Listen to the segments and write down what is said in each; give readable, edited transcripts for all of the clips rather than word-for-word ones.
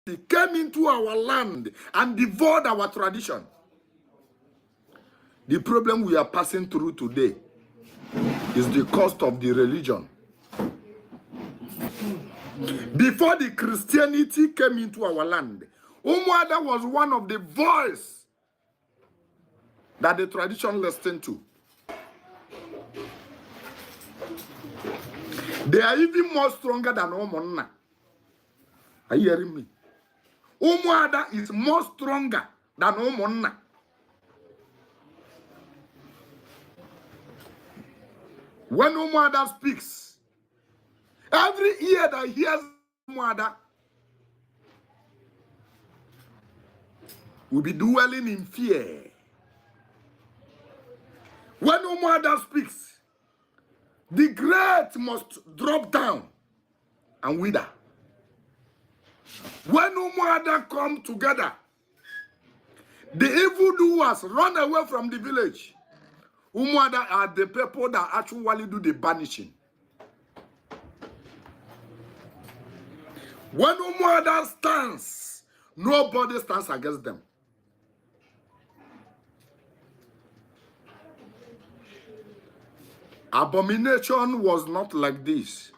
came into our land and devoured our tradition. The problem we are passing through today is the cost of the religion. Before the Christianity came into our land, Umuada was one of the voice that the tradition listened to. They are even more stronger than Umunna. Are you hearing me? Umuada is more stronger than Umunna. When Umuada speaks, every ear that hears Umuada will be dwelling in fear. When Umuada speaks, the great must drop down and wither. When Umuada come together, the evildoers run away from the village. Umuada are the people that actually do the banishing. When Umuada stands, nobody stands against them. Abomination was not like this.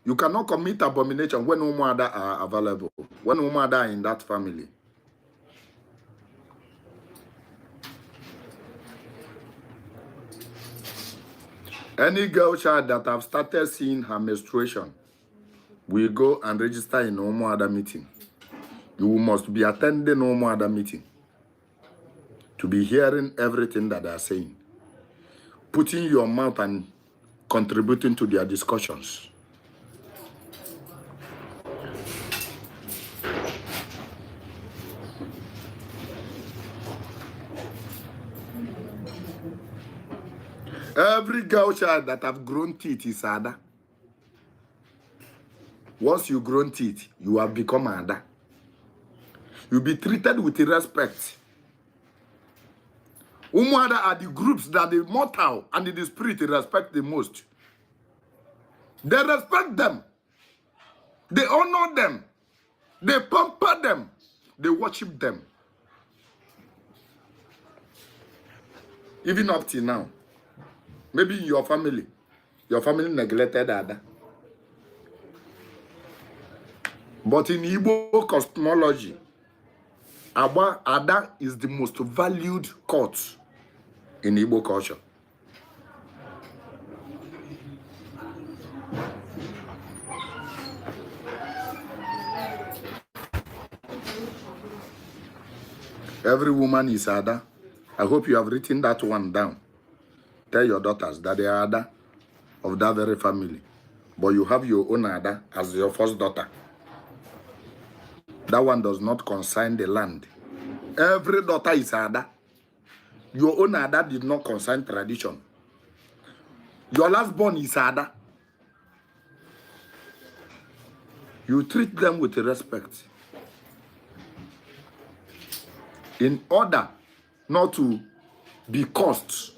You cannot commit abomination when Umuada are available, when Umuada are in that family. Any girl child that have started seeing her menstruation will go and register in Umuada meeting. You must be attending Umuada meeting to be hearing everything that they are saying, putting your mouth and contributing to their discussions. Every girl child that have grown teeth is Ada. Once you grown teeth, you have become Ada. You'll be treated with respect. Umuada are the groups that the mortal and the spirit respect the most. They respect them. They honor them. They pamper them. They worship them. Even up till now. Maybe in your family neglected Ada. But in Igbo cosmology, Ada is the most valued court in Igbo culture. Every woman is Ada. I hope you have written that one down. Tell your daughters that they are Ada of that very family. But you have your own Ada as your first daughter. That one does not concern the land. Every daughter is Ada. Your own Ada did not concern tradition. Your last born is Ada. You treat them with respect in order not to be cursed.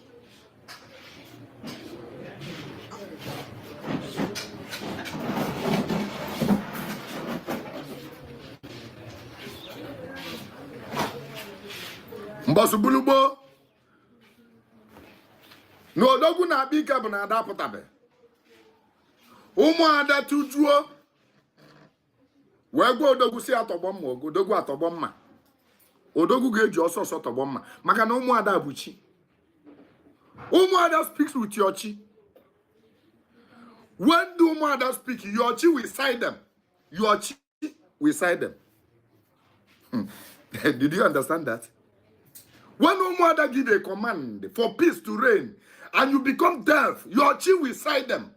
Mbọsụ bulugbo na odogwu na-akpa ike bụ na ada apụtabe. Ụmụada tujuo wee gwa odogwu si atọgbọ mma, odogwu atọgbọ mma. Odogwu ga-eji ọsọ ọsọ tọgbọ mma maka na ụmụada bụ chi. Ụmụada speaks with your chi. When the ụmụada speak, your chi will side them. Your chi will side them. Did you understand that? When Umuada give a command for peace to reign and you become deaf, your chi will side them.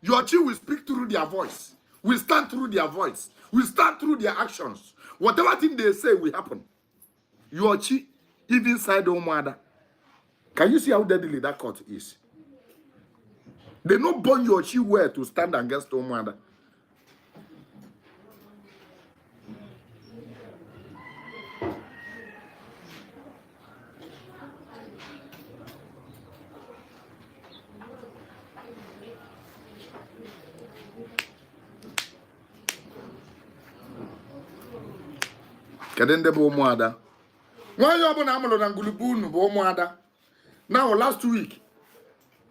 Your chi will speak through their voice, will stand through their voice, will stand through their actions. Whatever thing they say will happen. Your chi, even side Umuada. Can you see how deadly that court is? They no born your chi well to stand against Umuada. Kedu ndị bụ ụmụada? Nwaanyị ọbụla amụrụ na ngwulube unu bụ ụmụada. Now, last week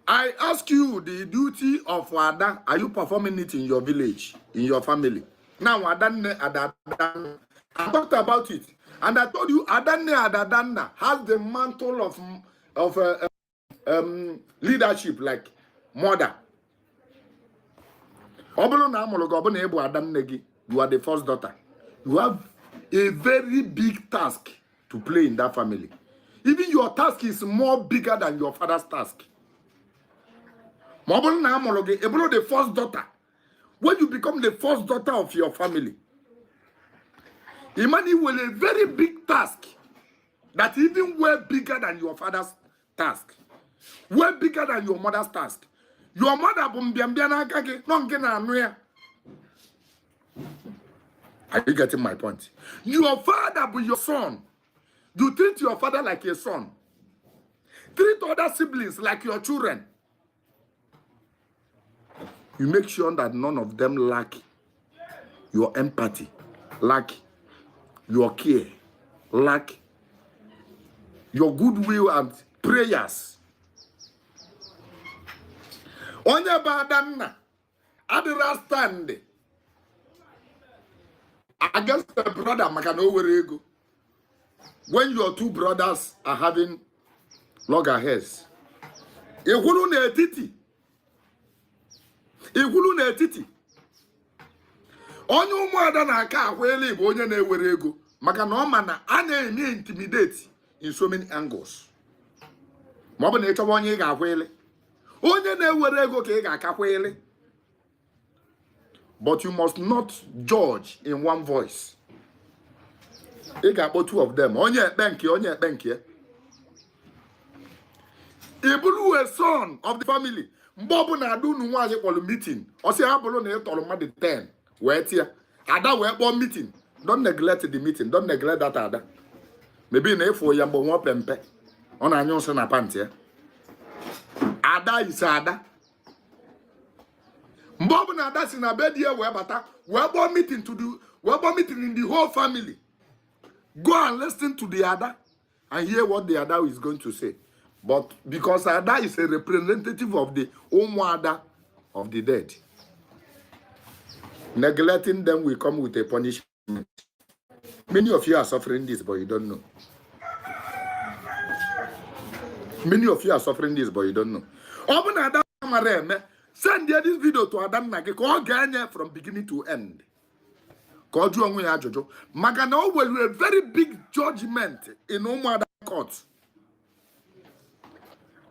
I ask you the duty of Ada. Are you performing it in your village, in your family? Now, Adanne, Adadanna. I talked about it. And I told you Adanne, Adadanna has the mantle of leadership, like mother. Ọ bụrụ na a mụrụ gị, ọ bụ na ị bụ adanne gị, you are the first daughter. You have a very big task to play in that family. Even your task is more bigger than your father's task. Ma ọ bụrụ na a mụrụ gị, ị bụrụ the first daughter, when you become the first daughter of your family, Imani will a very big task that even way bigger than your father's task, way bigger than your mother's task. Your mother bụ mbịambịa n'aka gị nọ nke na-anụ ya. Are you getting my point? Your father bụ your son. You treat your father like a son. Treat other siblings like your children. You make sure that none of them lack your empathy, lack your care, lack your goodwill and prayers. Onye bụ adanna adịra stand against the brother maka na o were ego. When your two brothers are having loggerheads, ikwulu n'etiti, ikwulu n'etiti. Onye ụmụada na-aka akwa elu bụ onye na-ewere ego, maka na ọ ma na a na-eme intimidate in so many angles. Ma ọ bụ na ị chọwa onye ị ga-akwa ele, onye na-ewere ego ka ị ga-akakwa ele. But you must not judge in one voice. Ị ga-akpọ two of them, onye ekpe nke, onye ekpe nke. Ị bụrụ a son of the family, mgbe ọbụla ada unu nwaanyị kpọrọ meeting, ọ sị ha bụrụ na ị tọrọ mmadụ 10 wee tie ada wee kpọọ meeting, don't neglect the meeting. Don't neglect that ada. Maybe na ịfụ ya mgbe nwa pempe, ọ na-anyụ nsị na pant ya. Ada ise ada, mgbe ọbụla ada si na be di ya wee bata wee kpọọ meeting to the wee kpọọ meeting in the whole family, go and listen to the ada and hear what the ada is going to say. But because ada is a representative of the ụmụada of the dead, neglecting them will come with a punishment. Many of you are suffering this, but you don't know. Many of you are suffering this, but you don't know. Ọ bụ na ada mara eme, send this video to ada nna gị ka ọ ga-enye from beginning to end, ka ọ jụọ onwe ya ajụjụ, maka na o nwere a very big judgment in ụmụada court.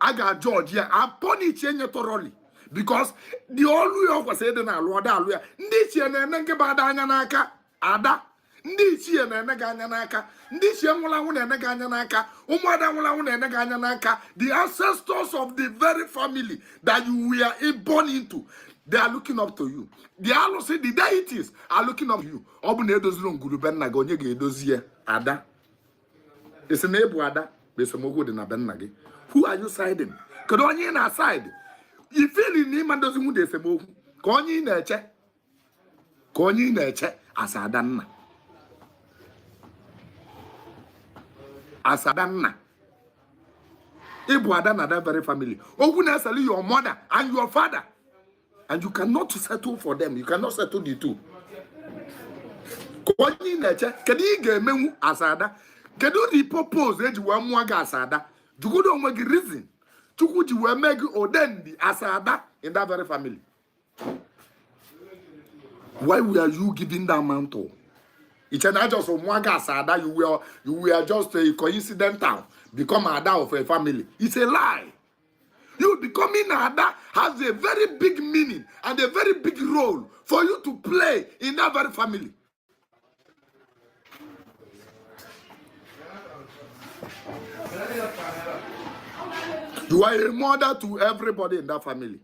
A ga-ajọji ya, apunish enye thoroughly, because the ọlụ ya ọ kwesịrị ịdị na-alụ, ọda alụ ya. Ndị ichie na-ene nke bụ ada anya n'aka. Ada, ndị ichie na-ene gị anya n'aka. Ndị ichie nwụrụ anwụ na-ene gị anya n'aka. Ụmụada nwụrụ anwụ na-ene gị anya n'aka. The ancestors of the very family that you were born into, they are looking up to you. The alụsị, the deities are looking up to you. Ọ bụ na edoziri ngwurube nna gị, onye ga-edozi ya? Ada, esi na ịbụ ada bụ esemokwu dị na be nna gị. Who are you siding? Kedu onye ị na-side? Ifili na ịma ndozi nwụ dị esemokwu, ka onye ị na-eche, ka onye ị na-eche asa ada nna, asa ada nna. Ịbụ ada na that very family, okwu na-eseli your mother and your father, and you cannot settle for them. You cannot settle the two. Ka onye ị na-eche? Kedu ị ga-emenwu asa ada? Kedu the purpose eji wee mụọ gị asa ada? Jụgodo onwe gị reason Chukwu ji wee mee gị odendi asa ada in that very family. Why were you given that mantle? Iche na just mụọ gị asa ada, you were just a coincidental become ada of a family. It's a lie. You becoming ada has a very big meaning and a very big role for you to play in that very family. You are a mother to everybody in that family.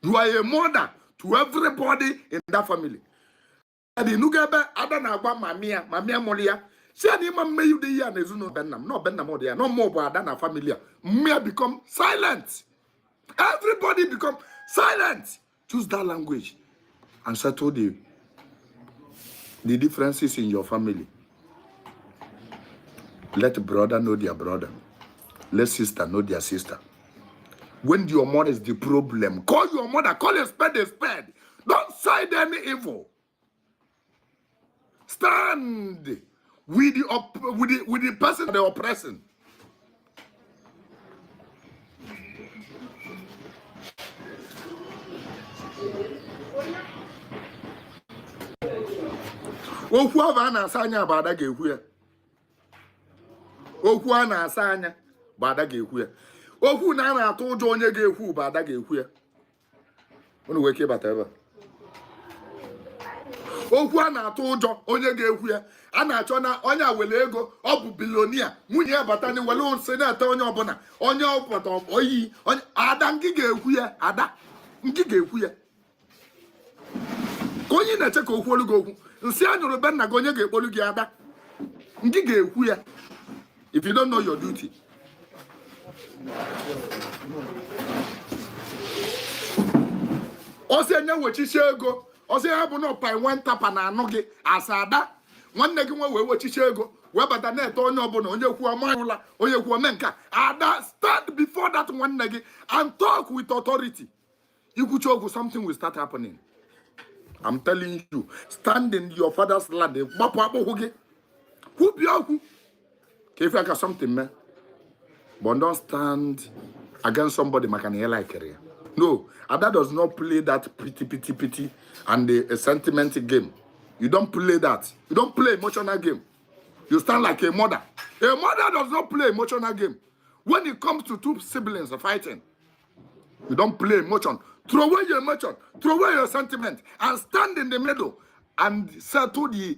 You are a mother to everybody in that family. Dị nugo ebe ada na-agwa mami ya, mami ya mụrụ ya, si ya na ịma mmeyu dị ya na ezinụlọ be nna m, na be nna m dị ya na ọmụ bụ ada na family a. Mmụ ya become silent. Everybody become silent. Choose that language and settle the The differences in your family, let brother know their brother, let sister know their sister. When your mother is the problem, call your mother, call a spade a spade. Don't side any evil. Stand with the person they're oppressing. Okwu ahụ a na-asa anya bụ ada ga-ekwu ya. Okwu a na-asa anya bụ ada ga-ekwu ya. Okwu na a na-atụ ụjọ onye ga-ekwu bụ ada ga-ekwu ya. Unu nwee ike ịbata ebe a. Okwu a na-atụ ụjọ onye ga-ekwu ya, a na-achọ na onye a were ego, ọ bụ billionaire, nwunye ya bata na were nsị na-ete onye ọbụla, onye ọpụta oyi onye ada ngị ga-ekwu ya, ada ngị ga-ekwu ya. Ka onye na-eche ka okwu olu gị okwu nsị a nyụrụ be nna gị, onye ga-ekpolu gị, ada ngị ga-ekwu ya. If you don't know your duty, ọsị enye wechichi ego, ọsị ya bụ na ọpa nwe ntapa na anụ gị asa ada nwanne gị nwe wee wechichi ego wee bata na-ete onye ọbụla, onye kwuo ọma ụla, onye kwuo ome nka. Ada, stand before that nwanne gị and talk with authority. Ikwuchi okwu, something will start happening. I'm telling you, stand in your father's land, gbapụ akpụkwụ gị, kwubie okwu ka ife aka something mee. But don't stand against somebody maka na ị likere ya. No, Ada does not play that pity pity pity and the sentiment game. You don't play that. You don't play emotional game. You stand like a mother. A mother does not play emotional game. When it comes to two siblings fighting, you don't play emotion. Throw away your emotion, throw away your sentiment, and stand in the middle and settle the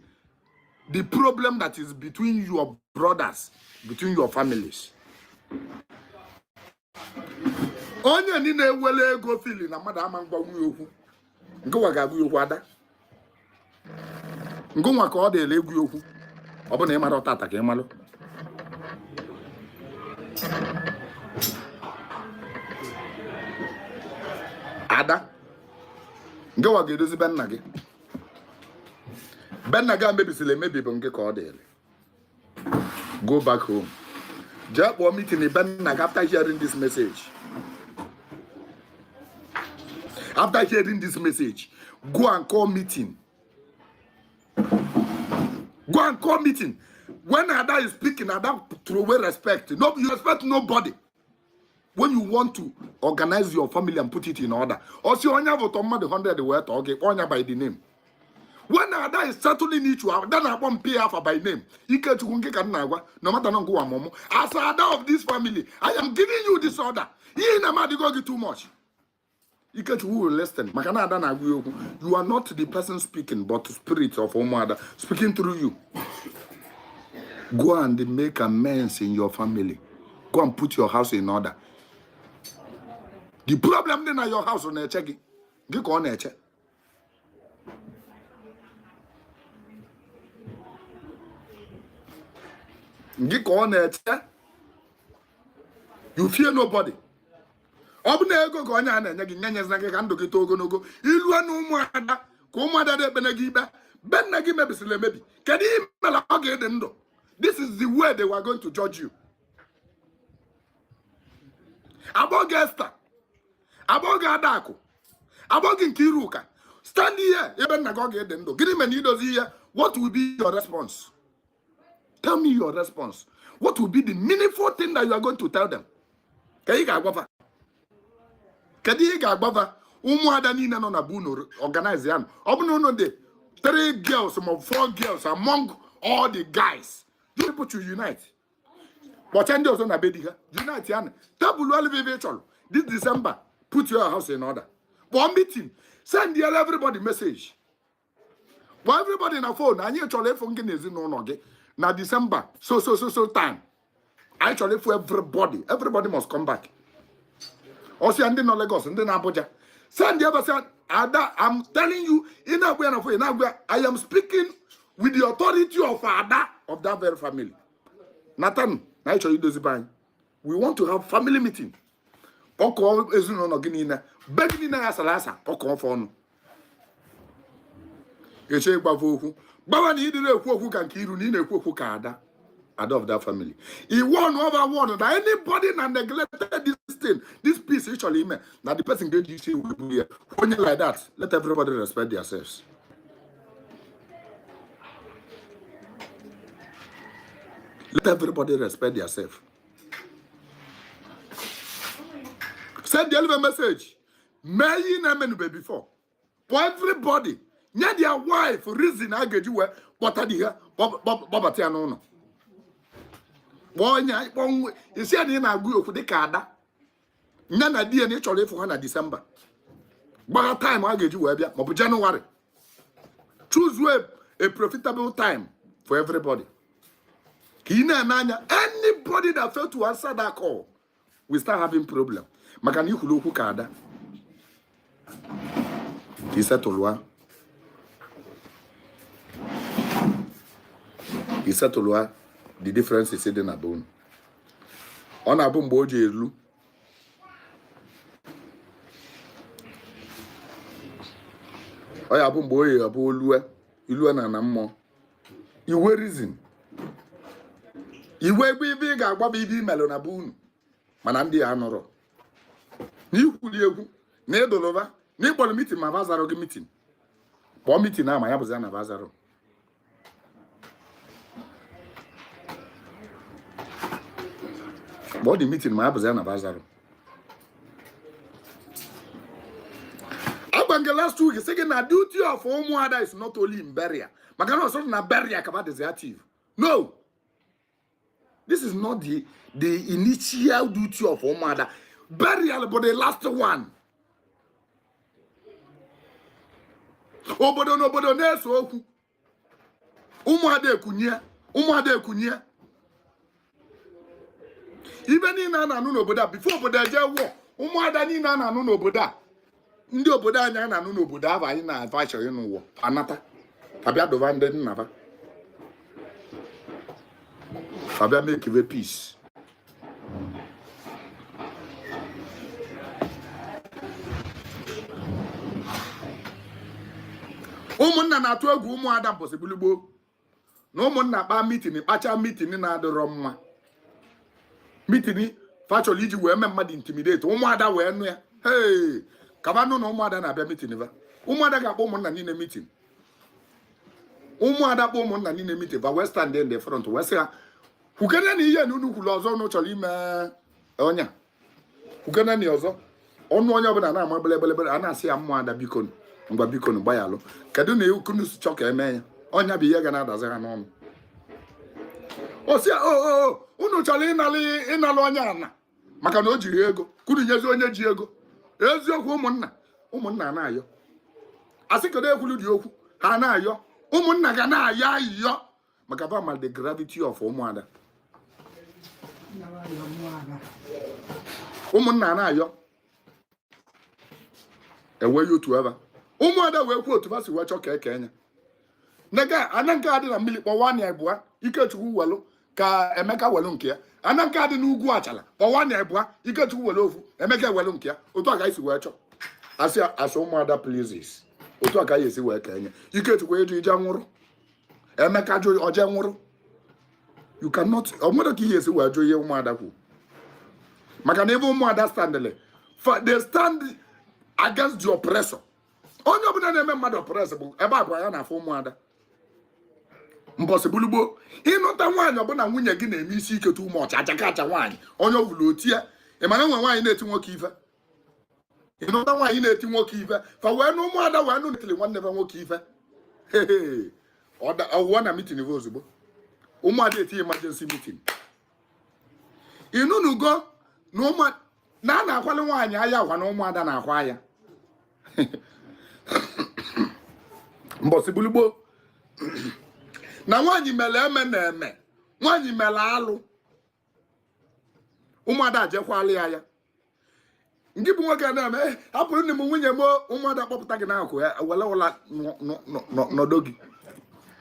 problem that is between your brothers, between your families. Onye ni na-ewele ego fili na mmadụ ama ngwanwu ya okwu, ngụnwa ga-agụ ya okwu. Ada, ngụnwa ka ọ dịla egwu ya okwu. Ọ bụ na ị mara ọtata ka ị malụ. Ada, ngụnwa ga-edozi be nna gị. Be nna gị a mebisiri emebi bụ nke ka ọ dịrị. Go back home, jee kpọọ meeting be nna gị after hearing this message. After hearing this message, go and call meeting. Go and call meeting. When Ada is speaking, Ada, throw away respect. No, you respect nobody. When you want to organize your family and put it in order, ọsị onye bụ tọ mmadụ 100 wee tọọ gị, kpọọ onye by the name. When Ada is settling issue, Ada na-akpọ mpi afa by name. Ikechukwu, nke ka m na-agwa, no matter na ngụwa mụmụ as Ada of this family, I am giving you this order. Ihe na m adịgo gị too much. Ikechukwu will listen maka na Ada na-agwa ya okwu. You are not the person speaking, but spirit of ụmụada speaking through you. Go and make amends in your family. Go and put your house in order. The problem dị na your house na-eche gị, gị ka ọ na-eche. Gị ka ọ na-eche. You fear nobody. Ọ bụ na ego ka onye a na-enye gị, nye nyezina gị ka ndụ gị too ogologo. Ilue na ụmụada ka ụmụada dị ekpene gị ikpe. Be nna gị mebisiri emebi, kedu ihe mere ọ ga-ede ndụ? This is the way they were going to judge you. Agbọghọ Esther, agbọghọ Adakụ, agbọghọ nke Iruka, stand here. Ebe nna gị ọ ga-ede ndụ, gịnị mere na idozi ihe? What will be your response? Tell me your response. What will be the meaningful thing that you are going to tell them? Ka ị ga-agwafa, kedu ihe ị ga-agwafa? Ụmụada niile nọ na be unu, organize ya. Ọ bụ na unu dị three girls ma four girls among all the guys, you people should unite. Kpọcha ndị ọzọ na be di ha, unite ya na tebụl ebe ị chọrọ. This December, put your house in order. Kpọọ meeting, send everybody message, kpọọ everybody na phone: anyị chọrọ ịfụ gị na ezinụlọ gị na December so so so so time. Anyị chọrọ ịfụ everybody. Everybody must come back. Ọsịa ndị nọ Lagos, ndị na Abuja, send ebe sị Ada, I'm telling you, ị na-agwa ya na phone, ị na-agwa ya, I am speaking with the authority of Ada of that very family. Nathan na anyị chọrọ idozi be anyị. We want to have family meeting. Kpọkọọ ezinụlọ gị niile, be gị niile ya asara asa, kpọkọọ ọfọ ọnụ. Eche ịgwava okwu gbawa na ịdịrị ekwu okwu ka Nkiru na ị na-ekwu okwu ka ada ada of that family. I warn over warn that anybody na neglected this thing, this peace ị chọrọ ime na the person ga-eji isi wee buru ya. Onye like that, let everybody respect themselves. Let everybody respect themselves. Send the elevator message. Mee ihe na-emenube before. For everybody, nye their wife reason a ga-eji wee kpọta di ha kpọbata ya n'ụlọ. Kpọọ onye kpọọ isi ya na ị na-agụ okwu dịka ada nya na di ya na ị chọrọ ịfụ ha na Disemba. Gbagha time a ga-eji wee bịa maọbụ Jenụwarị. Choose a profitable time for everybody. Ka ị na-ene anya anybody that fail to answer that call we start having problem maka na ikwuru okwu ka ada ka isetụlụa isetụlụa the differences dị na be unu. Ọ na-abụ mgbe o ji elu ọ ya bụ mgbe o yi abụ olue ilue na na mmụọ iwe reason iwe egbe ibe ị ga-agbaba ibe imelụ na be unu mana ndị ya nụrụ na ikwuli egwu na ịdụlụba na ịkpọrọ meeting ma bazarọ gị meeting kpọọ meeting a ma ya bụzi ya na bazarọ. Kpọọ the meeting ma ya bụzi ya na bazarọ. Agwa nke last week sị gị na duty of ụmụada is not only in burial maka na ọsọ na burial ka dịzi active. No, this is not the initial duty of ụmụada. Burial bụ the last one. Obodo na obodo na-ese okwu, ụmụada ekunye, ụmụada ekunye. Ibe niile a na-anụ n'obodo a before obodo eje wụọ ụmụada niile a na-anụ n'obodo a ndị obodo anyị a na-anụ n'obodo ahụ anyị na-ava chọrọ ịnụ ụwa anata abịa dụva ndị nnaba abịa make peace. Ụmụnna na-atụ egwu ụmụada mbọsị gbuligbo na ụmụnna kpaa meeting kpacha meeting na-adịrọ mma meeting fa chọrọ iji wee mee mmadụ intimidate ụmụada wee nụ ya hey kaba nụ na ụmụada na-abịa meeting va ụmụada ga-akpọ ụmụnna niile meeting ụmụada kpọ ụmụnna niile meeting va wee stand in the front wee sị ha kwukene na ihe na unu kwuru ọzọ unu chọrọ ime ọnya kwukene na ọzọ ọnụ onye ọbụla na-ama gbelegbele a na-asị ya ụmụada bikonu ngwa bikonu gbayalụ kedu na unu si chọ ka eme ya ọnya bụ ihe ga na-adazi ha n'ọnụ o si o unu chọrọ ịnalụ ịnalụ onye ana maka na o jiri ego kunu nyezi onye ji ego eziokwu ụmụnna ụmụnna na-ayọ asị kedu ekwulu dị okwu ha na-ayọ ụmụnna ga na-ayọ ayịyọ maka ba ma the gravity of ụmụada ụmụnna na-ayọ enweghị otu ebe ụmụada wee kwuo otu ha si wee chọọ ka eke enya nega ana nke a dị na mmiri kpọwa na ebua Ikechukwu welụ ka Emeka welụ nke ya ana nke a dị n'ugwu achala kpọwa na ebua Ikechukwu welụ ofu Emeka ewelụ nke ya otu a ka anyị si wee chọọ asị asị ụmụada pleases otu a ka anyị esi wee ka enye Ikechukwu eju ije nwụrụ Emeka jụ oje nwụrụ you cannot ọ nwere ka ihe esi wee jụ ihe ụmụada kwu maka na ebe ụmụada standịlị they stand against the oppressor onye ọbụla na-eme mmadụ oppress bụ ebe abụọ ya na-afụ ụmụada mbọsị bulugbo ịnụta nwaanyị ọbụla nwunye gị na-eme isi ike too much achaka acha nwaanyị onye ọbụla otie ị mara nwe nwaanyị na-eti nwoke ife ịnụta nwaanyị na-eti nwoke ife fa wee nụ ụmụada wee nụ netili nwanne fa nwoke ife ọwụwa na meeting bụ ozugbo ụmụada eti emergency meeting ịnụnugo na a na-akwali nwaanyị aya agwa na ụmụada na-akwa aya mbọsị bulugbo na nwaanyị mere eme na eme nwaanyị mere alụ ụmụada ajekwala ya ya ndị bụ nwoke na-eme eh, hapụrụ nne m nwunye m ụmụada kpọpụta gị n'akụkụ ya were ụla nọdụ gị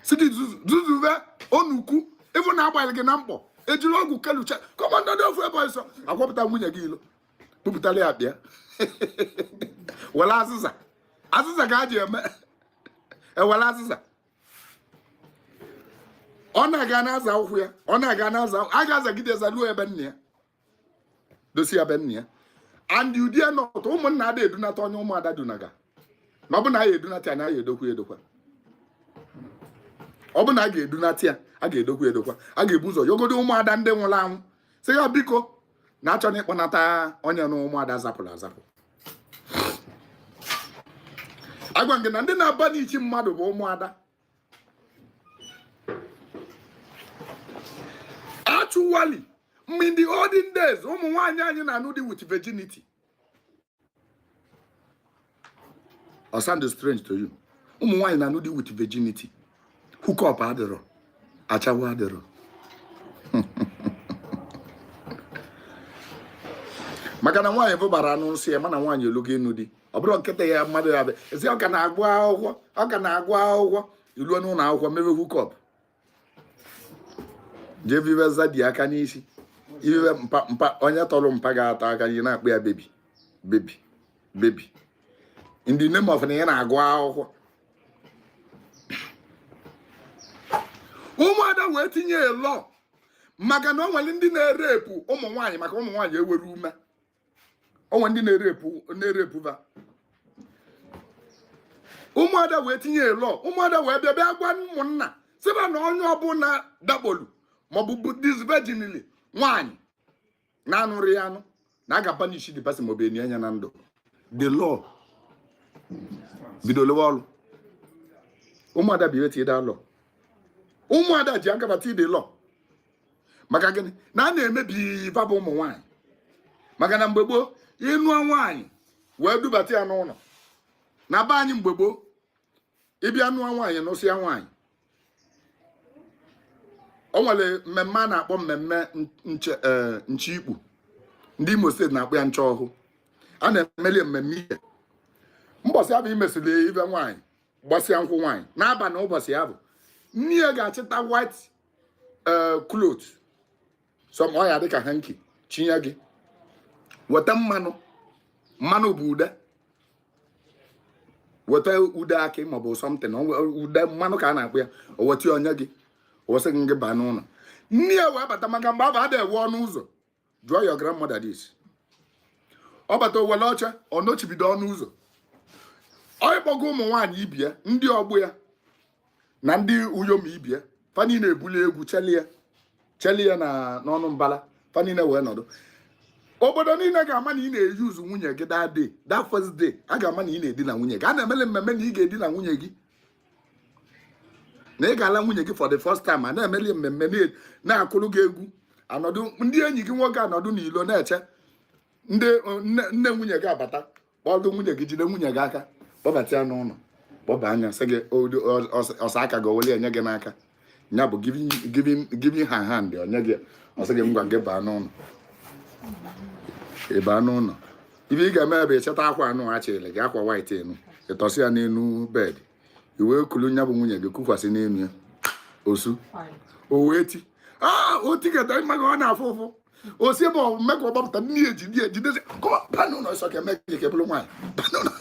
si gị zuzuve onukwu ịbụ na agbalị gị na mkpọ ejiri ọgwụ kelucha kọmanda dị ofu ebe ọsọ akwọpụta nwunye gị ilo bupụtara ya bịa were azịza azịza ka a ji eme Ewere azịza, ọ na-aga na-aza ụkwụ ya, ọ na-aga na-aza, a ga-azagide zaluo ebe nna ya, dosi ya be nna ya. And you dare not, ụmụnna ada edunata onye ụmụada dunaga. Na ọ bụ na a ga-edunata ya, na a ga-edokwa edokwa. Ọ bụ na a ga-edunata ya, a ga-edokwa edokwa. A ga-ebu ụzọ yogodo ụmụada ndị nwụrụ anwụ, sị ya biko, na achọ na ịkpọnata onye na ụmụada zapụrụ azapụ. Agwa gị na ndị na-aba n'ichi mmadụ bụ ụmụada. Actually, in the olden days, ụmụ nwaanyị anyị na-anụ di with virginity. Ọ sound strange to you? Ụmụ nwaanyị na-anụ di with virginity. Hookup adịrọ, achawa adịrọ. Maka na nwaanyị bụ gbara anụ nsọ ya, mana nwaanyị elugo ịnụ di, ọ bụrụ nkịta ya mmadụ ya bịa ezi, ọ ka na-agụ akwụkwọ, ọ ka na-agụ akwụkwọ. Iluo n'ụlọ akwụkwọ, mebe hookup, jee vive zadi aka n'isi, ivive mpa mpa onye tọrọ mpa ga-ata aka, ị na-akpọ ya baby, baby, baby, in the name of na ị na-agụ akwụkwọ. Ụmụada wee tinye law, maka na o nwere ndị na-erepụ ụmụ nwaanyị, maka ụmụ nwaanyị ewere ume. O nwere ndị na-erepụ, na-erepụ va. Ụmụada wee tinye law. Ụmụada wee bịa bịa gwa ụmụnna, sịba na onye ọbụla dakpolu maọbụ bụ disvirginili nwaanyị na-anụrụ ya anụ, na a ga-abanish the person maọbụ eni anya na ndụ. The law bido lewe ọrụ. Ụmụada bụ ihe da law. Ụmụada ji akabata the law. Maka gịnị? Na a na-emebi ife bụ ụmụ nwaanyị. Maka na mgbe gboo, ịnụọ nwaanyị wee dubata ya n'ụlọ na be anyị, mgbe gboo, ịbịa nụọ nwaanyị, nụsịa nwaanyị, o nwere mmemme a na-akpọ mmemme nche, nche ikpu. Ndị Imo steeti na-akpọ ya nche ọhụụ. A na-emeli mmemme ihe mbọsị abụ imesịrị ibe nwaanyị, gbasịa nkwụ nwaanyị n'abalị ụbọchị ya bụ nne ya ga-achịta white cloth, some ọ ya dịka hanky, chinye gị, weta mmanụ. Mmanụ bụ ude, weta ude akị maọbụ something, ude mmanụ ka a na-akpọ ya. O weta onye gị, o wesị gị gị baa n'ụlọ. Nne ya wee bata, maka mgbe abụ ada ewe ọnụ ụzọ. Jụọ your grandmother this. Ọ bata, o were oche, ọ nọchibido ọnụ ụzọ. Ọ ịkpọgo ụmụ nwaanyị ibi ya, ndị ọgbọ ya na ndị uyom ibi ya, fa niile ebuli egwu chelie chelie na n'ọnụ mbala. Fa niile wee nọdụ. Obodo niile ga-ama na ị na-eyuzu nwunye gị that day, that first day. A ga-ama na ị na-edina nwunye gị. A na-emele mmemme na ị ga-edina nwunye gị, na ị ga-ala nwunye gị for the first time. A na-emeli mmemme, na-akụrụ gị egwu, anọdụ ndị enyi gị nwoke anọdụ n'ilo na-eche ndị nne nwunye gị abata, kpọdụ nwunye gị, jide nwunye gị aka, kpọbata ya n'ụlọ, kpọba anya, sị gị ọsa aka gị, oweli enye gị n'aka ya bụ giving her hand, onye gị, ọ sị gị ngwa, gị baa n'ụlọ. Ị baa n'ụlọ, ibe ị ga-eme bụ ịchọta akwa anụ achịrị gị, akwa white enu, ịtọsị ya n'elu bed, i wee kulu nya bụ nwunye gị kukwasị n'elu ya. Osu o wee ti o tiketa maka ọ na-afụ ụfụ. O si ebe ọ mee ka ọ gbapụta, nne ya ejide ya, jidezi kọma baa n'ụlọ ọsọ ka eme gị ka bụrụ nwaanyị, baa n'ụlọ.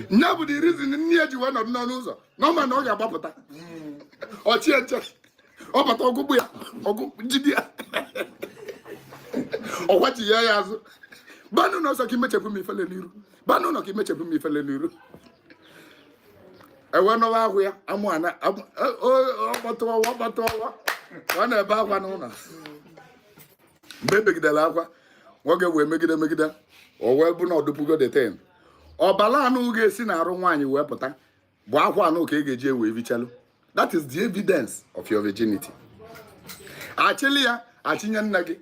Nya bụ the reason nne ya ji wee nọdụ n'ọnụ ụzọ, na ọ ma na ọ ga-agbapụta. Ọchị nche, ọ bata, ọgụgbụ ya, ọgụ jide ya, ọgwachi ya ya azụ, baa n'ụlọ ọsọ ka imechepụ m ifele n'iru, baa n'ụlọ ka imechepụ m ifele n'iru. Ewe nọwa ahụ ya amụ ana ọkpọtụ ọwa, ọkpọtụ ọwa, ọ na-ebe akwa n'ụlọ. Mgbe ebegidere akwa, nwoke wee megide megide, o wee bụ na ọdụpugo the thing. Ọbala anụ ga-esi n'arụ nwaanyị wee pụta bụ akwa anụ ka ị ga-eji ewe vichalụ. That is the evidence of your virginity. Achịlị ya achịnye nne gị,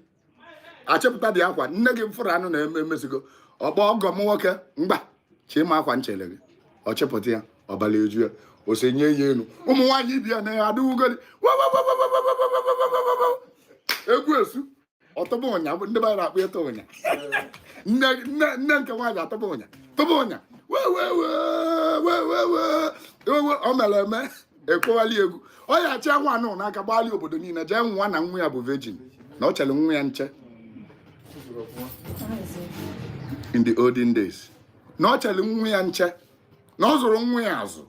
achịpụta dị akwa nne gị fụrụ anụ na-eme emesigo. Ọkpọ ọgọ m nwoke, mgba chima akwa nchele gị, ọ chịpụta ya, ọbala eju ya, o senye ya elu. Ụmụ nwaanyị ibi ya na ya adịwugoli egwu esu ọtụba ụnya. Ndị be anyị na-akpọ ịtụ ụnya. Nne nne nke nwaanyị atụba ụnya, tụba ụnya, wee wee wee wee wee wee wee. O mere eme, ekwewali egwu. Ọ ya achị nwa anụ n'aka, gbalị obodo niile, jee nwa na nwa ya bụ virgin, na ọ chere nwa ya nche. In the olden days, na ọ chere nwa ya nche, na ọ zụrụ nwa ya azụ.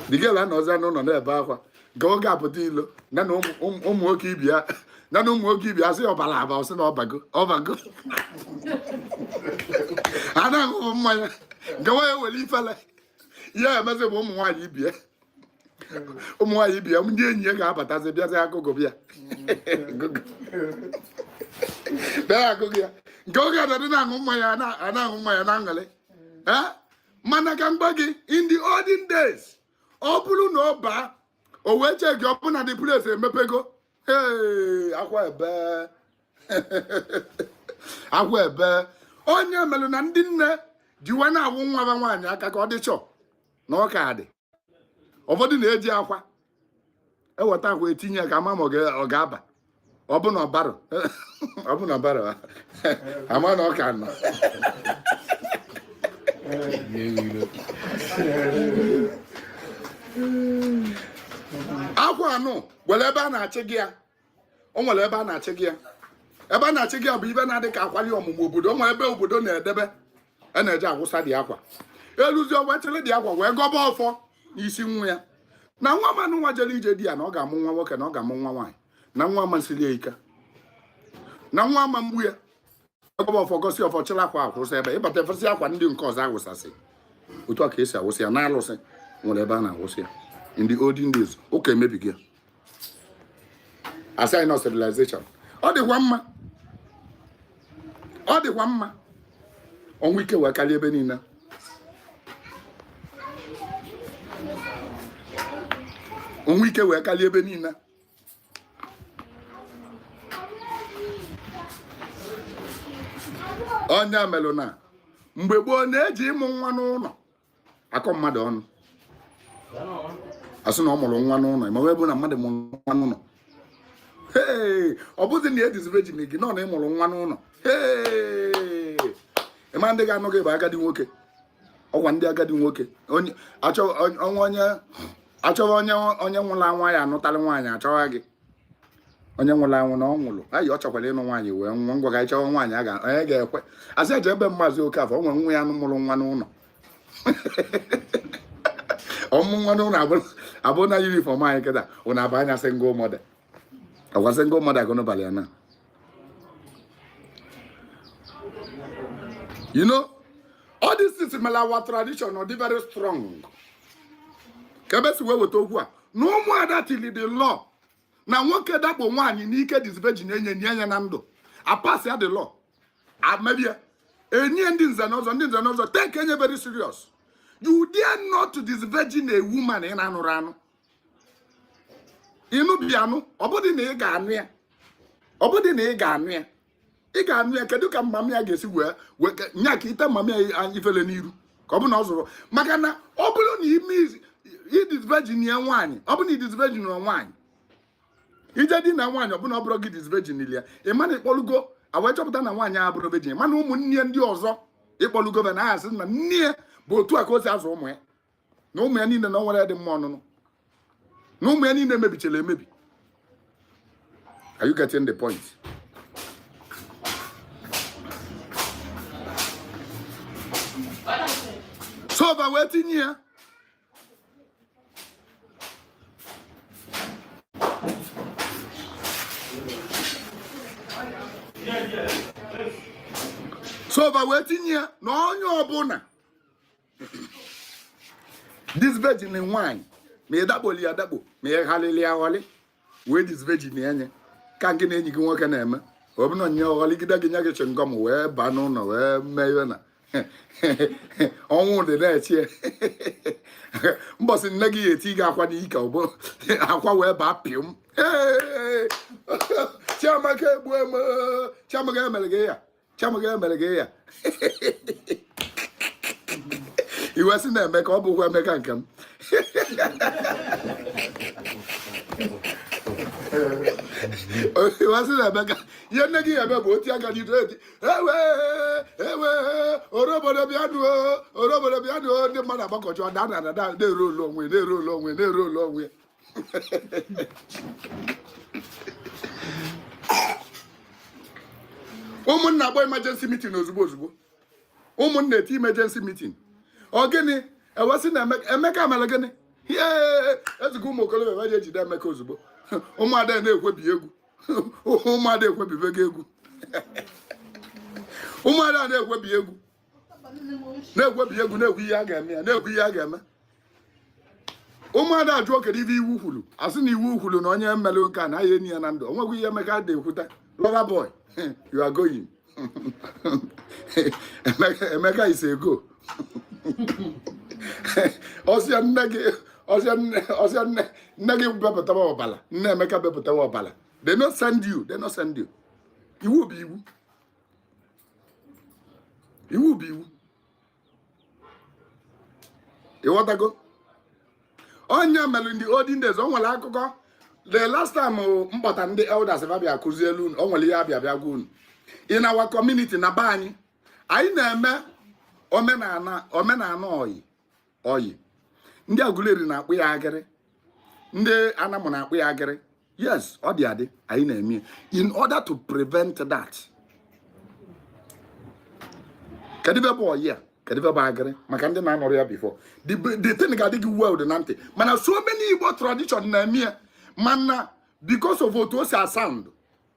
The girl anọzi n'ụlọ na-ebe akwa nke oge apụta ilo na na ụmụ nwoke ibe ya na na ụmụ nwoke ibe ya sị ọbara aba, ọ sị na ọbago ọbago. A na-aṅụ mmanya nke nwaanyị were ifele ya emezi bụ ụmụ nwaanyị ibe ya, ụmụ nwaanyị ibe ya, ndị enyi ya ga-abatazi bịazi agụgụ bịa bịa agụgụ ya nke oge adadị na-aṅụ mmanya a na-aṅụ mmanya na-aṅụlị. Mana ka m gwa gị, in the olden days, ọ bụrụ na ọ baa o wee chee gị, ọ bụ na the place emepego. Ee, akwa ebe, akwa ebe. Onye mere na ndị nne ji wee na-awụ nwa ha nwaanyị aka ka ọ dị chọọ na ọ ka dị. Ụfọdụ na-eji akwa eweta akwa etinye ka ama ma ọ ga-aba. Ọ bụ na ọbara, ọ bụ na ọbara ama na ọ ka nọ. Akwa anụ nwere ebe a na-achị gị ya, o nwere ebe a na-achị gị ya. Ebe a na-achị gị ya bụ ibe na-adị ka akwali ọmụmụ obodo. O nwere ebe obodo na-edebe a na-eji awụsa dị akwa eluzi ọgwa chịrị dị akwa wee gọba ọfọ n'isi nwa ya, na nwa manụ nwa jere ije di ya, na ọ ga-amụ nwa nwoke, na ọ ga-amụ nwa nwaanyị, na nwa ama nsiri ya ike, na nwa ama mgbu ya. Gọba ọfọ, gosi ọfọ, chịrị akwa akwụsị ebe ịbata efesị akwa ndị nke ọzọ awụsasị. Otu a ka esi awụsị ya na alụsị nwere ebe a na-awụsị ya. In the olden days, ụka emebigo ya, asị anyị nọ civilization. Ọ dịkwa mma, ọ dịkwa mma. Ọnwụ ike wee karịa ebe niile. Ọnwụ ike wee karịa ebe niile. Onye melụ na mgbe gboo na-eji ịmụ nwa n'ụlọ akọ mmadụ ọnụ, asị na ọ mụrụ nwa n'ụlọ, ma ọ bụ na mmadụ mụrụ nwa n'ụlọ. Ee, ọ bụzi na edizi virgin gị nọ na ịmụrụ nwa n'ụlọ. Ee, ịma ndị ga-anụ gị bụ agadi nwoke, ọkwa ndị agadi nwoke. Onye onye achọghị onye onye nwụrụ anwụ ya anụtarị nwaanyị, achọghị gị onye nwụrụ anwụ na ọ nwụrụ ayi, ọ chọkwara ịnụ nwaanyị wee nwụọ. Ngwa, ka anyị chọwa nwaanyị a ga onye ga-ekwe asị eje ebe Maazị Okafọ o nwere nwa ya mụrụ nwa n'ụlọ. Ọmụ nwa n'ụlọ abụ na uniform anyị kịta ụna abụ anya single mother, ọkwa single mother agụnụbalị ya na. You know, all these things mere our tradition ọ dị very strong. Ka ebe si wee weta okwu a na ụmụada tili the law na nwoke dakpo nwaanyị n'ike disvirgin enye nye ya na ndụ, apass ya the law, amebie enye ndị nze na ọzọ, ndị nze na ọzọ take enye very serious. You dare not to disvirgin a woman ị na-anụrụ anụ, ịnụbi anụ. Ọ bụdị na ị ga-anụ ya, ọ bụdị na ị ga-anụ ya, ị ga-anụ ya. Kedu ka mama ya ga-esi wee nya ka ite mama ya ifele n'iru ka ọ bụ na ọ zụrụ? Maka na ọ bụrụ na ime idisvirgin ya nwaanyị, ọ bụ na idisvirgin ya nwaanyị, ije di na nwaanyị, ọ bụ na ọ bụrụ gị disvirgin ya, ị ma na ịkpọlugo a wee chọpụta na nwaanyị a bụrụ virgin, mana ụmụnne ndị ọzọ ịkpọlugo be na asị na nne ya bụ otu a ka o si azụ ụmụ ya, na ụmụ ya niile na ọ nwere dị mma ọnụnụ, na ụmụ ya niile mebichara emebi. Are you getting the point? So ba wee tinye ya so ba wee tinye ya na onye ọbụla disvirgin nwaanyị, ma ị dakpoli ya dakpo, ma ị ghalili ya aghọlị wee disvirgin ya nye ka gị na enyi gị nwoke na-eme, ọ bụ na nye ọghọligide gị nye gị chewing gum wee baa n'ụlọ wee mee ihe na ọnwụ dị na-echi mbọsị nne gị ya eti gị akwa n'ike, ọ bụ akwa wee baa pịụm. Chiamaka egbu eme, Chiamaka emere gị ya, Chiamaka emere gị ya. Iwe sị na Emeka, ọ bụkwa Emeka nke m. Iwe sị na Emeka, ihe nne gị eme bụ oti aka n'iru eti ewe ewe orobodo bịanụ, orobodo bịanụ. Ndị mmadụ agbakọcha da na na na-eru olu onwe, na-eru olu onwe, na-eru olu onwe. Ụmụnna akpọ emergency meeting ozugbo ozugbo. Ụmụnna eti emergency meeting. Ọ gịnị? Ewesị na Emeka mere gịnị? Eziga ụmụ okorobịa ebe ejide Emeka ozugbo. Ụmụada na-ekwebi egwu, ụmụada ekwebibego egwu, ụmụada na-ekwebi egwu, na-ekwebi egwu, na-ekwu ihe a ga-eme ya, na-ekwu ihe a ga-eme. Ụmụada ajụọ kedu ife iwu kwuru, asị na iwu kwuru na onye mere nke a na ya enyi ya na ndụ. Onwekwa ihe Emeka dị ekwuta. Lover boy, you are going. Emeka is a go. Ọsịa nne gị, ọsịa nne, ọsịa nne, nne gị bepụtawa ọbala, nne Emeka bepụtawa ọbala. They no send you, they no send you. Iwu bụ iwu, iwu bụ iwu. Ịghọtago? Onye mere ndị olden days, o nwere akụkọ. The last time mkpọta ndị elders abịa kụzielu unu, o nwere ihe abịa bịa gwa unu. In our community, na be anyị, anyị na-eme omenala, omenala oyi oyi. Ndị Aguleri na-akpụ ya agịrị, ndị Anamụ na-akpụ ya agịrị. Yes, ọ dị adị. Anyị na-eme in order to prevent that. Kedu ebe bụ oyi a? Kedu ebe bụ agịrị? Maka ndị na-anọrọ ya before, the thing ga-adị gị weird na ntị, mana so many Igbo tradition na-eme ya, mana because of otu o si asound,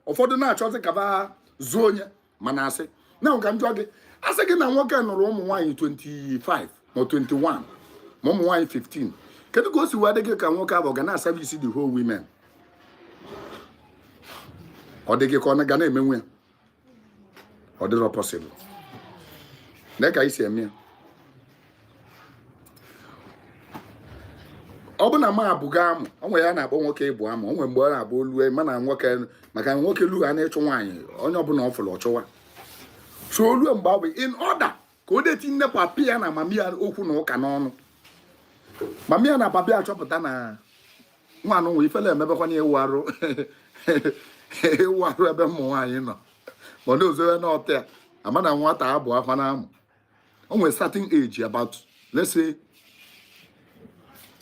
ụfọdụ na-achọzi ka ba zuo onye. Mana asị na ka m jụọ gị, asị gị na nwoke nụrụ ụmụ nwaanyị 25 ma 21 ma ụmụ nwaanyị 15, kedu ka o si wee dị gị ka nwoke ahụ ga na-aservice the whole women? Ọ dị gị ka ọ ga na-emenwu ya? Ọ dịrọ possible. Na ka anyị si eme ya, ọ bụ na m abụga amụ, o nwere ya na-akpọ nwoke ịbụ amụ. O nwere mgbe ọ na-abụ olue mana nwoke, maka nwoke lu ha na-ịchụ nwaanyị, onye ọbụla ọ fụrụ ọchụwa. So olue mgbe ọ bụ in order ka ọ deti nne papi ya na mami ya okwu na ụka n'ọnụ, mami ya na papi ya achọpụta na nwa anụ nwe ifele emebekwana ịwụ arụ, ịwụ arụ ebe ụmụ nwaanyị nọ, ma ọ na-ozowe n'ọtọ ya ama na nwata abụ akwa na amụ. O nwere certain age, about let's say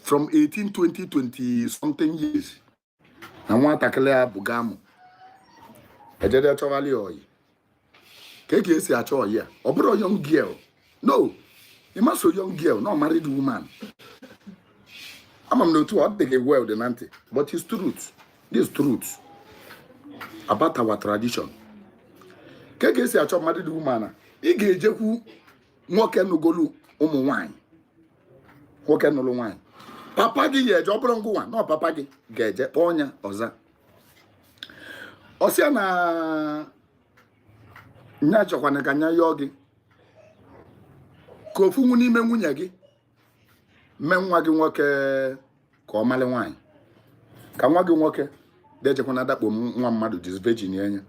from 18, 20, 20 something years, na nwatakịrị a bụga amụ, ejede chọwali oyi. Ka ka esi achọ oyi a? Ọ bụrụ young girl, no, ịmaso young girl, no, married woman. Ama m na otu ọ dị gị weird na ntị, but it's truth. This truth about our tradition. Ka ka esi achọ married woman a? Ị ga-ejekwu nwoke nụgolu ụmụ nwanyị, nwoke nụrụ nwaanyị. Papa gị ga-eje, ọ bụrụ ngụnwa na papa gị ga-eje kpọọ ọnya ọza, ọsịa na nya chọkwana ka nya yọọ gị ka ofu n'ime nwunye gị mee nwa gị nwoke ka ọ malị nwaanyị, ka nwa gị nwoke dejekwana dakpo nwa mmadụ disvirgin enya,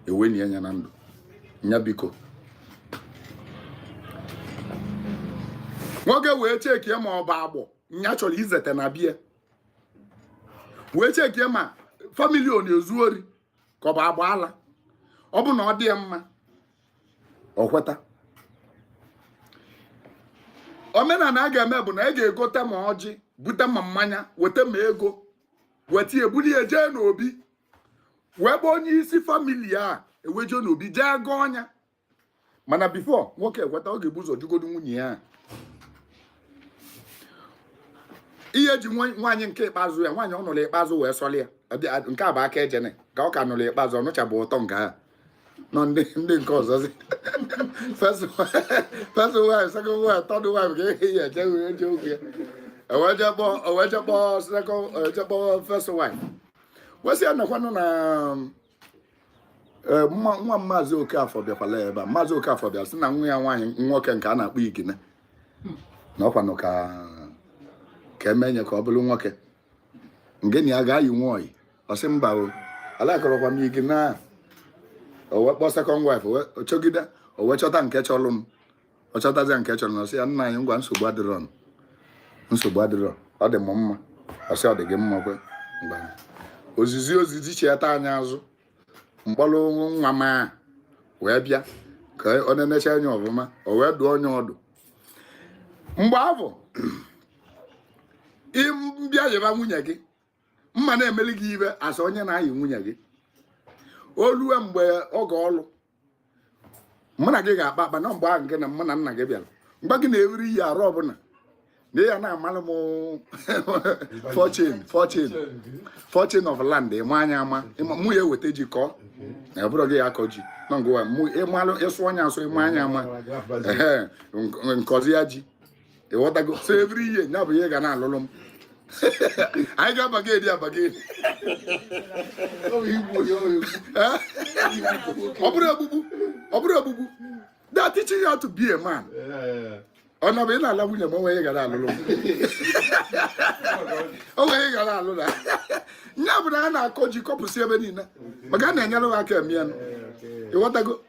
eweni enya na ndụ nya. Biko, nwoke wee chekie ma ọ bụ agbọ nya chọrọ izete na bie, wee chekie ma family ọ na-ezu ori ka ọ bụ agba ala. Ọ bụ na ọ dị ya mma, ọ kweta. Omenala a ga-eme bụ na ị ga-egote ma ọjị, bute ma mmanya, weta ma ego, weta ebulie jee n'obi, wee bụ onye isi family a eweje n'obi jee gọọ ọnya. Mana before nwoke ekweta, ọ ga-ebu ụzọ jụgodu nwunye ya. Ihe ji nwaanyị nke ikpeazụ ya, nwaanyị ọ nụrụ ikpeazụ wee sọlị ya. Nke a bụ aka ejene ka ọ ka nụrụ ikpeazụ, ọ nụchabụ ụtọ nke a nọ. Ndị nke ọzọzi, first wife, second wife, third wife, ka ehi ya eje eje okwu ya. Ewee je kpọọ second, eje kpọọ first wife, wee sị ya nọkwanụ na nwa Maazị Okafọ bịakwala ebe a. Maazị Okafọ bịa sị na nwa ya nwaanyị nwoke nke a na-akpọ Igine na ọkwanụ ka ka emenye ka ọ bụrụ nwoke nke na ya ga-ayị nwa oyi. Ọ sị mba, o alakọrọkwa m Igine a. O wee kpọọ second wife, o chọgide, o wee chọta nke chọrọ m. Ọ chọtazi nke chọrọ na ọ sị ya, nna anyị, ngwa, nsogbu adịrọ, nsogbu adịrọ, ọ dị m mma. Ọ sị ọ dị gị mma kwe mgbe ozizi ozizi chiata anyị azụ mkpọrọ nwa ma wee bịa ka ọ na-enecha anya ọfụma, o wee dụọ onye ọdụ. Mgbe ahụ ịbịa yịba nwunye gị, mma na-emeli gị ibe asa onye na-ayị nwunye gị. O lue mgbe oge ọlụ Mụ na gị ga-akpa akpa na mgbe ahụ nke na mụ na nna gị bịara mgbe gị na-ewuri iyi arụ ọbụla na ya na-amalụ m 4 chain of land. Ịma anya ama mụ ya eweta ji kọọ na ọ bụrụ gị ya akọ ji na ngụwa mụ ịmalụ ịsụ anya asụ ịma anya ama ehe nkọzi ya ji, ịghọtago? So every year ya bụ ihe ga na-alụlụ m. Anyị ga-abaga edi abaga edi. Eh? Ọ bụrụ egbugbu, ọ bụrụ egbugbu. They are teaching you how to be a man. Ọ na bụ ị na-ala nwunye m, onwe ihe ga na-alụlụ m, onwe ihe ga na-alụ na ya bụ na a na-akọ ji kọpụsị ebe niile maka a na-enyere ha aka eme ya. Ịghọtago?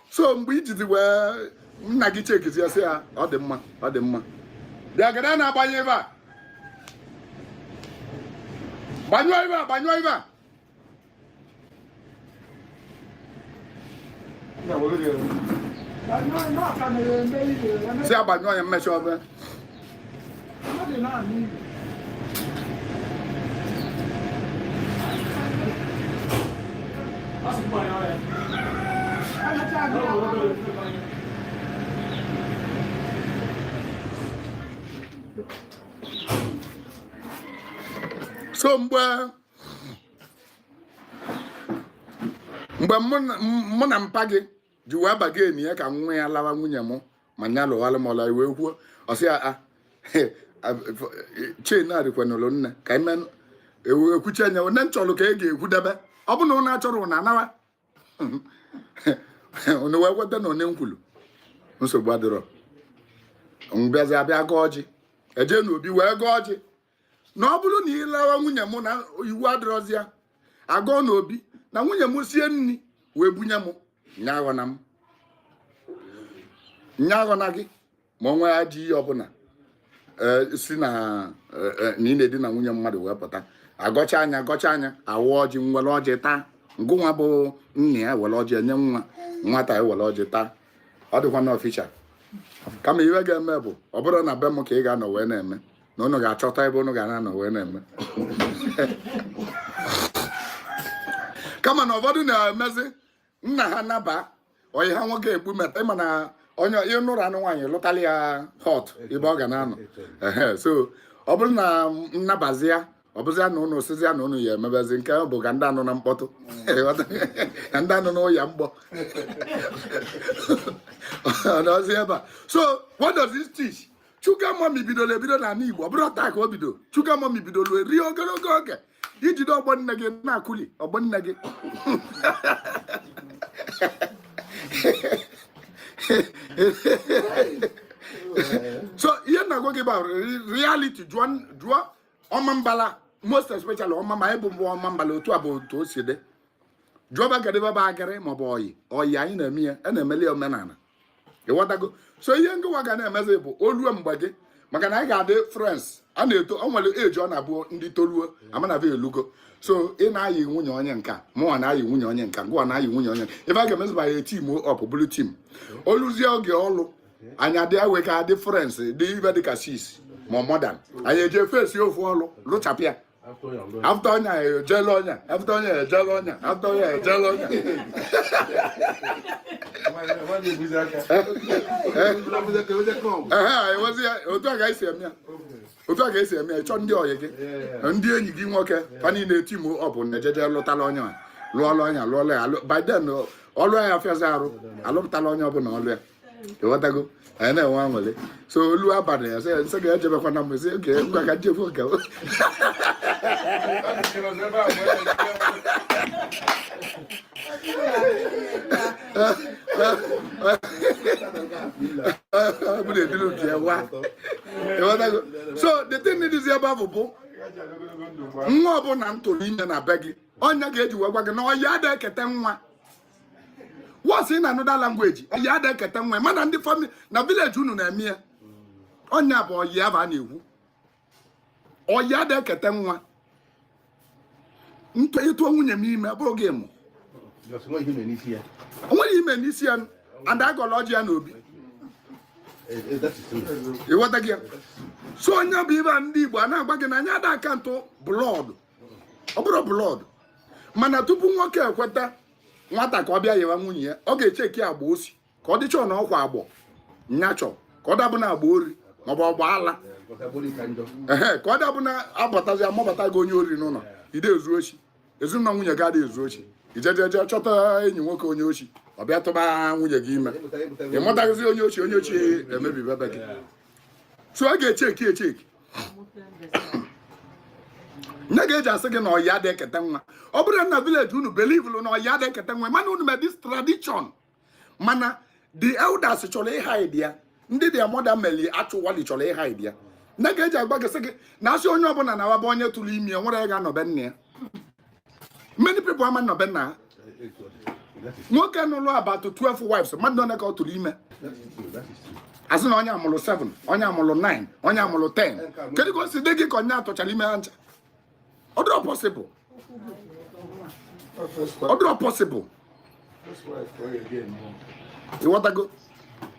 So mgbe ijizi wee nna gị chekizi ya, sị ya ọ dị mma, ọ dị mma. Bịa gada na-agbanye ebe a, gbanyụọ ebe a, gbanyụọ ebe a. Si agbanyụọ ya, mmechi ọbịa. So mgbe mụ na mpa gị ji wee baga enyi ya ka nwa ya lawa nwunye m ma nya lụghalụ m ọla, wee kwuo, ọ sị ya a chain a dịkwanụlụ nne ka ime ewu ekwuchi anya onye m chọrọ ka e ga-ekwudebe. Ọ bụ na ụnụ achọrọ, ụnụ anawa, ụnụ wee kweta na onye m kwulu nsogbu adịrọ. Mbịazi abịa gọọ ọjị, eje n'obi wee gọọ ọjị na ọ bụrụ na ị lawa nwunye m na iwu adịrọzi ya, agọọ n'obi na nwunye m sie nri wee bunye m, nya aghọna m, nya aghọna gị, ma ọ nwee ajọ ihe ọbụla si na na ị na-edina nwunye mmadụ wee pụta. Agọcha anya, gọcha anya, awa ọjị, nwere ọjị taa. Ngụnwa bụ nna ya were ọjị enye nwa nwata, ewere ọjị taa. Ọ dịkwa na official. Kama ihe ga-eme bụ ọ bụrụ na be m ka ị ga-anọ wee na-eme na unu ga-achọta ebe unu ga na-anọ wee na-eme. Kama na ụfọdụ na-emezi nna ha naba oyi ha nwoke ekpu meta ịma na onye ịnụrụ anụ nwaanyị lụtala ya hot ebe ọ ga na-anọ. Ehe, so ọ bụrụ na nnabazi ya, ọ bụzia na unu sizia na unu ya emebezi nke bụ ka ndị anụ na mkpọtụ, ka ndị anụ na ụya mgbọ n'ọzi ebe a. So what does this teach? Sugar mommy bidoro ebido n'ala Igbo. Ọ bụrụ taa ka o bido. Sugar mommy bidoro eri ogologo oge ijide ọgbọ nne gị na-akụli ọgbọ nne gị. So ihe na-agwa gị bụ reality. Jụọ, jụọ ọma mbala, most especially ọma ma ịbụ mbụ ọma mbala. Otu a bụ otu o si dị. Jụọba kedu ebe bụ agịrị maọbụ oyi oyi anyị na-eme ya, a na-emeli omenala, ịghọtago? So ihe ngịwa ga na-emezi bụ olue mgbe gị, maka na anyị ga-adị friends. A na-eto, o nwere eji ọ na-abụ ndị toruo amanaba elugo. So ị na-ayị nwunye onye nka, mụnwa na-ayị nwunye onye nka, ngụwa na-ayị nwunye onye. Ife a ga-emezi bụ anyị team up, bụrụ team. Oluzie oge ọlụ anyị adị ewe ka adị friends dị ibe dị ka six ma modern. Anyị eje fesi ofu ọlụ lụchapụ ya. After onye ejela ọnya, after onye ejela ọnya, after onye ejela ọnya. Ehe, ewezi ya otu a ga-esi eme ya, otu a ga-esi eme ya. Ịchọ ndị ọyị gị, ndị enyi gị nwoke, fa niile team up na ejeje lụtala onye a, lụọla ọnya, lụọla ya. By then ọlụ ya afịazi arụ, alụpụtala onye ọbụla ọlụ ya, ịghọtago? Anyị na-enwe aṅụrị. So olu abalị ya sị nsị ga-ejebekwa na mbụ, sị oke ngwa ka njefu nke m. Ọ bụ na-eduru nke ya wa, ịghọtago? So the thing dịzi ebe ahụ bụ nwa ọbụla m tụrụ ime na be gị, ọnya ga-eji wee gwa gị na ọya ada ekete nwa. Once ị na-anụ that language, ọya ada ekete nwa, mana ndị family na village unu na-eme ya, ọnya bụ ọya bụ a na-ekwu ọya ada ekete nwa. Ntụ ịtụọ nwunye m ime bụrụ gị mụ o nwere ime n'isi ya and agọrọ ọjị ya n'obi, ịghọta gị ya? So onye bụ ibe a ndị Igbo a na-agba gị na anya ada akaụntụ blood. Ọ bụrụ blood, mana tupu nwoke ekweta nwata ka ọ bịa yewa nwunye ya, ọ ga-echeki agba osi. Ka ọ dịchọ na ọkwa agbọ nyachọ, ka ọ dabụ na agba ori maọbụ ọgba ala. Ehe, ka ọ dabụ na abatazi amụbata gị onye ori n'ụlọ, ide ezu ochi, ezinụlọ nwunye gị adịghị ezu ochi. Ijejeje chọta enyi nwoke onye ochi, ọ bịa tụba nwunye gị ime, ị mụtaghịzi onye ochi, onye ochi emebibe gị. So a ga-echeki echeki. Nne ga-eji asị gị na ọya dị eketa nwa. Ọ bụrụ na village unu believe na ọya dị eketa nwa, mana unu mee this tradition, mana the elders chọrọ ịhide ya, ndị their mother meli actually chọrọ ịhide ya. Nne ga-eji agba gị, sị gị na asị onye ọbụla na-awaba onye tụrụ ime ya nwere ya ga-anọbe nne ya. Many people ama nnọbe nna ha. Nwoke nụlụ about 12 wives, mmadụ ole ka ọ tụrụ ime? Asị na onye amụrụ 7, onye amụrụ 9, onye amụrụ 10. Kedu ka o si dị gị ka onye atụchara ime ha ncha? Ọ dịrọ possible, ọ dịrọ possible. Ịghọtago?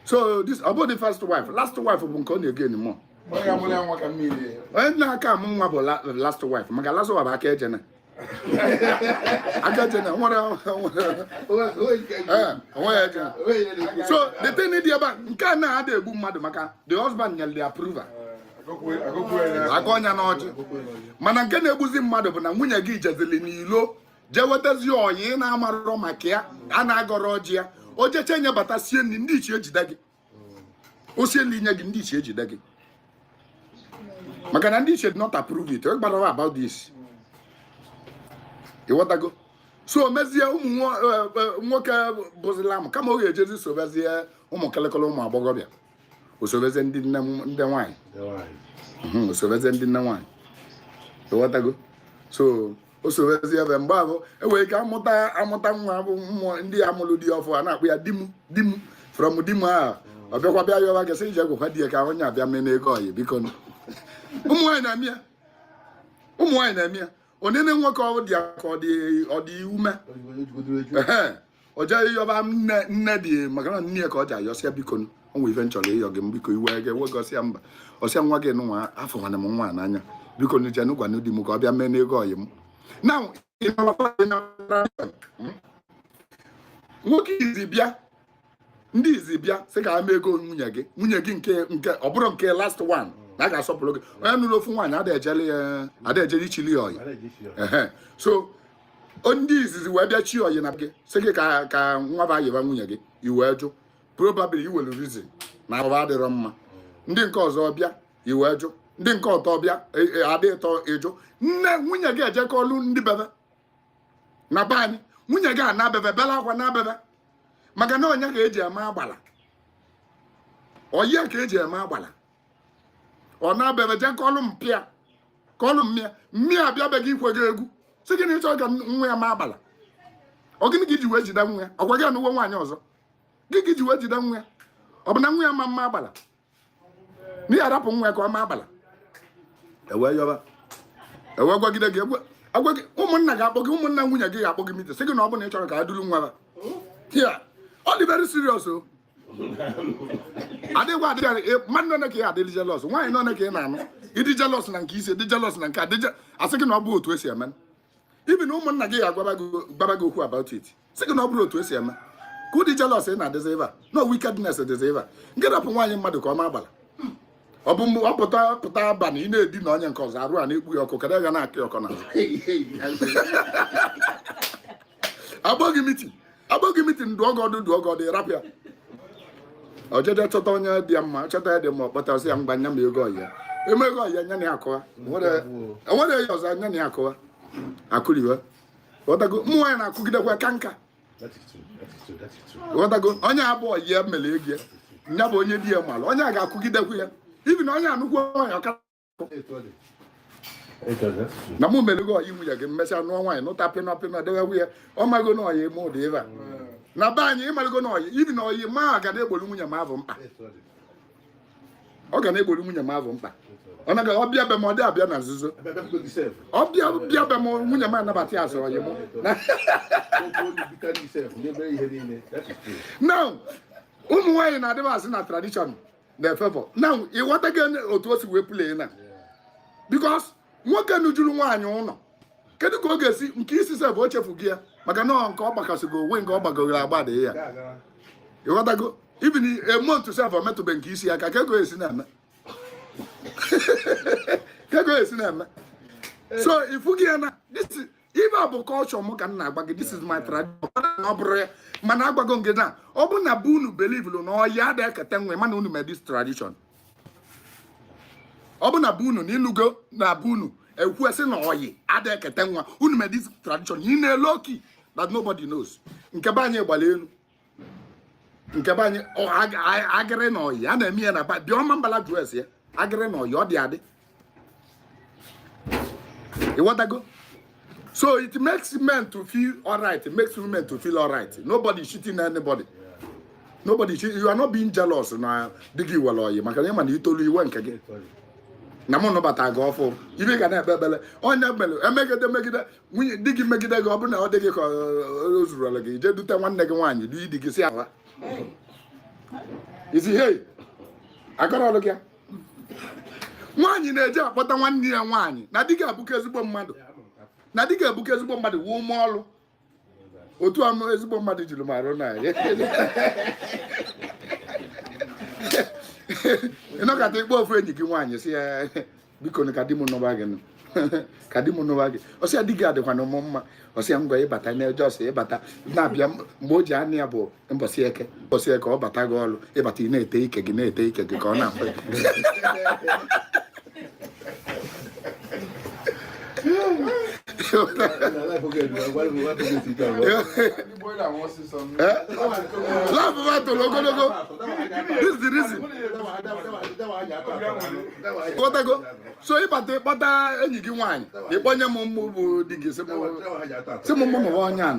So this ọ bụrụ the first wife, last wife bụ nke ọ na-egen mọ. Onye na-aka amụ nwa bụ last wife, maka last wife aka ejene, aka ejene nwere onwe ya ejene. So the thing dị ebe a, nke a na-ada egbu mmadụ maka the husband nyere the approval, aka ọnya n'ọjị. Mana nke na-egbuzi mmadụ bụ na nwunye gị jezili n'ilo jee wetazi ọyị na-amarọ maka ya, a na-agọrọ ọjị ya. O jeche nyebata, sie nri, ndị ichie ejide gị. O sie nri nye gị, ndị ichie ejide gị, maka na ndị ichie did not approve it. Gbara about this, ịghọtago? So mezie ụmụ nwoke bụzila m kama ọ ga-ejezi sobezie ụmụ kịlịkịlị ụmụ agbọghọbịa, osobezie ndị nne, ndị nwaanyị. Osobezie ndị nne nwaanyị, ịghọtago? So o sobezie ebe mgbe ahụ enwere ike amụta amụta nwa bụ mmụọ ndị amụrụ di ọfụ, a na-akpụ ya di m, di m. From di m ahụ, ọ bịakwa bịa yọwa gị, sị ije gwekwa di ya ka onye abịa mee n'ego ọyị. Biko nụ. Ụmụ nwaanyị na-eme ya, ụmụ nwaanyị na-eme ya. Onene nwoke ọ dị ya ka ọ dị ume. Ehe, ọ jee yọba nne, nne dị, maka na nne ya ka ọ ji ayọsịa, biko nụ, o nwere ife m chọrọ ịyọ gị m, biko. Iwe gị wegosi ya mba, ọsịa nwa gị nụnwa afọ nwanne m nwa n'anya, biko nụ, jee gwanụ di m ka ọ bịa mee n'ego ọyị m. Now ị nọrọ ị nọrọ, nwoke izi bịa, ndị izi bịa sị ka ha mee ego nwunye gị, nwunye gị nke ọ bụrụ nke last one na a ga-asọpụrụ gị. Onye nụrụ ofu nwaanyị ada ejele ya, ada ejele ichili ya ọyị. Ehe, so ndị izizi wee bịa chi ọyị na gị, sị gị ka nwa ba yiba nwunye gị, i wee jụ. Probably i were reason na ahụ adịrọ mma. Ndị nke ọzọ bịa, i wee jụ. Ndị nke ọtọ bịa, adị ịtọ, ịjụ. Nne nwunye gị ejekọlụ ndị bebe na be anyị. Nwunye gị ana bebe bela akwa na bebe, maka na onye ka eji eme agbala, oyi ka eji eme agbala. Ọ na-abebe jekọlụ mpịa kọlụ mmịa mmịa abịabeghị ikwe gị egwu, sị gị na ịchọ ka nwa ya ma agbala. Ọ gịnị ka iji wee jide nwa ya? Ọgwa gị anụwo nwaanyị ọzọ gị ka iji wee jide nwa ya? Ọ bụ na nwa ya ma mma agbala na ya arapụ nwa ya ka ọ ma agbala? Ewee yọba, ewee gwagide gị, egwe agwa gị, ụmụnna ga-akpọ gị, ụmụnna nwunye gị ga-akpọ gị meeting, sị gị na ọ bụ na ị chọrọ ka a duru nwa ha ya. Ọ dị very serious o. Adịghị adịghị. Mmadụ nọ ka ị adịrị jealous, nwaanyị nọ ka ị na-anụ, ịdị jealous na nke isi, dị jealous na nke adị. Asị gị na ọ bụ otu esi eme ibi na ụmụnna gị ga-agwaba gị, gbaba gị okwu about it, sị gị na ọ bụrụ otu esi eme ka ụdị jealous ị na-adịzi ebe a, no wickedness dịzi ebe a. Nke rapụ nwaanyị mmadụ ka ọ ma agbala, ọ bụ mgbe ọ pụta pụta abalị, ị na-edi na onye nke ọzọ arụ a na-ekpu ya ọkụ, kedu ga na-akụ ya ọkọ na agbọghị meeting, agbọghị meeting, dụọ gị ọdụ, dụọ gị ọdụ, ịrapụ ya. Ojeje chọta onye dị ya mma, chọta ya dị mma, ọkpọta, ọsị ya mgba nya ma ego ọyị ya eme ego ọyị ya nya na ya akụwa. Enwere ya ọzọ nya na ya akụwa akụriwe. Ghọtago? Ụmụ nwaanyị na-akụgidekwa ka nka. That is true. That is true. That is true. Ghọtago? Onye abụọ yi ya mere ego ya nya bụ onye di ya malụ, onye a ga-akụgidekwu ya ibi na onye anụkwu nwaanyị ọka. It does. That's true. Na mụ mere ego ọyị nwunye gị, mmesịa nụọ nwaanyị, nụta pịnọ pịnọ dewekwu ya. Ọ mago na ọyị eme ụdị ebe a na be anyị, ịmalụgo na ọyị ibi na ọyị ma ga na-egbolu nwunye m avụ mkpa. It does. Ọ ga na-egbolu nwunye m avụ mkpa. Ọ naga ọbịa be m, ọ dị abịa na nzuzo. Ọbịa bịa be m, nwunye m anabata ya azụ ọyị mụ. Now ụmụ nwaanyị na-adịba asị na tradition na-efevọ. Now ịghọtago otu o si wee play na because nwoke nujuru nwaanyị ụlọ, kedu ka ọ ga-esi nke isi sef o chefu gị ya, maka na ọ nke ọ gbakasịgo onwe, nke ọ gbagoro agba dị ya. Ịghọtago? Even a month sef, ọ metụbe nke isi aka. Ka ego esi na-eme, ka ego esi na-eme. So ifu gị ya na this is ife a bụ culture m ka m na-agba gị. This is my tradition. Ọ bụrụ ya, mana agbago m gị na ọ bụ na bụ unu believe na ọya ada ekete nwe, mana unu mee this tradition. Ọ bụ na bụ unu na ịnụgo na bụ unu ekwu sị na ọyị ada ekete nwa, unu mee this tradition ị na-elu oki that nobody knows. Nke be anyị gbara elu, nke be anyị agịrị na ọyị a na-eme ya na ba bịa ọma mbala jụọ ese ya. Agịrị na ọyị, ọ dị adị. Ịghọtago? So it makes men to feel alright, it makes women to feel alright. Nobody is cheating anybody, nobody cheat. You are not being jealous na di gị were ọyị, maka na ịma na itolu iwe nke gị na mụ nụbata gị ọfụ. Ibe ga na-ekpe ekpere onye mere emegide megide nwunye di gị, megide gị. Ọ bụrụ na ọ dị gị ka o zurula gị, ije dute nwanne gị nwaanyị du di gị si ala isi hei akọrọ ọlụ gị ya. Nwaanyị na-eje akpọta nwanne ya nwaanyị na di gị abụka ezigbo mmadụ, na di gị ebuka ezigbo mmadụ, wuo ume ọlụ otu a ezigbo mmadụ jiri m arụ na ya. Ịnọkọta ikpe ofu enyi gị nwaanyị si ya, "Biko nụ, ka di m nụba gị nụ, ka di m nụba gị." Ọ sị ya, "Di gị adịkwana m mma." Ọ sị ya, "Ngwa, ịbata na jos, ịbata na-abịa mgbe o ji anụ ya bụ mbọsị Eke. Mbọsị Eke ọ bata gị ọlụ, ịbata, ị na-ete ike gị, na-ete ike gị ka ọ na-afụ." Life ba toro ogologo. This is the reason. Ghọtago? So ịbata, ịkpọta enyi gị nwaanyị, ịkpọnye m mmụ bụ di gị, sị m mụ nụwa onye a,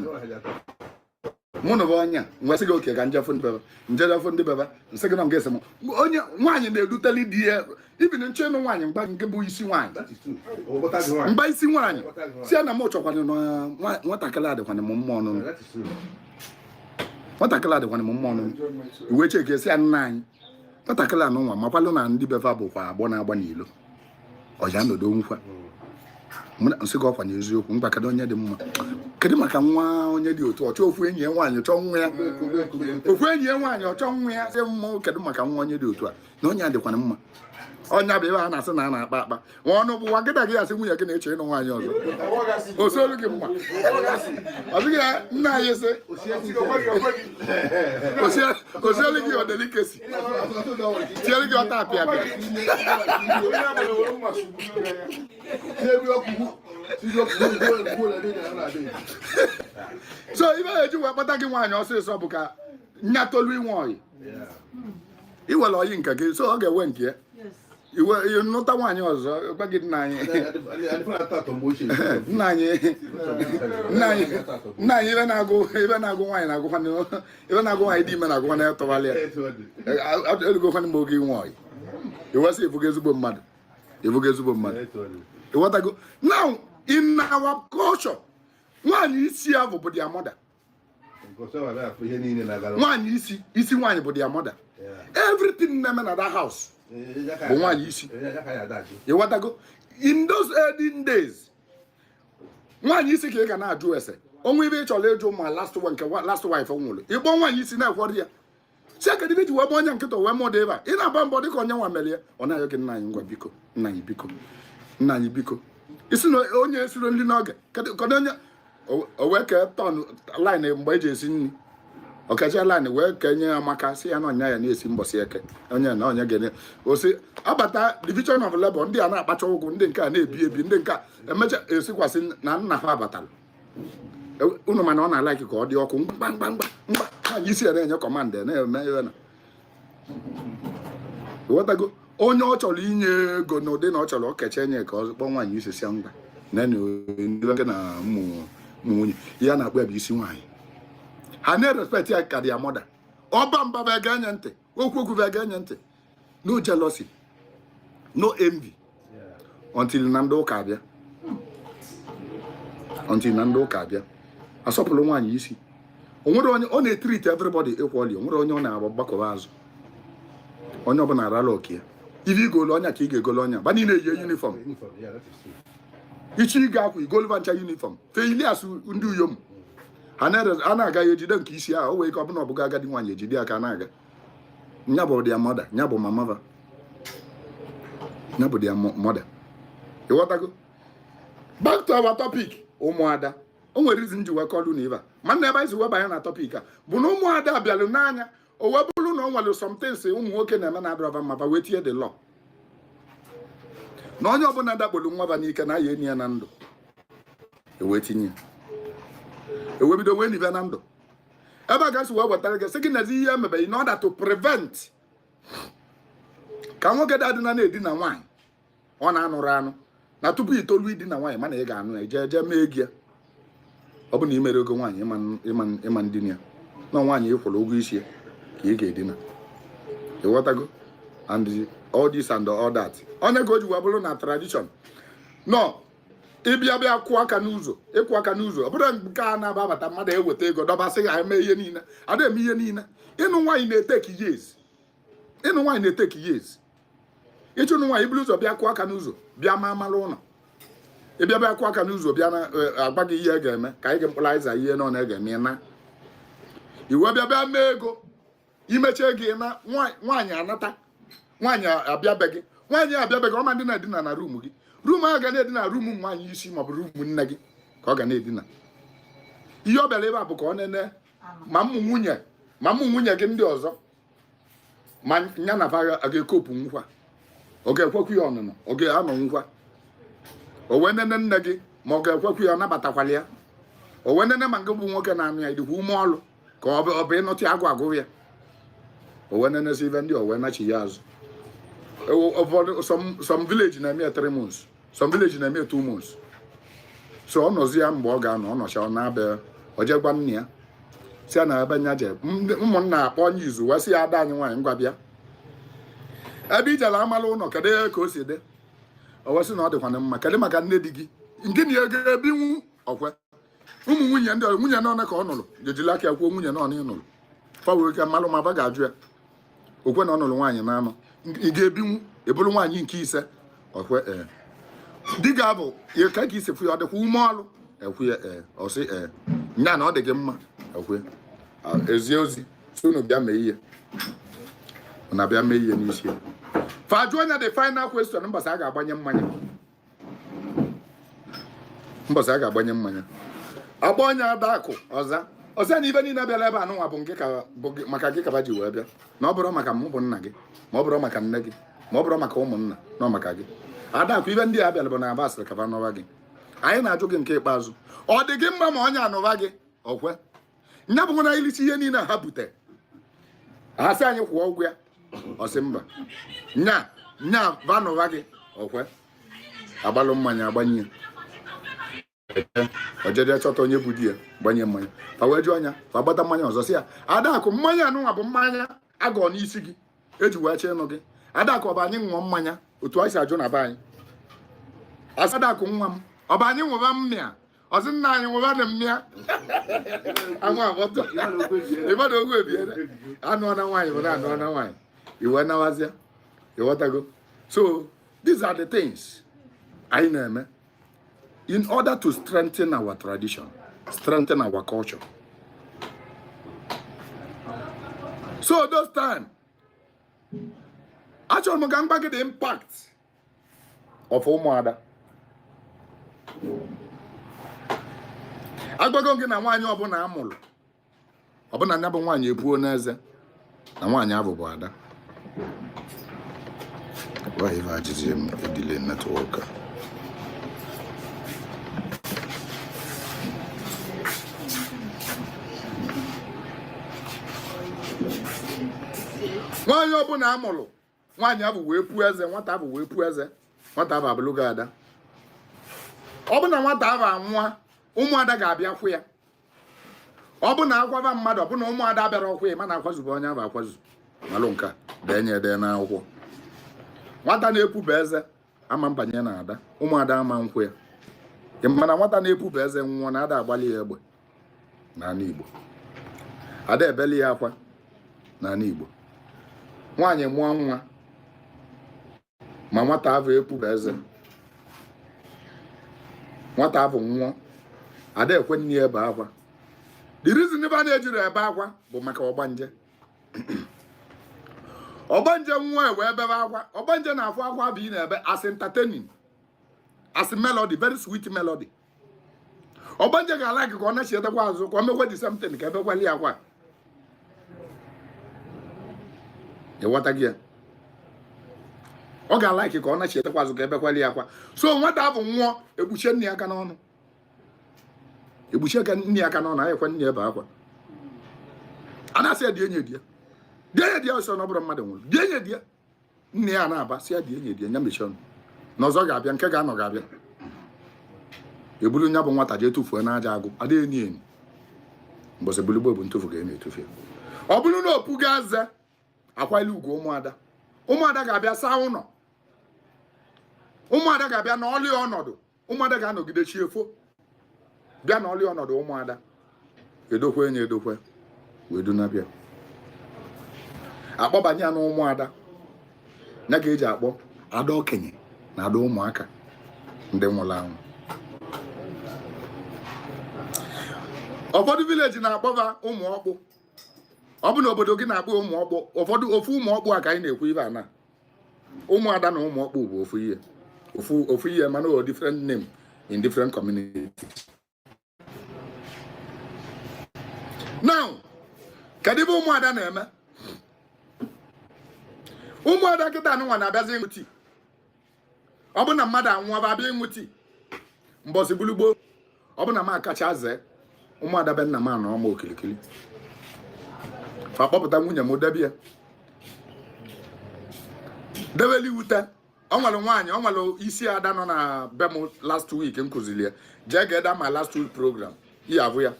mụ nụwa onye a. Ngwa, sị gị oke ka njefụ ndị bebe, njefụ ndị bebe. Nsị gị na nga esi m onye nwaanyị na-eduteli di ya ibin nchọ ịnụ nwaanyị. Mgba nke bụ isi nwaanyị, mgba isi nwaanyị si ya na m chọkwana na nwatakịrị adịkwana m mma ọnụnụ, nwatakịrị adịkwana m mma ọnụnụ. Iwe cheke si ya, "Nna anyị, nwatakịrị anụ nwa makwalụ na ndị befa bụkwa agbọ na-agba n'ilo ọya nọdo nkwa." Nsị gị ọkwa na eziokwu. Mgba, kedu onye dị mma? Kedu maka nwa onye dị otu ọchọ? Ofu enyi ya nwaanyị chọọ nwa ya, ofu enyi ya nwaanyị ọchọ nwa ya, sị mmụ, "Kedu maka nwa onye dị otu a?" Na onye a dịkwana mma. Ọnya bụ ebe a na-asị na a na-akpa akpa nwa ọnụ bụ nwa gịda gị asị nwunye gị na-eche ịnụ nwaanyị ọzọ osolu gị mma. Ọ dịghị ya, nna anyị sị osielu gị ọdelikesi tiere gị ọta apịa apịa. So ibe eji wee kpata gị nwaanyị ọsịsọ bụ ka nya tolu inwe ọyị. Iwere ọyị nke gị, so ọ ga-ewe nke ya iwe nụta nwaanyị ọzọ. Gwa gị, nna anyị, nna anyị, nna anyị, nna anyị, ibe na-agụ, ibe na-agụ nwaanyị na-agụkwa, ibe na-agụ nwaanyị dị ime na-agụkwa na etọbalị ya elugokwana mgbe oge inwe ọyị. Iwesị ịbụgo ezigbo mmadụ, ịbụgo ezigbo mmadụ. Ịghọtago? Now, in our culture, nwaanyị isi ahụ bụ their mother. Nwaanyị isi, isi nwaanyị bụ their mother. Everything na-eme na that house bụ nwaanyị isi. Ịghọtago? In those early days, nwaanyị isi ka ị ga na-ajụ ese onwe ibe ị chọrọ ịjụ. Ma last one, nke last wife nwụrụ, ịkpọ nwaanyị isi na-ekwọrọ ya si kedu ibe ji wee gba onye nkịta wee mụọ dị ebe a. Ị na-agba mbọ dịka onye nwa mere ya, ọ na-ayọ gị, "Nna anyị, ngwa, biko, nna anyị, biko, nna anyị, biko." Isi na onye esiro nri n'oge, kedu onye o wee kee turn line mgbe eji esi nri, ọkacha line wee kenye ya maka si ya na ọnya ya na-esi mbọsị Eke, onye na onye ga-enye osi abata. Division of labor. Ndị a na-akpacha ụgwụ, ndị nke a na-ebi ebi, ndị nke a emecha esikwasị na nna ha abatara unu. Mana ọ na-alike ka ọ dị ọkụ mgba mgba mgba mgba. Nwaanyị isi ya na-enye command, na-eme ihe na ghọtago. Onye ọ chọrọ inye ego n'ụdị na ọ chọrọ okecha enye ka ọ kpọọ nwaanyị isi si ngwa nke na ụmụ nwunye ya na-akpọ ya bụ isi nwaanyị. Ha na-erespect ya ka their mother. Ọba mba bụ ege enye ntị, okwu okwu bụ ege enye ntị. No jealousy, no envy, until na ndị ụka abịa, until na ndị ụka abịa asọpụrụ nwaanyị isi. O nwere onye ọ na-etreat everybody equally. O nwere onye ọ na-agbakọba azụ. Onye ọbụla arala oke ya. Ife igolu ọnya ka ị ga-egolu ọnya ba niile eyie uniform. Ichi ịga akwa igoluba ncha uniform. Feilias ndị uyom Ha na-aga ya ejide nke isi ahụ, o wee ike ọbụna ọbụga agadi nwaanyị ejide aka na-aga. Nya bụ their mother, nya bụ mama va, nya bụ their mother. Ịghọtago? Back to our topic, ụmụada. O nwere reason ji wee kọlụ na ibe a, mana ebe anyị si wee banye na topic a bụ na ụmụada bịalụ n'anya, o wee bụrụ na o nwere somethings ụmụ nwoke na-eme na adịrọva mma, wee tinye the law na onye ọbụla dakpolu nwa ba n'ike na aya enyi ya na ndụ, ewee tinye ewee bido wee nibe na ndụ. Ebe a gasị wee wetara gị sị gị nazi ihe emebe in order to prevent ka nwoke dadịna na-edina nwaanyị ọ na-anụrụ anụ na tupu itoolu idina nwaanyị, mana ị ga-anụ ya jee jee mee gị ya. Ọ bụ na ị mere ego nwaanyị ịma ndina ya na nwaanyị ị kwụrụ ụgwọ isi ya ka ị ga-edina. Ịghọtago? And all this and all that, onye ka o ji wee bụrụ na tradition nọ ịbịa bịa kwụọ aka n'ụzọ, ịkwụ aka n'ụzọ, ọ bụrụ nke a na-aba abata mmadụ eweta ego dọbasị ga eme ihe niile, ada eme ihe niile. Ịnụ nwaanyị na-eteki years, ịnụ nwaanyị na-eteki years. Ịchụnụ nwaanyị, iburu ụzọ bịa kwụọ aka n'ụzọ, bịa ma amara ụlọ, ịbịa bịa kwụọ aka n'ụzọ, bịa na agba gị ihe ga-eme ka anyị ga mkpụrụ ịza ihe nọ na ga-eme na iwe bịa bịa mee ego, imechie gị na nwaanyị anata, nwaanyị abịa be gị, nwaanyị abịa be gị, ọma ndị na-edina na room gị, room ahụ ga na-edina room nwaanyị isi maọbụ room nne gị ka ọ ga na-edina. Ihe ọ bịara ebe a bụ ka ọ nene ma ụmụ nwunye, ma ụmụ nwunye gị ndị ọzọ, ma ya na fa ga-ekopụ nkwa, ọ ga-ekwekwu ya ọnụnọ, ọ ga-anọ nkwa, o wee nene nne gị ma ọ ga-ekwekwu ya, ọ nabatakwala ya, o wee nene ma nke bụ nwoke na-anụ ya dịkwa ume ọlụ ka ọ bụ ịnụtị agụ agụ ya, o wee nenesi ife ndị o wee nachi ya azụ. Ụfọdụ some village na-eme ya 3 months, some village na-eme ya 2 months. So ọ nọzi ya mgbe ọ ga-anọ, ọ nọcha, ọ na-abịa, ọ jee gwa nne ya si ya na ebe nya je, ụmụnna akpọ onye izu wee sị ya, ada anyị nwaanyị, ngwa bịa ebe ijere amala ụlọ, kedu ka o si dị? O wee sị na ọ dịkwana mma. Kedu maka nne di gị nke na ego ebinwu ọkwe ụmụ nwunye ndị nwunye nọ ka ọ nụrụ jejila aka ya kwuo nwunye nọ ị nụrụ fawe ike mmalụ ma ba ga-ajụ ya okwe na ọ nụrụ nwaanyị na-anọ, ị ga-ebinwu ebulu nwaanyị nke ise ọkwe? Ee. Di gị abụ ka ka isi fụ ya, ọ dịkwa ume ọlụ? Ekwu ya ee. Ọ sị ee, nya na ọ dị gị mma. Ekwe ezie ozi si unu bịa mee ihe, na bịa mee ihe n'isi ya. Fa jụọ anya the final question mbọsị a ga-agbanye mmanya, mbọsị a ga-agbanye mmanya, agba onye ada akụ ọza ọza na ibe niile bịara ebe anụnwa bụ nke ka bụ maka gị kaba ji wee bịa, na ọ bụrụ maka mụ bụ nna gị, ma ọ bụrụ maka nne gị, ma ọ bụrụ maka ụmụnna, na ọ maka gị adakụ. Ibe ndị a bịara bụ na aba asịrị kaba nọwa gị. Anyị na-ajụ gị nke ikpeazụ, ọ dị gị mma ma onye anụwa gị? Ọkwe nya bụ na ilichi ihe niile ha bute, ha sị anyị kwụọ ụgwọ ya, ọ sị mba, nya nya vanụwa gị. Ọkwe agbalụ mmanya agbanye, ojeje chọta onye bụ di ya, gbanye mmanya, fa wee jụọ anya, fa gbata mmanya ọzọ, sị ya, adakụ, mmanya anụnwa bụ mmanya agọ n'isi gị eji wee chọ ịnụ gị. Adakụ, ọ bụ anyị ṅụọ mmanya otu anyị si ajụ na be anyị? Asị adakụ, nwa m, ọ bụ anyị ṅụba mmịa? Ọsị nna anyị ṅụba na mmịa anwụ agbọtọ ịgbada ogwu ebiere anụ na nwaanyị bụ na anụ na nwaanyị iwe nawazịa. Ịghọtago? So these are the things anyị na-eme in order to strengthen our tradition, strengthen our culture. So those time, achọrọ m ka m gwa gị the impact of ụmụada. Agwago gị na nwaanyị ọbụla amụrụ ọbụna ya bụ nwaanyị epuo n'eze na nwaanyị ahụ bụ ada. Why ife ajụjụ m edile network a? Nwaanyị ọbụla amụrụ, nwaanyị ahụ wee puo eze, nwata ahụ wee puo eze, nwata ahụ abụrụgo ada. Ọ bụ na nwata ahụ anwụọ, ụmụada ga-abịa kwụ ya. Ọ bụ na akwaba mmadụ, ọ bụ na ụmụada bịara ọkwụ ya, mana akwazube onye ahụ akwazu. Malụ nke a, denye ede n'akwụkwọ. Nwata na-epuba eze ama mbanye na ada, ụmụada ama nkwụ ya. Ị mana nwata na-epuba eze nwụọ, na ada agbalị ya egbe n'ala Igbo, ada ebeli ya akwa n'ala Igbo. Nwaanyị mụọ nwa ma nwata ahụ epuba eze, nwata ahụ nwụọ, ada ekwe nne ya ebe akwa. The reason ebe a na-ejiri ebe akwa bụ maka ọgbanje. Ọgbanje nwa wee bebe akwa. Ọgbanje na-afụ akwa bụ ị na-ebe as entertaining, as melody, very sweet melody. Ọgbanje ga-alike ka ọ na-achietakwa azụ ka ọ mekwa the same thing ka ebekwali ya akwa. Ịghọta gị ya? Ọ ga-alike ka ọ na-achietakwa azụ ka ebekwali ya akwa. So nwata ahụ nwụọ, ekpuchie nne ya aka n'ọnụ, ekpuchie nne ya aka n'ọnụ, anyịkwa nne ebe akwa. A na-asị ya die enye di ya, die enye di ya ọsọ na ọ bụrụ mmadụ nwụrụ, die enye di ya. Nne ya na-aba sị ya die enye di ya, nya mechie ọnụ na ọzọ ga-abịa, nke ga-anọ ga-abịa. Ebulu nya bụ nwata jee tụfuo n'aja agụ adịghị enyi enyi. Mbọsị bulugbo bụ ntụfu ka e na-etufu ya. Ọ bụrụ na opu ga-aza akwali ugwu ụmụada, ụmụada ga-abịa saa ụlọ, ụmụada ga-abịa n'ọlị ọnọdụ, ụmụada ga-anọgide chi efo bịa n'ọlị ọnọdụ ụmụada edokwe enye edokwe wee dunabịa akpọbanye ya na ụmụada ya ka eji akpọ ada okenye na ada ụmụaka ndị nwụrụ anwụ. Ụfọdụ village na-akpọba ụmụ ọkpụ. Ọ bụ na obodo gị na-akpọ ụmụ ọkpụ, ụfọdụ ofu ụmụ ọkpụ a ka anyị na-ekwu ibe a na ụmụada na ụmụ ọkpụ bụ ofu ihe, ofu ihe, mana o different name in different communities. Now, kedu ebe ụmụada na-eme? Ụmụada kịta anụnwa na-abịazi ịṅụ tii. Ọ bụ na mmadụ anwụọ, ba abịa ịṅụ tii mbọsị bulugbo. Ọ bụ na m akacha zee ụmụada be nna m anọ ọma okilikili, fa kpọpụta nwunye m debe ya, debeli ute. Ọ nwere nwaanyị, ọ nwere isi ada nọ na be m last week m kụziri ya. Jee geda ma last week program ihe abụ ya.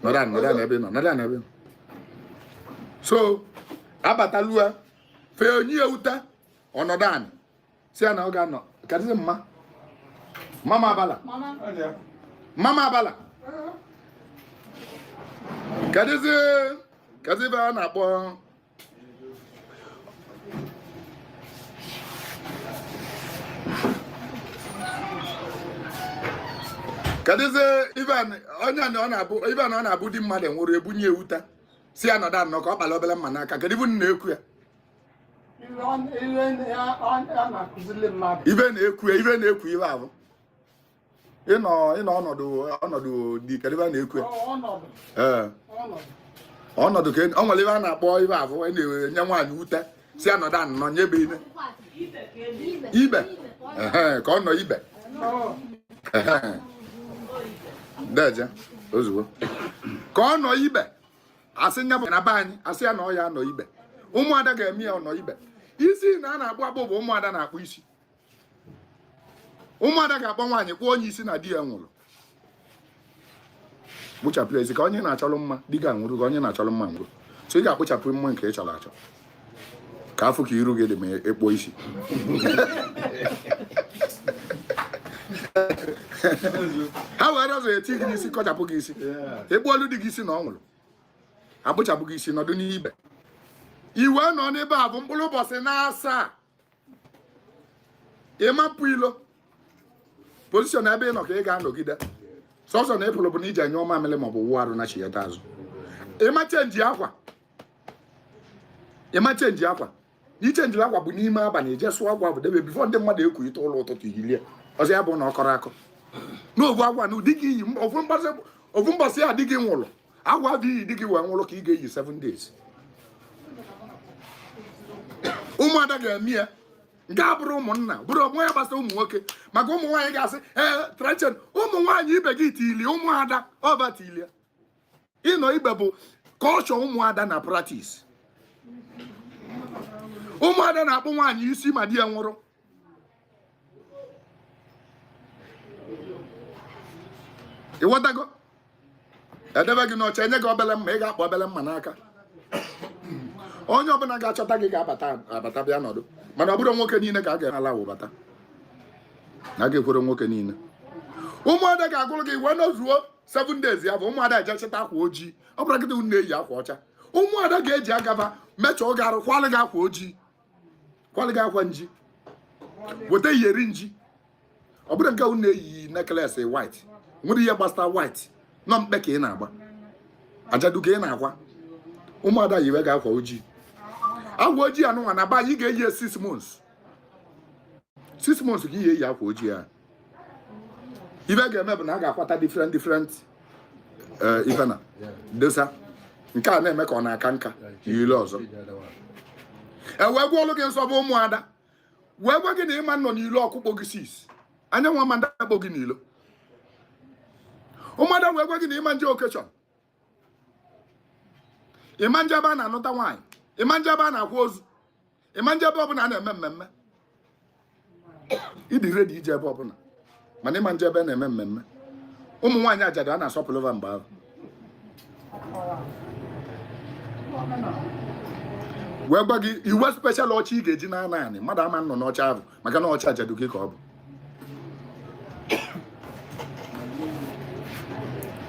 Nọrọ ebe ị nọ, nọrọ ebe ị nọ. So abatalua fee onye ya ute ọnọdụ anị si ya na ọ ga-anọ kedụzi mma mama abala mama abala kedụzi kedụzi ebe a na-akpọ kedụzi ibe onye ọ na-abụ ibe na ọ na-abụ di mmadụ nwụrụ ebunye ewute si ya nọdụ anọ ka ọ kpara obere mma n'aka. Kedu ibu na-ekwu ya? Ibe na-ekwu ya, ibe na-ekwu ibe ahụ ịnọ ịnọ ọnọdụ ọnọdụ dị. Kedu ibe a na-ekwu ya? Ee, ọnọdụ ka ọ nwere ibe a na-akpọ ibe ahụ na-enye nwaanyị ute si ya nọdụ anọ nyebe ime ibe ka ọ nọ ibe deje ozugbo ka ọ nọ ibe. Asị nya bụ na be anyị asị ya na ọ ya nọ ibe. Ụmụada ga-eme ya ọ nọ ibe. Isi na a na-akpụ akpụ bụ ụmụada na-akpụ isi. Ụmụada ga-akpọ nwaanyị kpụọ onye isi na di ya nwụrụ, kpụchapụ ezi ka onye na-achọrọ mma. Di gị anwụrụ ka onye na-achọrọ mma nwụrụ, so ị ga-akpụchapụ mma nke ị chọrọ achọ ka afọ ka iru gị dị ma ịkpọ isi. Ha were ọzọ eti gị n'isi, kọchapụ gị isi, ekpuolu di gị isi na ọ nwụrụ, akpụchapụ gị isi, nọdụ n'ibe iwe nọ n'ebe a bụ mkpụrụ ụbọchị na asaa. Ịmapụ ilo position ebe ị nọ ka ị ga-anọgide. Sọsọ na ịpụrụ bụ na iji anyụọ mamịrị maọbụ wụọ arụ na chigheta azụ. Ịma change akwa, ịma change akwa. Ichenjiri akwa bụ n'ime abalị eje sụọ akwa bụ debe before ndị mmadụ ekwurịta ụlọ ụtụtụ yilie. Ọzọ ya bụ na ọ kọrọ akọ n'ovu akwa na ụdị gị iyi ofu mbọsị ya di gị nwụrụ, akwa bụ iyi di gị wee nwụrụ ka ị ga-eyi 7 days. Ụmụada ga-eme ya. Nke a bụrụ ụmụnna bụrụ onwe ya gbasara ụmụ nwoke, maka ụmụ nwaanyị ga-asị ee trechen ụmụ nwaanyị ibe gị tili ụmụada ọba tilie. Ịnọ ibe bụ kọlchọ ụmụada na practice. Ụmụada na-akpụ nwaanyị isi ma di ya nwụrụ. Ịghọtago? Edebe gị n'oche, enye gị obele mma, ị ga-akpọ obele mma n'aka. Onye ọbụla ga-achọta gị ga-abata abata bịa nọdụ, mana ọ bụrụ nwoke niile ka a ga-ala wụbata na a ga-ekwere nwoke niile. Ụmụada ga-agụrụ gị wee nọzuo 7 days. Ya bụ ụmụada eje chịta akwa ojii. Ọ bụrụ kịta unu na-eyi akwa ọcha, ụmụada ga-eji agaba mechọọ gị arụ, kwalị gị akwa ojii, kwalị gị akwa nji, weta iyeri nji. Ọ bụrụ nke unu na-eyi necklace white nwere ihe gbasara white. Nọ mkpe ka ị na-agba, ajadu ka ị na-akwa. Ụmụada yiwe gị akwa ojii, akwa ojii anụnwa na be anyị ga-eyi 6 months, 6 months ka ị ga-eyi akwa ojii a. Ife ga-eme bụ na a ga-akwata different different ife na dosa nke a na-eme ka ọ na-aka nka yiri ọzọ. E wee gwa ọlụ gị nsọ bụ ụmụada wee gwa gị na ịma nọ n'ilo ọkụkpọ gị 6 anyanwụ ama ndakpọ gị n'ilo. Ụmụada wee gwa gị na ịma nje occasion, ịma nje ebe a na-anụta nwaanyị, ịma nje ebe a na-akwa ozu, ịma nje ebe ọbụla a na-eme mmemme. Ịdị ready ije ebe ọbụla, mana ịma nje ebe a na-eme mmemme. Ụmụ nwaanyị ajadu a na-asọpụrụ va mgbe ahụ wee gwa gị iwe special ọcha ị ga-eji na anị mmadụ ama nọ n'ọcha ahụ, maka na ọcha ajadu gị ka ọ bụ.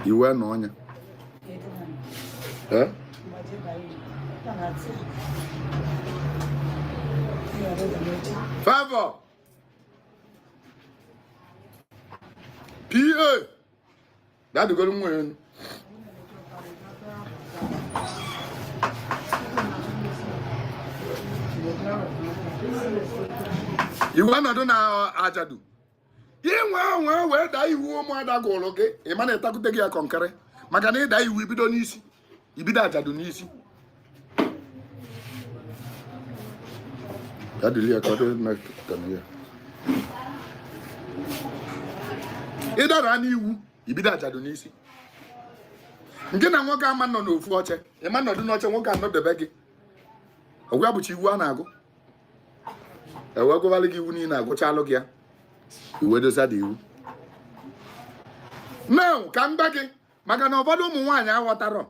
Iwe na ọnya. Eh? Favor PA dadugoro nwa elu. Iwe nọdụ na ajadu inwe onwe wee daa iwu ụmụada gụrụ gị, ị ma na ịtakute gị ya kọnkịrị, maka na ịda iwu ibido n'isi, ibido ajadu n'isi. Ya dịrị ya ka ọ dị na ya. Ịdara n'iwu ibido ajadu n'isi nke na nwoke ama nọ n'ofu oche, ịma nọdụ n'oche nwoke anọdebe gị. Ọgwa bụcha iwu a na-agụ, ewee gụbalị gị iwu niile, agụchalụ gị ya, iwe dosa dị iwu. Now ka m gwa gị, maka na ụfọdụ ụmụ nwaanyị aghọtarọ,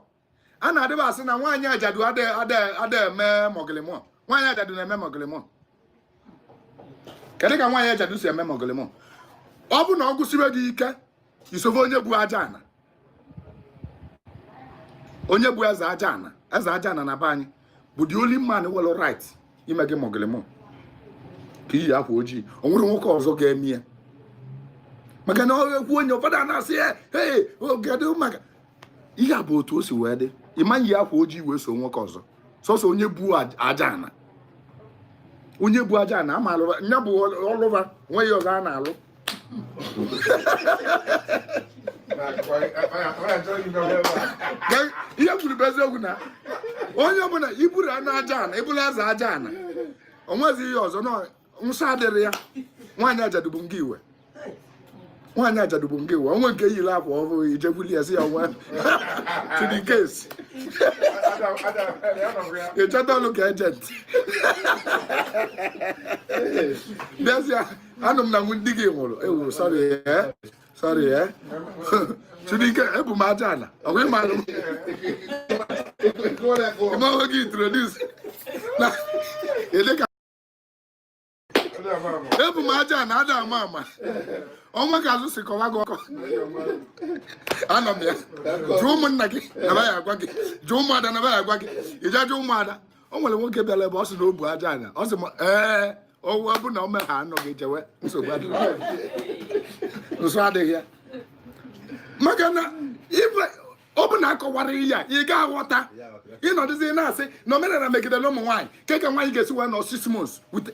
a na-adịba asị na nwaanyị ajadu ada eme mọgịlịmọ. Nwaanyị ajadu na-eme mọgịlịmọ. Kedu ka nwaanyị ajadu si eme mọgịlịmọ? Ọ bụ na ọ gụsibe gị ike, isobe onye bụ aja ana, onye bụ eze aja ana. Eze aja ana na be anyị bụ the only man nwere right ime gị mọgịlịmọ ka iyi akwa ojii. O nwere nwoke ọzọ ga-eme ya, maka na ọ ekwu onye ụfọdụ a na-asị ya, hey, kedu maka ihe a bụ otu o si wee dị? Ịma yi akwa ojii wee so nwoke ọzọ, sọsọ onye bu aja ana, onye bu aja ana ama alụva nya bụ ọlụva, nweghị ọzọ a na-alụ. Ihe kwuru bụ eziokwu na onye ọbụla iburu na aja ana, iburu eze aja ana, o nwezi ihe ọzọ na nsọ adịrị ya. Nwaanyị ajadu bụ nga iwe, nwaanyị ajadu bụ nga iwe. Onwe nke yiri akwa ọhụrụ ijekwuli ya, si ya nwa to the case, ịchọta ọlụ ka agent bịazịa, anụ m na ndị gị nwụrụ ewu, sorry eh, sorry eh, Chidike, ebu m aja ala ọgwa ịmalụ m ịma onwe gị introduce na edeka ebu m aja na ada ama ama ọnwa ka azụ si kọwa gị ọkọ. Anọ m ya, jụọ ụmụnna gị na ya agwa gị, jụọ ụmụada na ya agwa gị, ije jụọ ụmụada. O nwere nwoke bịara ebe ọ sị na o bu aja anya, ọ sị m ee, ọ bụ na o mee ha anọ gị jewe, nsogbu adịghị, nso adịghị ya, maka na ife ọ bụ na akọwara ya ị ga-aghọta. Ịnọdụzi na-asị na omenala megidere ụmụ nwaanyị, ke ka nwaanyị ga-esi wee nọ 6 months with?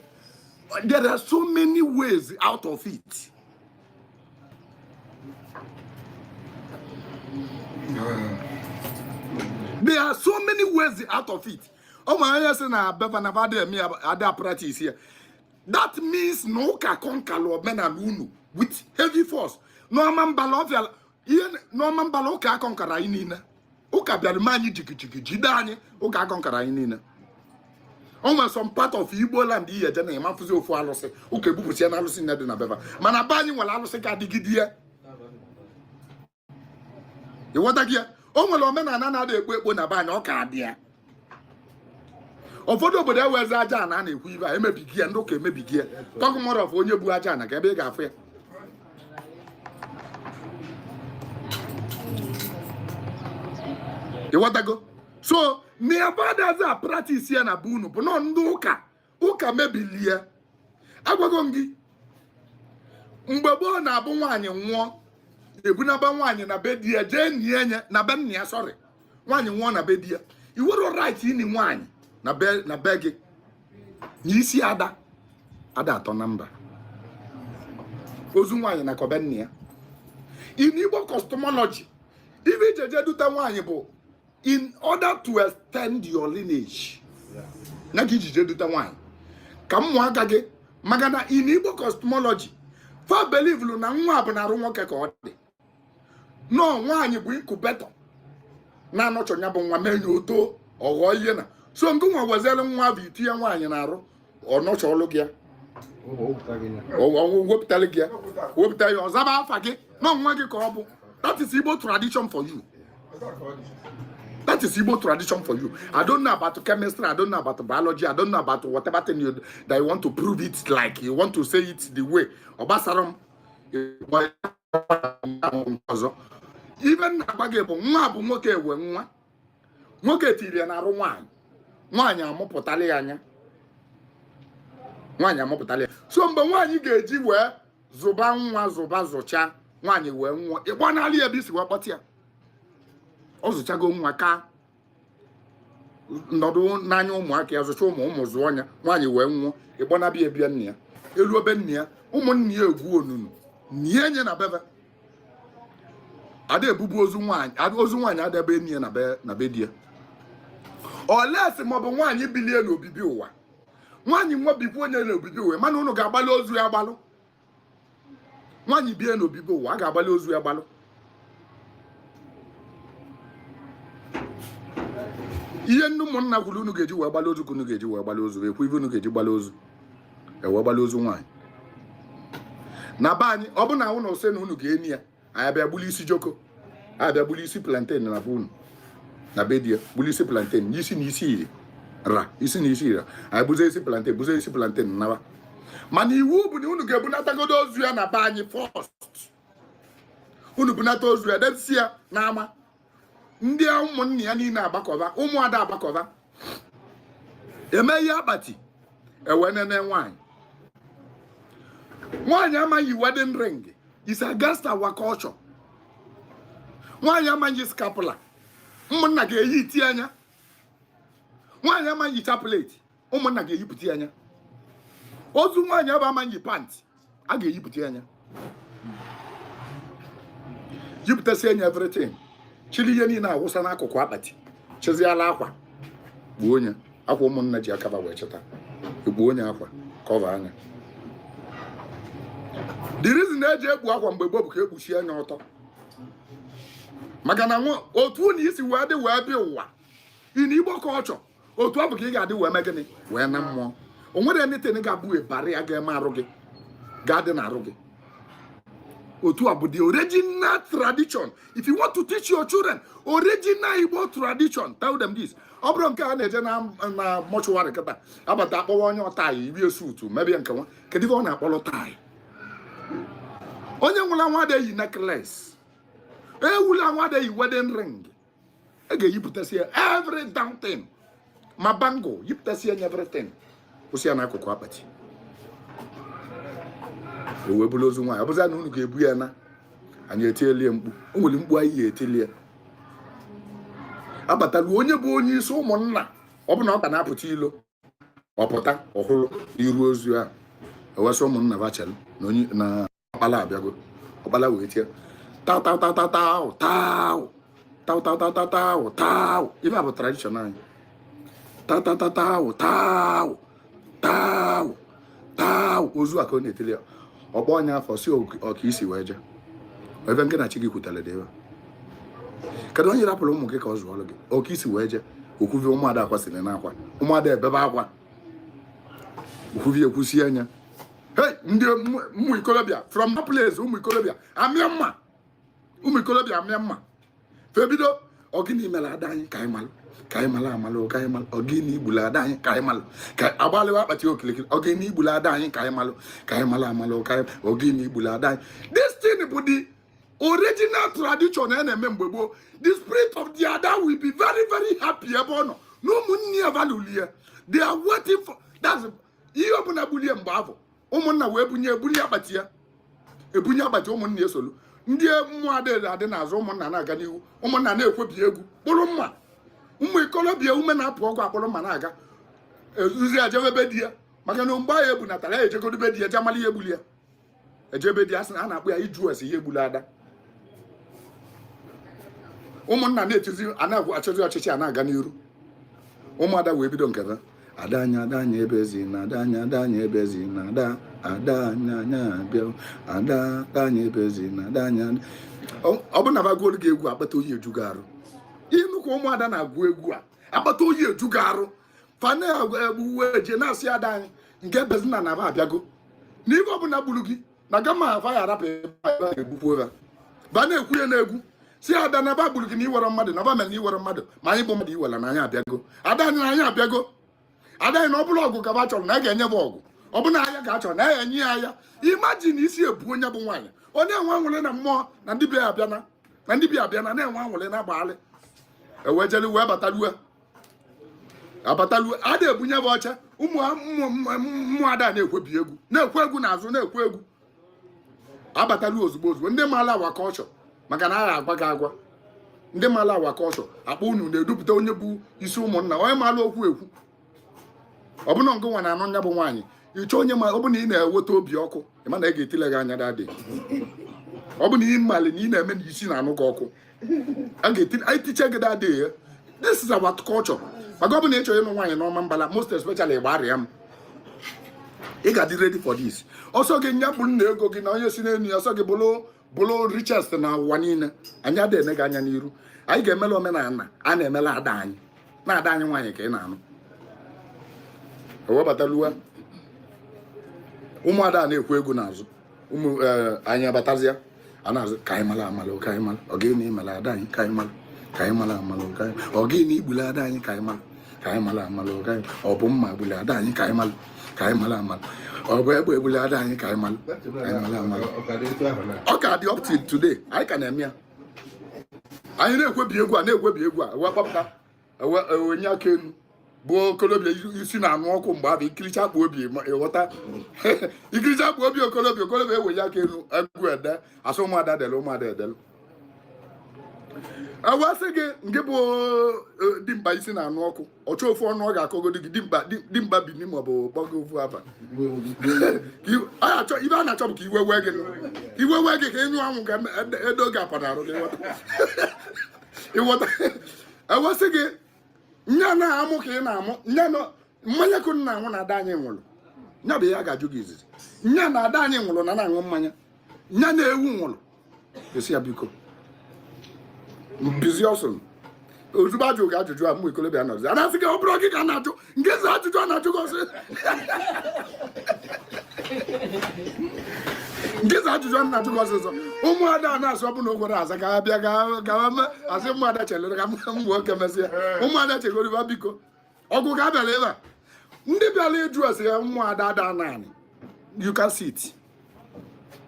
There are so many ways out of it. There are so many ways out of it. Ụmụ anya sị na beva na ada eme ya, ada practice ya. That means na ụka conquerlụ omenala unu with heavy force n'ọma mbala ọfịa ihe n'ọma mbala. Ụka aconquerra anyị niile. Ụka bịara mee anyị jigijigi, jide anyị. Ụka aconquerra anyị niile. O nwere some part of Igbo land ihe eje na ịma mfụzi ofu alụsị. Ụka ebupụsị ya na alụsị nne dị na beva, mana be anyị nwere alụsị ka adịgide ya. Ịghọta gị ya? O nwere omenala na-ada ekpo ekpo na be anyị, ọ ka dị ya. Ụfọdụ obodo ewezi aja ana a na-ekwu ibe a emebighị ya, ndị ụka emebighị ya. Talk more of onye bu aja ana ka ebe ị ga-afụ ya. Ịghọtago? So na a practice ya na be unu bụ nọ ndị ụka, ụka mebili ya. Agwago m gị, mgbe gboo na-abụ nwaanyị nwụọ Ebunaba nwaanyị na be di ya, jee nie nye na be nna ya. Sorry, nwaanyị nwụọ na be di ya, i nwere right ini nwaanyị na be gị na isi ada ada atọ na mba. Ozu nwaanyị na kọbe nna ya. In Igbo cosmology, ife ije je dute nwaanyị bụ in order to extend your lineage, na ka iji je dute nwaanyị ka mmụọ gị, maka na in Igbo cosmology, fa believe na nwa bụ na-arụ nwoke ka ọ dị nọọ. Nwaanyị bụ incubator na-anọchọ ya bụ nwa, mee ya oto, ọghọọ ihe na so ngụ nwa wezere nwa bụ itinye nwaanyị na-arụ, ọ nọchọọlụ gị ya. Wepụtara gị ya, wepụta ya, ọzaba afa gị na nwa gị ka ọ bụ. That is Igbo tradition for you. That is Igbo tradition for you. I don't know about chemistry, I don't know about biology, I don't know about whatever thing you that you want to prove it, like you want to say it the way ọ gbasara m ọzọ. Ibe nna agba gị bụ nwa bụ nwoke ewe nwa nwoke tiri ya n'arụ nwaanyị, nwaanyị amụpụtala ya anya, nwaanyị amụpụtala ya. So mgbe nwaanyị ga-eji wee zụba nwa, zụba zụcha, nwaanyị wee nwụọ, ịgbanalị ya ebe isi wee kpọta ya. Ọ zụchago nwa ka nọdụ n'anya ụmụaka ya, zụcha ụmụ ụmụ, zụọ ya, nwaanyị wee nwụọ, ịgbanabịa ebia nna ya elu obe nna ya, ụmụnne ya egwu onunu nie nye na bebe ada ebubu ozu nwaanyị. Ozu nwaanyị adebe enyi ya na be di ya, olesi maọbụ nwaanyị bilie n'obibi ụwa. Nwaanyị nwebikwa onye n'obibi ụwa, mana unu ga-agbalị ozu ya agbalụ. Nwaanyị bie n'obibi ụwa, a ga-agbalị ozu ya gbalụ. Ihe ndị ụmụnna kwuru unu ga-eji wee gbalị ozu ka unu ga-eji wee gbalị ozu, ekwu ibe unu ga-eji gbalị ozu, ewee gbalị ozu nwaanyị na be anyị. Ọ bụ na unu sị na unu ga-eni ya, anyị abịa gbuli isi joko, anyị abịa gbuli isi plantain na be unu, na be di ya, gbuli isi plantain, isi na isi iri ra, isi na isi ira. Anyị buzie isi plantain, buzie isi plantain naba. Mana iwu bụ na unu ga-ebunatagodo ozu ya na be anyị first. Unu bunata ozu ya, debisi ya n'ama, ndị ụmụnne ya niile agbakọba, ụmụada agbakọba, eme ihe akpati, ewe nene nwaanyị. Nwaanyị amaghị wedding ring is against our culture. Nwaanyị amaghị scapular, ụmụnna ga-eyi iti anya. Nwaanyị amaghị chaplet, ụmụnna ga-eyipụta anya. Ozu nwaanyị ebe amaghị pant, a ga-eyipụta anya, yipụtasị anya everything, chiri ihe niile awụsa n'akụkụ akpati, chiziala akwa, gbuo onye akwa ụmụnna ji akaba wee cheta, egbuo onye akwa cover anya. The reason eji ekpu akwa mgbe gboo bụ ka ekpuchie anya ọtọ, maka na otu na isi wee dị wee bịa ụwa in Igbo culture, otu ọ bụ ka ị ga-adị wee mee gịnị, wee na mmụọ. O nwere anything ga-abụ ịbarị ya ga-eme arụ gị ga-adị n'arụ gị. Otu a bụ the original tradition. If you want to teach your children original Igbo tradition, tell them this. Ọ bụrụ nke a na-eje na mortuary kịta, abata akpọwa onye ọtaị ibie sutu mebie nke nwa, kedu ife ọ na-akpọrọ tie? Onye nwụrụ anwụ adịghị necklace, ewula anwụ adịghị wedding ring. A ga-eyipụtasị ya every damn thing, ma bangle, yipụtasị ya everything, kwụsị ya n'akụkụ akpati, o wee bụrụ ozu nwaanyị. Ọ bụzia na unu ga-ebu ya na anyị etielie mkpu, o nwere mkpu anyị ga-etilie. Abatala onye bụ onye isi ụmụnna, ọ bụ na ọ ka na-apụta ilo, ọ pụta ọhụrụ n'iru ozu ahụ, ewesị ụmụnna bachel na onye na ọkpala abịago. Ọkpala wee tie tau tau tau tau tau tau tau tau tau tau tau tau. Ife a bụ tradition anyị. Tau tau tau tau tau tau tau. Ozu a ka ọ na-etili ya, ọkpọ onye afọ si ọka isi wee jee ebe nke na chi gị kwutere dị ebe. Kedu onye rapụrụ ụmụ gị ka ọ zụọrọ gị ọka isi wee jee? Okwuvi ụmụada akwasịrị n'akwa, ụmụada ebebe akwa, okwuvi ekwusi anya. Hey, ndị ụmụ ikolobịa from that place, ụmụ ikolobịa amịa mma, ụmụ ikolobịa amịa mma, febido ọgịnị mere ada anyị, ka anyị malụ, ka anyị malụ amalụ, ka anyị malụ ọgịnị igbulu ada anyị, ka anyị malụ, ka agbalịwa akpati okirikiri, ọgịnị igbulu ada anyị, ka anyị malụ, ka anyị malụ amalụ, ka anyị ọgịnị igbulu ada anyị. This thing bụ the original tradition a na-eme mgbe gboo. The spirit of the ada will be very very happy ebe ọ nọ na ụmụnne ya valulie. They are waiting for that's ihe ọbụla gbulie mgbe ahụ, ụmụnna wee bunye ebunye akpati ya, ebunye akpati, ụmụnna esolu. Ndị mmụọ adịghị adị n'azụ, ụmụnna na-aga n'ihu, ụmụnna na-ekwebi egwu kpụrụ mma, ụmụ ikolobịa ume na-apụ ọgụ akpụrụ mma na-aga ezuzi ejebe be di ya, maka na mgbe ahụ ebunatara ya, ejegodo be di ya jamala ihe egbuli ya, ejebe di ya, sị na a na-akpụ ya iju ese ihe egbula ada. Ụmụnna na-etizi, a na-achọzi ọchịchị a na-aga n'iru. Ụmụada wee bido nke ha: "Ada anya, ada anya, ebe ezi na ada anya, ada anya, ebe ezi na ada, ada anya, anya abịa, ada, ada anya, ebe ezi na ada anya." Ọ bụ na ba gụọlụ gị egwu, akpata oyi eju gị arụ. Ịnụ ka ụmụada na-agụ egwu a, akpata oyi eju gị arụ. Fa na-egbu uwe eje na-asị ada anyị nke ebezina na ba abịago n'ife ọbụla gburu gị na gama afa ya arapụ ebe a ga-egbukwu ha. Ba na-ekwu ya n'egwu si ada na ba gburu gị na iwere mmadụ na ba mere na iwere mmadụ, ma anyị bụ mmadụ iwere na anyị abịago. Ada anyị, na anyị abịago. Ada anyị, na ọ bụrụ ọgụ ka ba chọrọ, na a ga-enye bụ ọgụ, ọ bụ na ahịa ka a chọrọ, na a ga-enye ya ahịa. Imagine isi ebu onye bụ nwaanyị, ọ na-enwe anwụrị na mmụọ na ndị bịa abịana, na ndị bịa abịana, na-enwe anwụrị na-agbagharị. Ewejere wee batalue, abatalue, a na-ebunye bụ ọcha. Ụmụ ụmụada na-ekwebi egwu, na-ekwe egwu n'azụ, na-ekwe egwu abatalu ozugbo ozugbo. Ndị maala awa kọlchọ, maka na a agwa gị agwa, ndị maala awa kọlchọ akpọ unu na-edupụta onye bụ isi ụmụnna, onye maala okwu ekwu. Ọbụna ngụ nwa na-anụ nya bụ nwaanyị, ịchọ onye ma ọ bụ na ị na-eweta obi ọkụ, ịma na ị ga-etile gị anya dadị. Ọ bụ na ị mali na ị na-eme na isi na-anụ gị ọkụ, a ga-eti tiche gị dadị ya. This is our culture. Maka ọ bụ na ị chọrọ ịnụ nwaanyị n'ọma mbala, most especially ịgbarịa m, ị ga-adị ready for this. Ọsọ gị nya bụ nna ego gị na onye si n'elu ya, ọsọ gị bụrụ bụrụ richest na ụwa niile, anyị adịghị ene gị anya n'iru. Anyị ga-emela omenala a na-emela ada anyị na ada anyị nwaanyị ka ị na-anụ. Ewebataluwa ụmụada na-ekwu egwu n'azụ, ụmụ anyị abatazịa a na-azụ ka anyị mara amala, ka anyị mara ọ gịnị imela ada anyị, ka anyị mara, ka anyị mara amala, ka anyị ọ gịnị igbule ada anyị, ka anyị mara, ka anyị mara amala, ka anyị ọ bụ mma gbule ada anyị, ka anyị mara, ka anyị mara amala, ọ bụ egbe egbule ada anyị, ka anyị mara, ka anyị mara amala. Ọ ka dị up till today, anyị ka na-eme ya. Anyị na-ekwebi egwu a, na-ekwebi egwu a, wee kpọpụta ewenye aka elu bụ okolobịa isi na-anụ ọkụ mgbe ahụ ikiricha akpa obi, ịghọta, ikiricha akpa obi okolobịa, okolobịa ewenye aka elu, egwu ede, asụ ụmụada delu, ụmụada edelu. Ewesị gị nke bụ dimkpa isi na-anụ ọkụ, ọchọ ofu ọnụ ọ ga-akọgodo gị, dimkpa, dimkpa bini maọbụ kpọgo ofu afa. Ibe a na-achọ bụ ka iwe wee gị, iwe wee gị, ka ịnyụ anwụ, ka edo gị apa n'arụ gị, ịghọta. Ewesị gị nya na-amụ ka ị na-amụ nya na mmanya ka unu na-anwụ na ada anyị nwụrụ, nya bụ ya ga-ajụ gị izizi. Nya na ada anyị nwụrụ na na-aṅụ mmanya, nya na ewu nwụrụ, esi ya biko bizi ọsọ ozugbo ajụ gị ajụjụ a. Mgbe ikolobịa nọzi a na-asị gị, ọ bụrụ gị ka a na-ajụ nke eze ajụjụ a na-ajụ gị ọsị nke eze ajụjụ a na-ajụ gị ọsịsọ. Ụmụada a na-asị ọ bụ na o gwara aza ka ha bịa ka asị ụmụada chelere ka m nwoke mesịa. Ụmụada chegoriba biko, ọgụ ka a bịara ebe a, ndị bịara ịjụ ase ya. Ụmụada ada naanị, you can sit,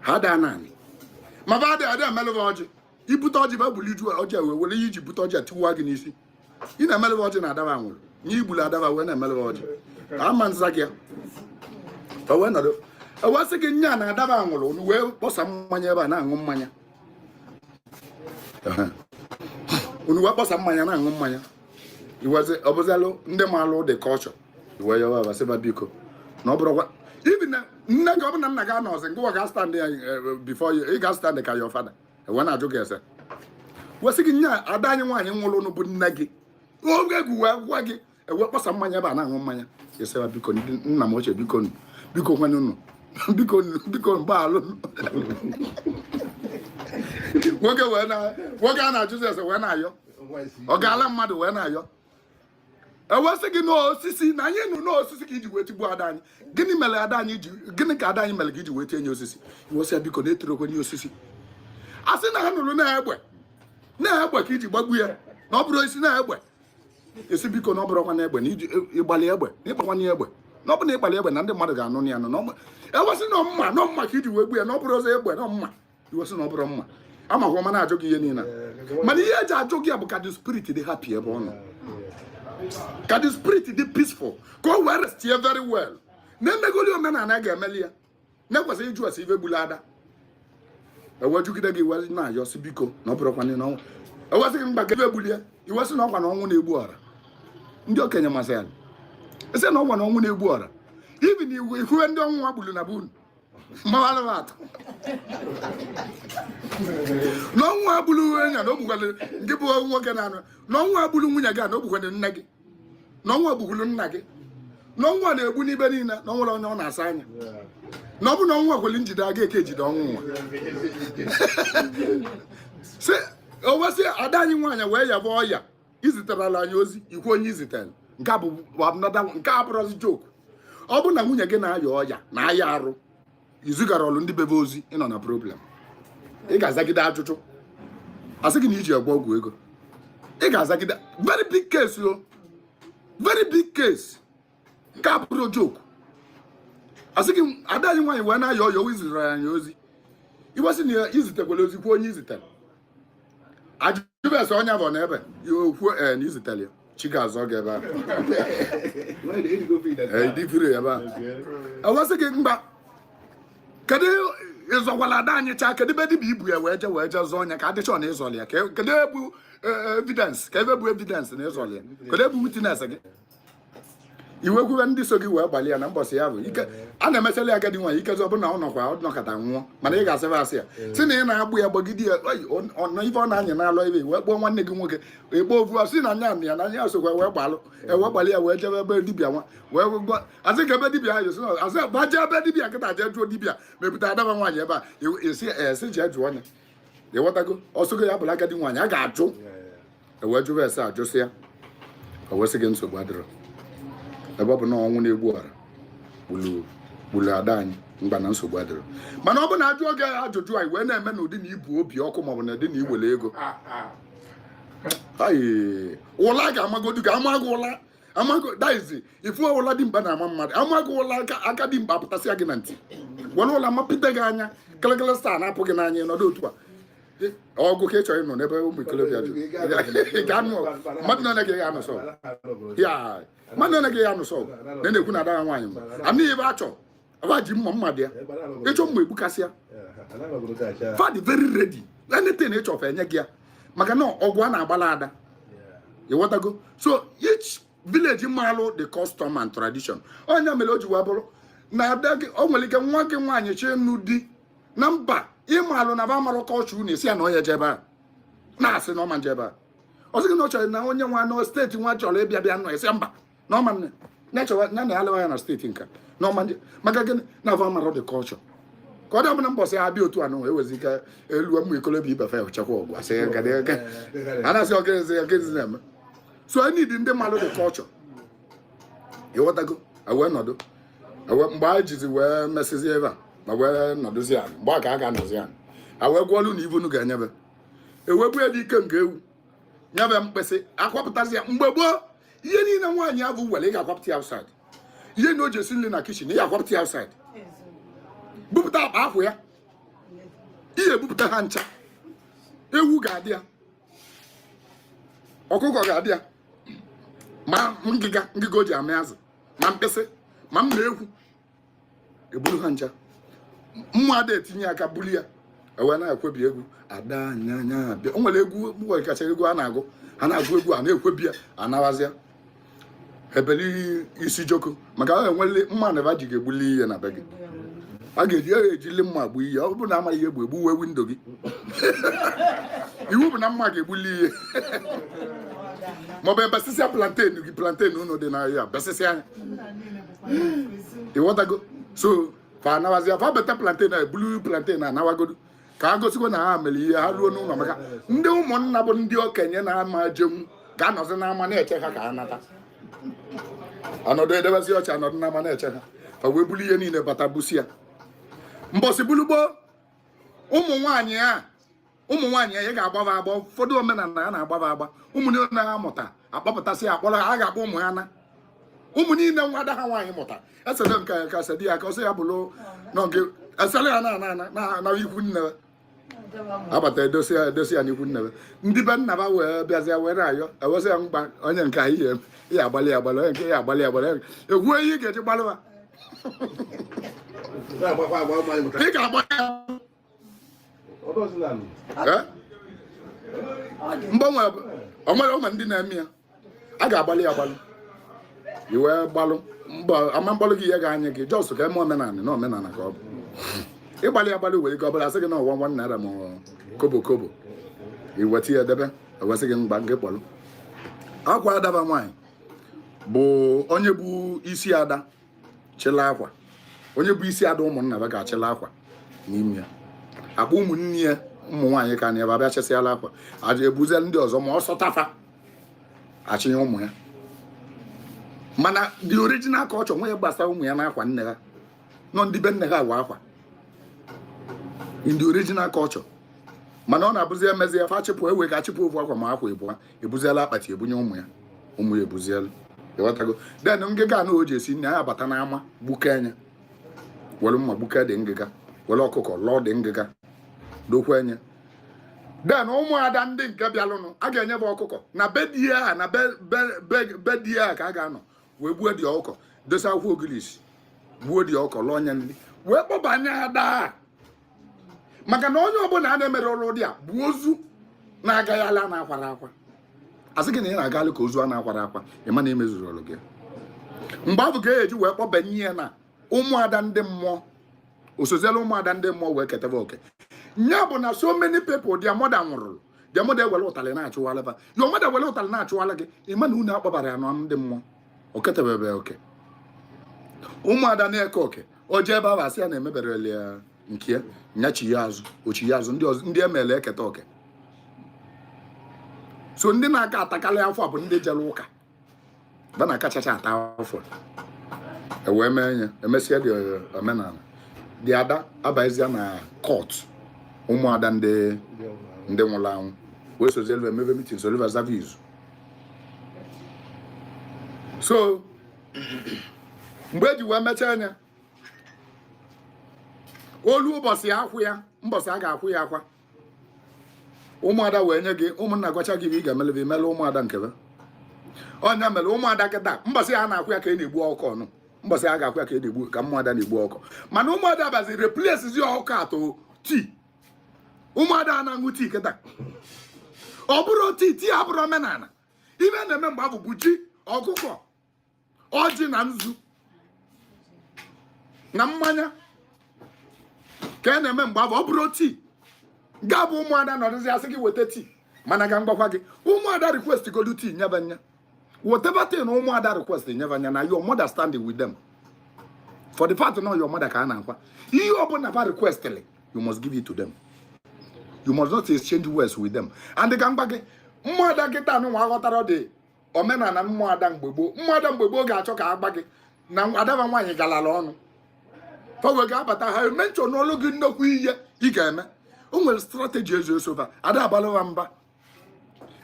ha daa naanị ma ba adị adị emelụva ọjị. Ibute ọjị, ba buli ju ọjị wee were ihe iji bute ọjị atiwa gị n'isi. Ị na-emelụva ọjị na adaba nwụrụ nye igbulu adaba wee na-emelụva ọjị ama nza gị ya wee nọdụ. Ewee sị gị nya na adaba nwụrụ, unu wee kpọsa mmanya ebe a na-aṅụ mmanya, unu wee kpọsa mmanya na-aṅụ mmanya. Iwezi ọbụzalụ ndị maalụ dị kọlchọ iwe ya wa sịba biko na ọ bụrụkwa ibi na nne gị, ọ bụ na nna gị anọzi, ngwa ga stand ya before you, ị ga stand ka your father. Ewe na-ajụ gị ese, wesị gị nya ada anyị nwaanyị nwụrụ ụnụ bụ nne gị oge egwu wee gwa gị, ewe kpọsa mmanya ebe a na-aṅụ mmanya, esewa biko ndị nna m ochie, biko biko nwanne unu, biko biko mgbaalụ. Nwoke wee na nwoke a na-ajụzi ese wee na-ayọ ọ gaala mmadụ wee na-ayọ. Ewesị gị n'osisi na anyị nụ n'osisi ka iji wee tigbuo ada anyị. Gịnị mere ada anyị ji, gịnị ka ada anyị mere ka iji wee tie nye osisi? Iwesị ya biko na etirokwe nye osisi. A sị na ha nụrụ na egbe, na egbe ka iji gbagbu ya, na ọ bụrụ osisi na egbe. Esi biko na ọ bụrụkwa na egbe, na iji ịgbalị egbe na ịgbakwa na egbe, na ọ bụ na ịgbalị egbe na ndị mmadụ ga-anụ ya nụ. Na ewesị na mma, na mma ka iji wee gbu ya, na ọ bụrụ ọzọ egbe, na mma. Iwesị na ọ bụrụ mma. Amakwa ọma na-ajụ gị ihe niile, mana ihe eji ajụ gị bụ ka the spirit dị happy ebe ọ nọ, ka the spirit dị peaceful, ka o wee rest ya very well. Na-emegoli omenala a ga-emeli ya, na-ekwesịghị ịjụ ase ife gburu ada. Ewejugide gị wee na-ayọ sị biko na ọ bụrụkwana na ọnwụ. Ewesị gị mgba gebe egbulie, iwesị na ọkwa na ọnwụ na-egbu ọra. Ndị okenye masị ya esi na ọkwa na ọnwụ na-egbu ọra. Ibi na iwu ikwuwe ndị ọnwụ nwa gburu na bunu mmanụ atụ na ọnwụ a gburu ya na o gbukwara nke bụ nwoke na-anụ, na ọnwụ a gburu nwunye gị a, na o gbukwara nne gị, na ọnwụ a gbukwuru nna gị, na ọnwụ a na-egbu n'ibe niile, na ọ nwere onye ọ na-asa anya, na ọ bụ na ọnwụ a kwere njide aga eke ejide ọnwụ nwa. Si o wesị ada anyị nwaanyị wee yaba ọya, iziterala anyị ozi, ikwu onye izitere. Nke a bụ another one. Nke a bụrụzi joke. Ọ bụ na nwunye gị na-aya ọya, na-aya arụ, izugara ọlụ ndị bebe ozi, ịnọ na problem. Ị ga-azagide ajụjụ, asị gị na iji egwe ọgwụ ego. Ị ga-azagide very big case o, very big case. Nke a bụrụ joke. Asị gị ada anyị nwaanyị wee na-aya ọya, o izitere anyị ozi, iwesị na izitekwala ozi, kwuo onye izitere. Ajụbesa onye bụ n'ebe ya okwu ee na izitere ya, chi ga-azọ gị ebe ahụ. Ee, dị firi ebe ahụ. Ewesị gị mba, kedu ịzọkwala ada anyị chaa? Kedu ebe dibịa ibu ya wee jee zọọ ọnya ka adịchọ na ịzọli ya? Kedu ebu evidence? Ka ebe bụ evidence na ịzọli ya? Kedu ebu witness gị? Iwe kwube ndị so gị wee gbalị ya na mbọsị ya bụ ike a na-emesịrị agadi nwaanyị ikezi, ọbụna ọ nọkwa ọ nọkọta nwụọ, mana ị ga-asịba asị ya si na ị na-agbụ ya, gbagide ya. Oyi, na ife ọ na-anya n'alọ ibe wee kpọọ nwanne gị nwoke ekpo ofu a si na anya ya na anya sokwa wee gbalụ, ewee gbalị ya wee jebe ebe dibịa nwa wee gwa asị ka ebe dibịa ahụ si na asị gbaje ebe dibịa nkịta jee jụọ dibịa mepụta adaba nwaanyị ebe a, esi jee jụọ ya. Ịghọtago? Ọsọgo ya bụla agadi nwaanyị a ga-ajụ, ewee jụba ese, ajụsị ya, o wee sị gị nsogbu adịrọ, ebe ọ bụ na ọnwụ na-egbu ọra gbulu gbulu ada anyị, mgba na nsogbu adịrọ. Mana ọ bụ na ajụọ gị ajụjụ anyị wee na-eme n'ụdị na ibu obi ọkụ, maọbụ na ụdị na iwere ego. Ayi, ụla ga-amagodu ga ama gị ụla, amago daizi ifu ụla dimkpa na-ama mmadụ, amaghị ụla aka aka dimkpa apụtasịa gị na ntị, were ụla mapite gị anya, kelekele star na-apụ gị n'anya, ịnọdụ otu a. Ọgụ ka ị chọrọ ịnọ n'ebe ụmụ ikolobịa jụ. Ị ga-anụ ọgụ mmadụ na gị ga-anụ sọ ya, mmadụ na gị ga-anụ sọ na na-ekwu na ada ya nwaanyị mba ana ebe a chọ aba ji mma mma dị ya ịchọ mma egbukasịa. Fa dị very ready, anything ị chọrọ enye gị ya, maka na ọgụ a na-agbala ada. Ịghọtago? So each village malụ the custom and tradition. Onye mere o ji wee bụrụ na ada gị, o nwere ike nwa gị nwaanyị chee nnu di na mba ịmalụ na ba malụ kọlchọ unu, esi ya na onye jebe a na-asị na ọma njebe a. Ọ sị gị na ọ chọrọ na onye nwa nọ steeti nwa chọrọ ịbịa bịa nọ, esi ya mba, na ọma nne ya chọrọ ya na ya lewa ya na steeti nka na ọma nje. Maka gịnị? Na ava mara the culture ka ọ dị ọbụla mbọsị ya abịa otu anụ ewezi ike elu ụmụ ikolobịa ibefe chekwa ọgụ asị ya a na-asị ọgịnịzi ọgịnịzi na-eme. So I need ndị malụ the culture. Ịghọtago? Ewee nọdụ, ewe mgbe anyị jizi wee mesịzi ebe a ma wee nọdụzi ala, mgbe a ka a ga-anọzi ala, a wee gwọọlụ na ivunu ga-enyebe ewegbu ya dị ike nke ewu nyebe mkpịsị akwapụtazi ya. Mgbe gboo, ihe niile nwaanyị ahụ were, ị ga-akwapụta ya outside. Ihe na o ji esi nri na kitchen, ị ga-akwapụta ya outside, bupụta akpa akwụ ya, ihe ebupụta ha ncha. Ewu ga-adị ya, ọkụkọ ga-adị ya, ma ngịga ngịga o ji amị azụ, ma mkpịsị, ma mma ekwu, eburu ha ncha. Mma ada etinye aka buru ya, ewee na-ekwebi egwu ada anya anya abịa. O nwere egwu nwere kacha egwu a na-agụ, ha na-agụ egwu a na-ekwebi ya, anawazịa ebeli isi joko, maka ọ enwele mma na ebe ji ga-egbuli ihe na be gị. A ga-eji a ga-ejili mma gbuo ihe. Ọ bụrụ na amaghị ihe egbu egbuwe window gị, iwu bụ na mma ga-egbuli ihe, maọbụ ebesịsịa plantain gị, plantain unu dị n'ahịa, besịsịa anya. Ịghọtago? So fa anawazịa, fa beta plantain a, ebulu plantain anawagodu ka a gosikwa na ha mere ihe ha ruo n'ụlọ, maka ndị ụmụnna bụ ndị okenye na-ama jenwu ga-anọzi n'ama na-eche ha ka ha nata. Ọnọdụ edebezi ọcha, anọdụ n'ama na-eche ha, fa wee bulu ihe niile bata busi ya. Mbọsị bulugbo ụmụ nwaanyị a, ụmụ nwaanyị ya ga-agbaba agba. Ụfọdụ omenala a na-agbaba agba, ụmụ niile ha mụta akpọpụtasị ya, akpọrọ ha, a ga-akpọ ụmụ ha na ụmụ niile nwa ada ha nwaanyị mụta esere nke ka sedi ya ka ọsọ ya bụrụ nọ nke esere ya na na na na ikwu nne abata, edosi ya, edosi ya n'ikwu nne. Ndị be nna ba wee bịazịa wee na-ayọ, ewesị ya mkpa onye nke ihe ihe agbalị agbalị, onye nke ihe agbalị agbalị, ekwuo ihe ị ga-eji gbalịba. Na-agbakwa agba ụmụ anyị mụtara. Ị ga-agba ya. Ọdọzi naanị. Eh? Mgbanwe o nwere ụmụ ndị na-eme ya, a ga-agbalị ya agbalị i wee gbalụ mgba ama mgbalụ gị ihe ga-anya gị just ka eme omenala na omenala ka ọ bụ ịgbalị agbalị were ike ọbụla asị gị na ọwa ₦1 ma ọ kobo kobo i weta ya debe, ewesị gị mgba gị kpọrọ akwa. Adaba nwaanyị bụ onye bụ isi ada chịla akwa. Onye bụ isi ada ụmụnna ba ga-achịla akwa n'ime ya, akpa ụmụnne ya ụmụ nwaanyị ka na ebe abịa chesịala akwa aja ebuziela ndị ọzọ ma ọ sọtafa achịnye ụmụ ya. Mana the original culture nwe ya gbasara ụmụ ya n'akwa nne ha nọ, ndị be nne ha wa akwa in the original culture. Mana ọ na-abụzi emezi ya fa chịpụ ewe ka achịpụ ofu akwa ma akwa ịbụa, ebuziela akpati ebunye ụmụ ya, ụmụ ya ebuziela. Ịghọtago? Then ngịga anụ o ji esi nne ya abata n'ama, gbuke anya, were mma gbuke dị ngịga, were ọkụkọ lụọ dị ngịga, dokwa anya. Then ụmụada ndị nke bịalụnụ a ga-enye bụ ọkụkọ na be di ya, na be be be be di ya ka a ga-anọ wee gbuo dị ọkụkọ, dosa akwụkwọ ogilisi, gbuo dị ọkụkọ, lụọ nye nri, wee kpọbanye ada a. Maka na onye ọbụla a na-emere ọrụ dị a bụ ozu na-agaghị ala na-akwara akwa. Asị gị na ị na-agalị ka ozu a na-akwara akwa, ị ma na emezuru ọrụ gị. Mgbe ahụ ka e eji wee kpọbanye ya na ụmụada ndị mmụọ, osoziela ụmụada ndị mmụọ wee ketebe oke nya. Bụ na so many people, their mother nwụrụ, their mother ewere ụtalị na-achụwala ba. Your mother were ụtalị na-achụwala gị, ị ma na unu akpọbara ya na ndị mmụọ, o ketebebe oke. Ụmụada na-eke oke, o jee ebe ahụ, asị ya na emeberela ya nke ya, nyachi ya azụ, ochi ya azụ. Ndị ọzọ ndị emere eketa oke. So ndị na-aka atakarị afọ a bụ ndị jere ụka ba na-akachacha ata afọ. Ewee mee ya, emesịa dị omenala dị, ada abaizia na court ụmụada ndị ndị nwụrụ anwụ, wee sozielu emebe meeting, soliva zava izu. So mgbe eji wee mechaa anya olu ụbọchị akwụ ya, mbọchị a ga-akwụ ya akwa, ụmụada wee nye gị ụmụnna gwacha gị ị ga-emelebe imele ụmụada nkebe. Ọnya mere ụmụada kịta, mbọsị a na-akwụ ya ka ị na-egbu ọkụ ọnụ, mbọsị a ga-akwụ ya ka ị na-egbu, ka ụmụada na-egbu ọkụ. Mana ụmụada bazi replace zi ọkụ atụ tii. Ụmụada a na-aṅụ tii kịta, ọ bụrụ tii, tii abụrụ omenala. Ibe na-eme mgbe ahụ bụ ji, ọkụkọ, ọjị na nzu na mmanya ka a na-eme mgbe ahụ. Ọ bụrụ tii ga bụ ụmụada nọdụzi asị gị weta tii. Mana ga mgbakwa gị, ụmụada request godu tii, nyebe nya whatever thing ụmụada request, nyebe nya na your mother standing with them for the fact na your mother ka a na-akwa. Ihe ọbụla fa requestly, you must give it to them. You must not exchange words with them. And ka mgba gị, mmụada kịta nwa aghọtara dị omenala mmụada mgbe gboo. Mmụada mgbe gboo ga-achọ ka agba gị na adaba nwaanyị galala ọnụ, fawe ga-abata ha emenchọ n'ọlụ gị nnukwu ihe ị ga-eme. O nwere strategy ezu esova ada abalụwa mba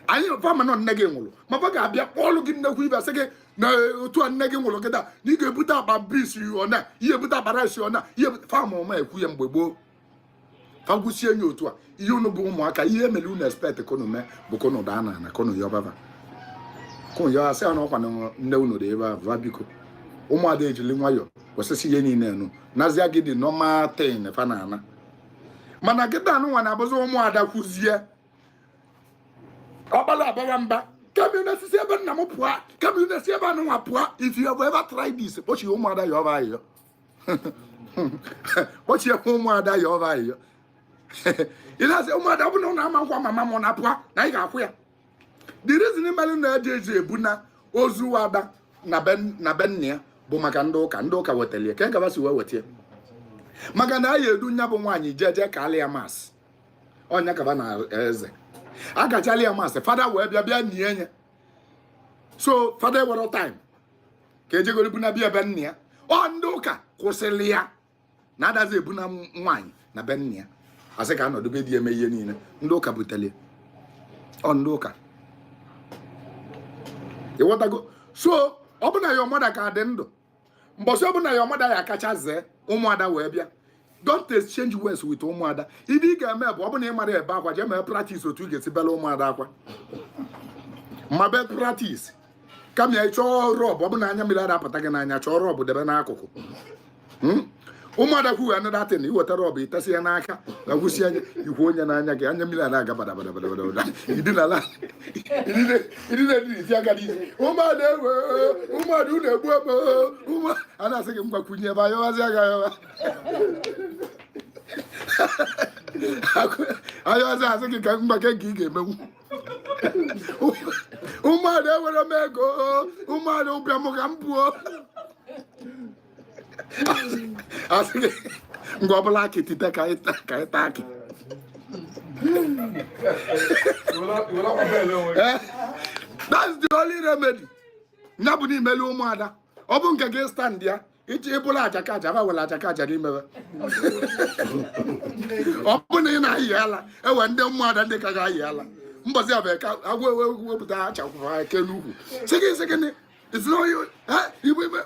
anyị fama nọ. Nne gị nwụrụ, ma fa ga-abịa kpọọlụ gị nnekwu ibe, sị gị na otu a nne gị nwụrụ kịta na ị ga-ebute akpa beans ọna ihe, ebute akpa rice ọna ihe. Fama ọma ekwu ya mgbe gboo, fagwusie nye otu a ihe unu bụ ụmụaka. Ihe emere unu expect ka unu mee bụ ka unu daa na ana, ka unu yọbaba, ka unu yọọ, asị ya na ọkwa na nne unu dị ebe a va. Biko, ụmụada ejili nwayọ kwesịsị ihe niile enu nazia gị dị normal thing fa na ana. Mana kịta anụnwa na-abụzi ụmụada kwuzie, ọkpala abawa mba, kama ị na-esisi ebe nna m pụọ, kama ị na-esi ebe anụnwa pụọ. If you have ever tried this, kpochie ụmụada ya ọba ayịyọ, kpochie ụmụada ya ọba ayịyọ. Ị na-asị ụmụada, ọ bụ na ụnụ ama nkwa mama m na pụọ na anyị ga-akwụ ya. The reason mere na-eji eji ebu na ozu ada na be nna ya bụ maka ndị ụka. Ndị ụka wetara ya ka gaba si wee weta ya, maka na a ya edu nya bụ nwaanyị jee jee ka alị ya mass, ọnya kaba na eze agachala ya mass, fada wee bịa bịa nie ya. So fada ewere time ka ejegoro bu na bịa ebe nna ya. Ọ ndị ụka kwụsịrị ya na adazi ebu na nwaanyị na be nna ya, asị ka anọdụ be di eme ihe niile. Ndị ụka butere ya. Ọ ndị ụka, ịghọtago? So ọ bụ na ya ọmada ka dị ndụ, mbọsị ọ bụ na ya ọmada ya akacha zee, ụmụada wee bịa, don't exchange words with ụmụada. Ibe ị ga-eme bụ, ọ bụ na ị mara ebe akwa, jee mee practice otu ị ga-esi bela ụmụada akwa, ma be practice. Kama ya chọọ rub, ọ bụ na anya mmiri adapụta gị n'anya, chọọ rub debe n'akụkụ. Ụmụada kwuwe another thing, iwetara ọbụ itesi ya n'aka na gwụsi anya ikwu onye n'anya gị, anya mmiri a na-aga bada bada bada bada bada. Idinala idina iti aka n'isi, ụmụada ewe, ụmụada unu egbu ebe ụmụ a na-asị gị mgbakwunye ebe ayọwazi aga ayọwa ayọwazi, asị gị ka mgbake nke ị ga-emenwu. Ụmụada ewere m ego, ụmụada ụbịam ka m pụọ, asị gị ngwa ọbụla akị tite ka anyị taa akị. That's the only remedy. Ya bụ na imeli ụmụada, ọ bụ nke gị stand ya iji ịbụla aja ka aja ba were aja ka aja gị mewe. Ọ bụ na ị na-ayị ala, ewe ndị ụmụada ndị ka ga-ayị ala mbọsị ya bụ ka agwọ ewepụta ha chakwụrụ ha eke n'ukwu sị gị sị gịnị. It's not you. Igbe igbe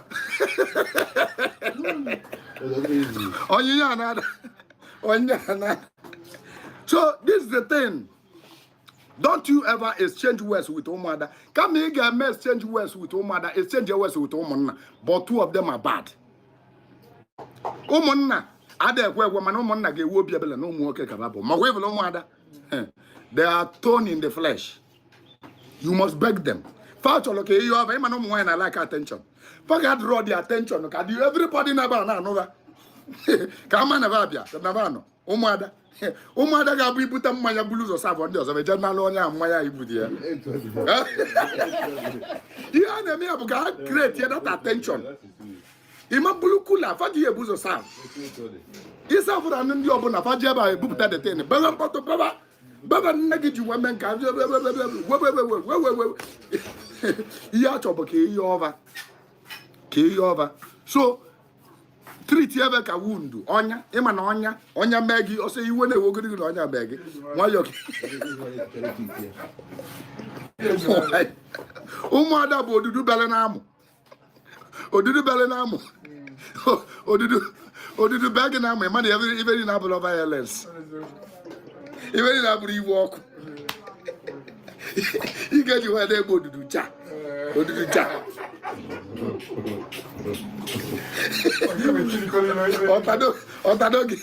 onyinye a na-ada, onyinye a na-ada. So this is the thing. Don't you ever exchange words with ụmụada. Kama ị ga-eme exchange words with ụmụada, exchange words with ụmụnna. But two of them are bad. Ụmụnna ada ekwe ekwe, mana ụmụnna ga-ewe obi ebele na ụmụ nwoke ka bụ ma webụla ụmụada. They are thorn in the flesh. You must beg them. Fa chọrọ ka ihe ọba ịma na ụmụ nwaanyị na like attention. Fa ga draw the attention ka dị everybody na-ebe a na-anụ ha ka ama na ba abịa na ba anọ. Ụmụada ụmụada ga-abụ ibute mmanya buru ụzọ serve ndị ọzọ eje nalụ onye ahụ mmanya ibute ya. Ihe a na-eme ya bụ ka ha create that attention. Ịma bulu cooler fa ji ebu ụzọ serve ị serve ndị ọbụla fa ji ebe a ebupụta the thing bebe mkpọtụ bebe bebe nne gị ji weme nke ihe a chọbụ ka ihe ọva ka ihe ọva. So treat ebe ka wound ọnya, ịma na ọnya ọnya mee gị ọsọ iwe na-ewogoro gị na ọnya mee gị nwayọọ gị. Ụmụada bụ odudu bele na-amụ, odudu bele na-amụ, odudu odudu bee gị na-amụ. Ịma na ibe niile abụrụ violence, ibe niile abụrụ iwe ọkụ. Ị ga-eji nwa na-egbu odudu cha odudu cha ọtado gị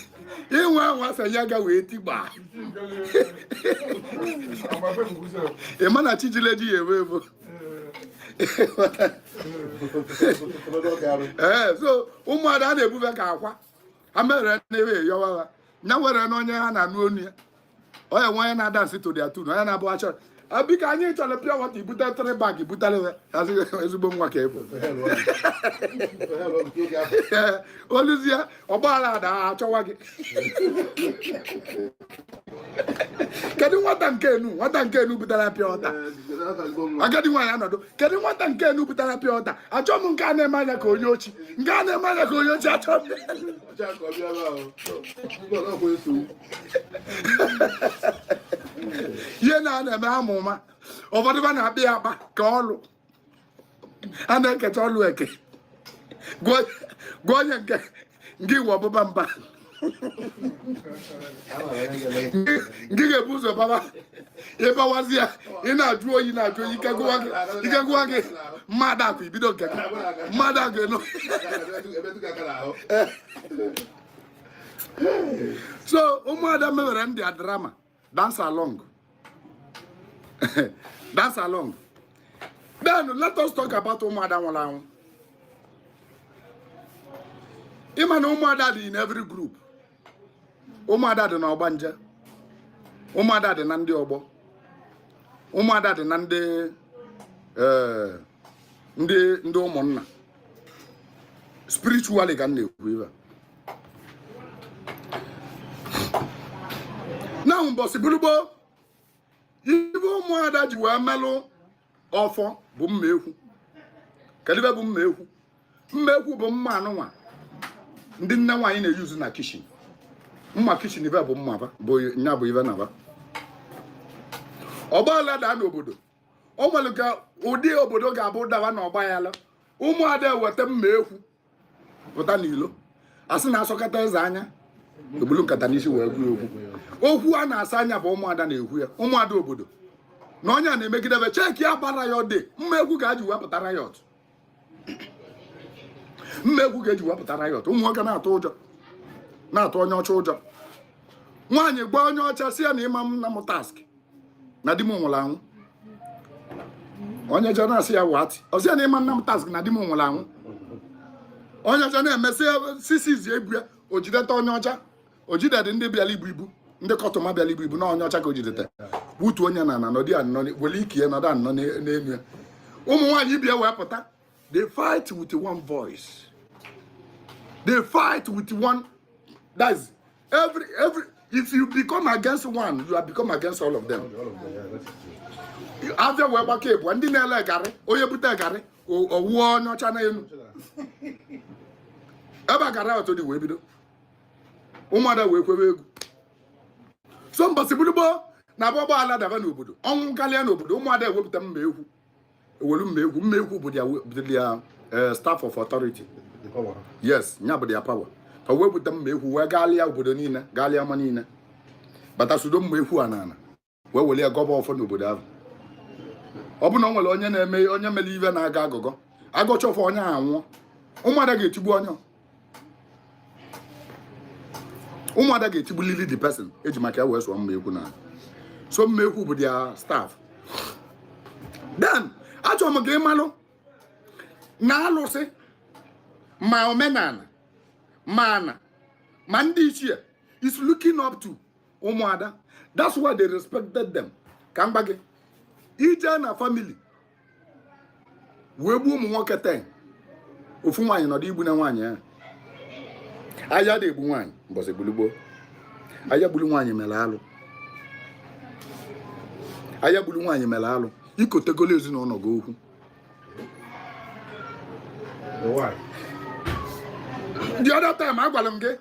inwe anwa sị ya ga wee tigba. Ị ma na chijileji ya ewe evo. Ee, so ụmụada a na-ebube ka akwa ha mere n'ebe eyọwa ha nya nwere na onye ha na-anụ onu ya, onye nwe onye na-adansị to their tune, onye na-abụ achọrọ biko anyị chọrọ pure water, ibute three bag butere ya ezigbo nwa ka ịbụ oluzie ọgbaghara ada achọwa gị. Kedu nwata nke enu, nwata nke enu butere pure water, agadi nwaanyị anọdụ, kedu nwata nke enu butere pure water, achọ m nke a na-eme anya ka onye ochi, nke a na-eme anya ka onye ochi, achọ m. Ihe na a na-eme ama ụma ụfọdụ ba na-akpị ya akpa ka ọlụ a na-ekecha ọlụ eke gụọ onye nke nke iwe ọbụba mba nke ga-ebu ụzọ baba ịbawazi ya ị na-ajụ oyi na-ajụ oyi ike gụwa gị mmadụ akụ ibido nke gị mmadụ akụ enu. So ụmụada mewere ndị a drama dance along dance along. Then let us talk about ụmụada nwụrụ anwụ. Ịma na ụmụada dị in every group. Ụmụada dị n'ọgbanje, ụmụada dị na ndị ọgbọ, ụmụada dị na ndị ndị ndị ụmụnna. Spiritually ka m na-ekwu ibe na mbọsị bụrụgbo ibe ụmụada ji wee melụ ọfọ bụ mma ekwu. Kedu ibe bụ mma ekwu? Mma ekwu bụ mma anụnwa ndị nne nwaanyị na-eyuzu na kitchen. Mma kitchen ibe bụ mma bụ nya bụ ibe na ba ọgbaala daa n'obodo. O nwere ka ụdị obodo ga-abụ dawa na ọgbaala, ụmụada eweta mma ekwu pụta n'ilo asị na-asọkata eze anya egbulu nkata n'isi wee kwuo okwu. Okwu a na-asa anya bụ ụmụada na-ekwu ya, ụmụada obodo na onye a na-emegidebe cheki ya gbara ya dị mma ekwu ga-eji wepụta riot, mma ekwu ga-eji wepụta riot. Ụmụ nwoke na-atụ ụjọ. Na-atụ onye ọcha ụjọ. Nwaanyị gwa onye ọcha si ya na ịma m na m task na di m nwụrụ anwụ. Onye ọcha na-asị ya, "What?" Ọ sị ya na ịma nna m task na di m nwụrụ anwụ. Onye ọcha na-emesị sisizi ebu ya, o jideta onye ọcha, o jidede ndị bịara ibu ibu, ndị customer bịara ibu ibu na onye ọcha ka o jidete, wutu onye na ana nọdụ ya nọ, were ike ya nọdụ anọ n'elu ya. Ụmụ nwaanyị bịa wee pụta. They fight with one voice, they fight with one. That's every if you become against one, you have become against all of them. All of them, yeah, that is true. Abịa wee gbakọ ịbụọ, ndị na-ele garị, onye bute garị, owuo onye ọcha n'elu ebe a garị atọ dị wee bido. Ụmụada wee kwebe egwu. So mbọsị gboo na abụ ụgbọala daba n'obodo, ọnwụ karịa n'obodo, ụmụada ewepụta mma ekwu, ewelu mma ekwu. Mma ekwu bụ their staff of authority. The power. Yes, nya bụ their power. Ka wepụta mma ekwu wee gaalịa obodo niile, gaalịa ama niile, bata sudo mma ekwu a n'ala, wee were ya gọba ọfọ n'obodo ahụ. Ọ bụ na o nwere onye na-eme, onye mere ive na-aga agụgọ agọcha ọfọ, onye ahụ anwụọ. Ụmụada ga-etigbu onye, ụmụada ga-etigbulili the person eji maka ya wee sụọ mma ekwu na. So mma ekwu bụ their staff. Then achọrọ m ka ị malụ na alụsị ma omenala ma ana ma ndị ichie is looking up to ụmụada. That's why they respected them. Ka m gba gị, ije na family wee gbuo ụmụ nwoke 10, ofu nwaanyị nọdụ igbu na nwaanyị ahụ. Aya dị egbu nwaanyị mbọsị gbulugboo. Aya gburu nwaanyị mere alụ. Aya gburu nwaanyị mere alụ. Ikotegolo ezinụlọ gị okwu. Why? The other time agwara m gị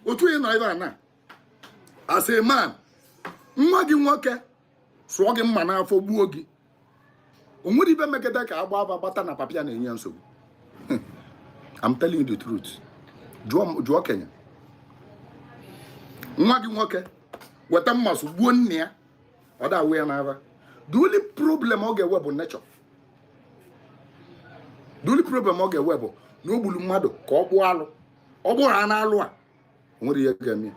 otu ị nọ ebe a na as a man, nwa gị nwoke sụọ gị mma n'afọ gbuo gị, o nwere ibe megide ka agba aba gbata na papịa na-enye ya nsogbu. I'm telling you the truth. Jụọ okenye. Nwa gị nwoke weta mma gbuo nne ya, ọ da awụ ya n'ara. The only problem ọ ga-ewe bụ nature. The only problem ọ ga-ewe bụ na o gburu mmadụ ka ọ kpụọ alụ. Ọ bụrụ ha na-alụ a, o nwere ihe ga-eme ya.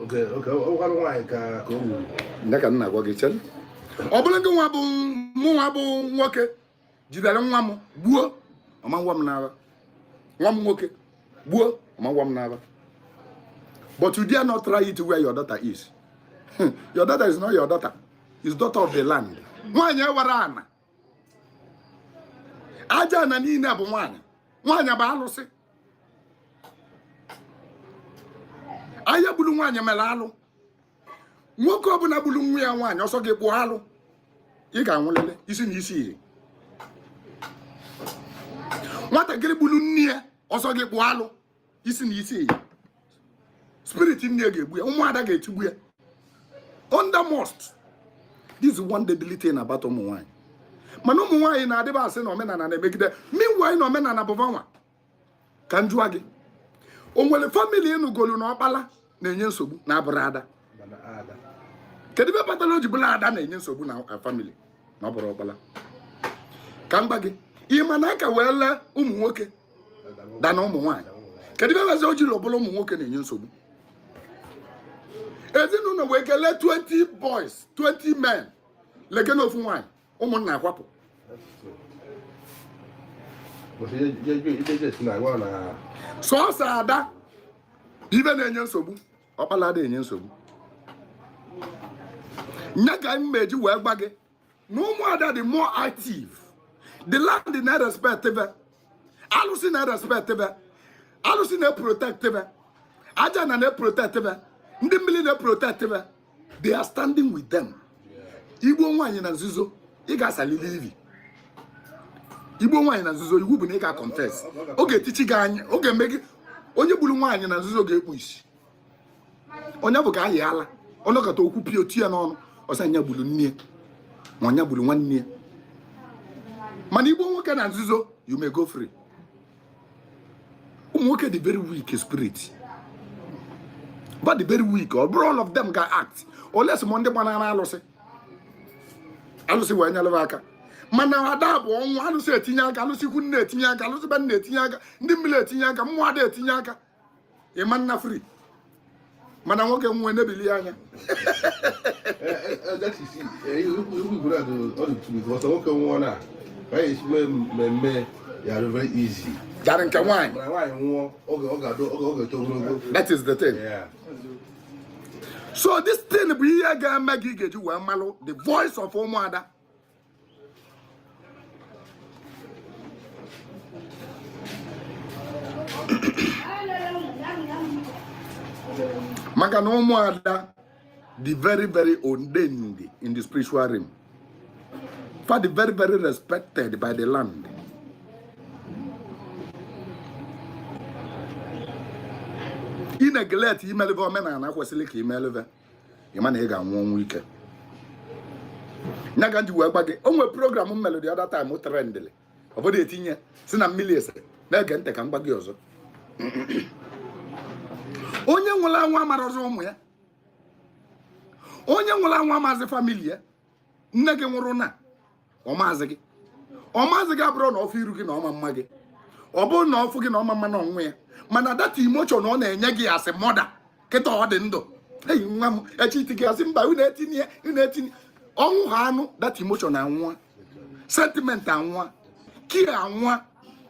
Okay. Ọ gwara nwaanyị ka o gburu. Nne ka m na-agwa gị, chere. Ọ bụrụ gị nwa bụ mụ nwa bụ nwoke jidere nwa m gbuo, ọma nwa m n'ara. Nwa m nwoke gbuo, ọma nwa m n'ara. But you dare not try it where your daughter is. Your daughter is not your daughter, is daughter of the land. Nwaanyị ewere ana aja ana niile bụ nwaanyị. Nwaanyị bụ alụsị. Anya gburu nwaanyị mere alụ. Nwoke ọbụla gburu nwa ya nwaanyị, ọsọ gị kpụọ alụ, ị ga-anwụlele isi na isi iri. Nwatakịrị gburu nne ya, ọsọ gị kpụọ alụ, isi na isi iri. Spirit nne ya ga-egbu ya, ụmụada ga-etigbu ya under must. This is one deadly thing about ụmụ nwaanyị. Mana ụmụ nwaanyị na-adịba asị na omenala na-emegide. Meanwhile, na omenala bụ vanwa. Ka m jụọ gị, o nwere family ịnụgolu na ọkpala na-enye nsogbu na abụrụ ada? Mana ada. Kedu ebe kpatara o ji bụrụ ada na-enye nsogbu na family na ọ bụrụ ọkpala? Ka m gba gị, ị ma na aka wee lee ụmụ nwoke da na ụmụ nwaanyị? Kedu ebe eze o jiri ọbụla ụmụ nwoke na-enye nsogbu? Ezinụlọ wee kelee 20 boys, 20 men, lege na ofu nwaanyị, ụmụnna akwapụ. But je si na agwa na Sọọsọ ada ibe na-enye nsogbu, ọkpala ada enye nsogbu. Nya ka m meji wee gba gị na ụmụada dị more active. The land na respect ebe alụsị na respect, ebe alụsị na-protect, ebe aja na na-protect, ebe ndị mmiri na-protect, ebe they are standing with them. Igbo nwaanyị na nzuzo, ị ga-asalili ivi. Igbo nwaanyị na nzuzo, iwu bụ na ị ga-confess. Ọ ga-etichi gị anya, ọ ga-eme gị. Onye gburu nwaanyị na nzuzo ga-ekpu isi. Onye bụ ka ayị ala ọnọkọta okwu pịa otu ya n'ọnụ ọsọ anya gburu nne ya ma ọnya gburu nwanne ya. Mana igbo nwoke na nzuzo, you may go free. Ụmụ nwoke dị very weak spirit, but dị very weak. Ọ bụrụ all of them ga-act unless ma ndị gbanara alụsị, alụsị wee nyere aka. Mana ada bụ ọnwụ. Alụsị etinye aka, alụsị ikwu nne etinye aka, alụsị be nna etinye aka, ndị mmiri etinye aka, mmụọ ada etinye aka. Ịma nna free, mana nwoke nwee nebili anya. That is it. Ikwu igwe na ọ dị too, because nwoke nwụọ na ka anyị esi mee mmemme ya dị very easy. Gara nke nwaanyị. Mana nwaanyị nwụọ, oge ọ ga-adụ, oge ọ ga-eto ogologo. That is the thing. So this thing bụ ihe ga-eme gị ga-eji wee malụ the voice of ụmụada. Maka na ụmụada dị very very ordained in the spiritual realm, fa dị very very respected by the land. Ị neglect imeleve omenala kwesịrị ka imeleve, ị ma na ị ga-anwụ ọnwụ ike. Nya ka m ji wee gwa gị, o nwere program m mere the other time trendịlị, ụfọdụ etinye si na mmiri ese na-ege ntị. Ka m gwa gị ọzọ, onye nwụrụ anwụ amara ọzọ ụmụ ya, onye nwụrụ anwụ amazi family ya. Nne gị nwụrụ na ọmaazị gị, ọmaazị gị abụrụ na ọfụ iru gị na ọma mma gị, ọ bụrụ na ọfụ gị na ọma mma na ọnwụ ya, mana that emotion ọ na-enye gị asị mother kịta ọ dị ndụ, eyi nwa m echi iti gị asị mba, unu etinye, unu etinye ọnwụ ha anụ, that emotion anwụọ, sentiment anwụọ, care anwụọ.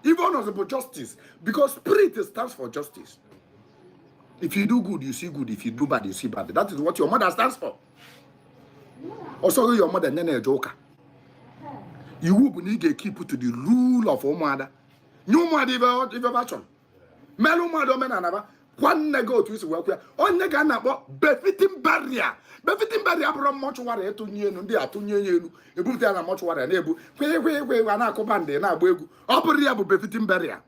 Ife ọnọzụ bụ justice, because spirit stands for justice. If you do good, you see good. If you do bad, you see bad. That is what your mother stands for. Ọsọ your mother nye na-eje ụka, iwu bụ na ị ga-ekeep to the rule of ụmụada. Nye ụmụada ife ba chọrọ, melụ ụmụada omenala ba, kwa nne gị otu isi wee kwa ya. Onye ga na-akpọ befitting burial. Befitting burial bụrụ mortuary etụnye elu, ndị atụnye ya elu, ebupụta ya na mortuary, na-ebu kwe kwe kwe, a na-akụ band, na-agba egwu. Ọ bụrụ ya bụ befitting burial.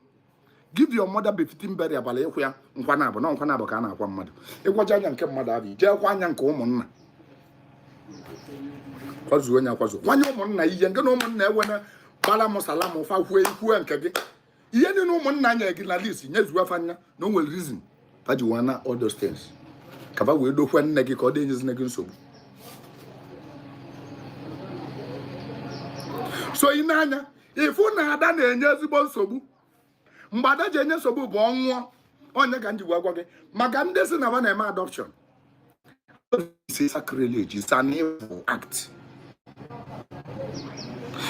Give your mother befitting burial. Abalị ịkwụ ya nkwa na abụ na nkwa na abụ ka a na-akwa mmadụ. Ịgwaja anya nke mmadụ abụ, jee kwa anya nke ụmụnna, kwazuo onye akwazuo, kwanye ụmụnna ihe nke na ụmụnna ewena gbara m salam fa kwue ikwue nke gị. Ihe niile ụmụnna nye gị na list, nyezuo afa anya na o nwere reason fa ji wana all those things, ka fa wee dokwe nne gị ka ọ dị enyezina gị nsogbu. So ị na-anya ịfụ na ada na-enye ezigbo nsogbu. Mgbe ada ji enye nsogbu bụ ọnwụọ. Onye ka m ji wee gwa gị maka ndị si na ba na-eme adoption. It's a sacrilege, it's an evil act.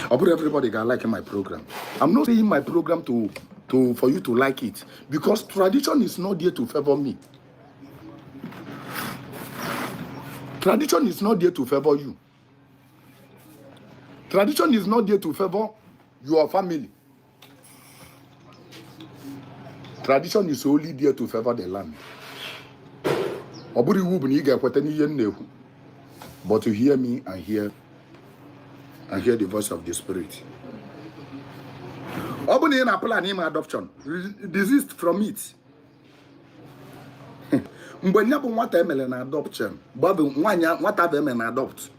Ọ bụrụ everybody ga like my program. I'm not saying my program to for you to like it, because tradition is not there to favor me, tradition is not there to favor you, tradition is not there to favor your family. Tradition is only there to favor the land. Ọ bụrụ iwu bụ na ị ga-ekweta n'ihe m na-ekwu, but to hear me and hear the voice of the spirit. Ọ bụ na ị na-plan ime adoption, desist from it. Mgbe nya bụ nwata emere na adoption, mgbe ọ bụ nwaanyị, nwata bụ emere na adopt,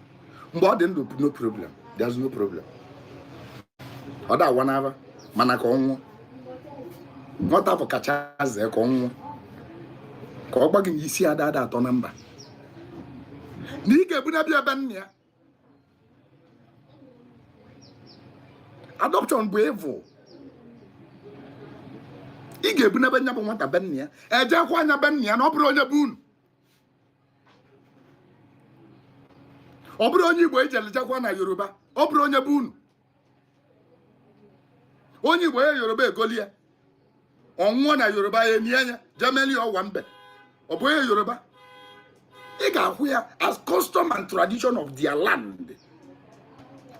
mgbe ọ dị ndụ, no problem, there's no problem, ọ da awa n'ava. Mana ka ọ nwụọ, nwata bụ kacha zee ka ọ nwụọ, ka ọ gwa gị na isi ada ada atọ na mba, na ị ga-ebunabịa ebe nna ya. Adoption bụ evil. Ị ga-ebunebe nya bụ nwata be nna ya, ejekwa anya be nna ya, na ọ bụrụ onye bụ unu, ọ bụrụ onye Igbo ejele jekwa na Yoruba, ọ bụrụ onye bụ unu, onye Igbo ya Yoruba egoli ya, ọ nwụọ na Yoruba, ya enyi anya jemeli ọwa mbe, ọ bụ onye Yoruba. Ị ga-ahụ ya as custom and tradition of their land.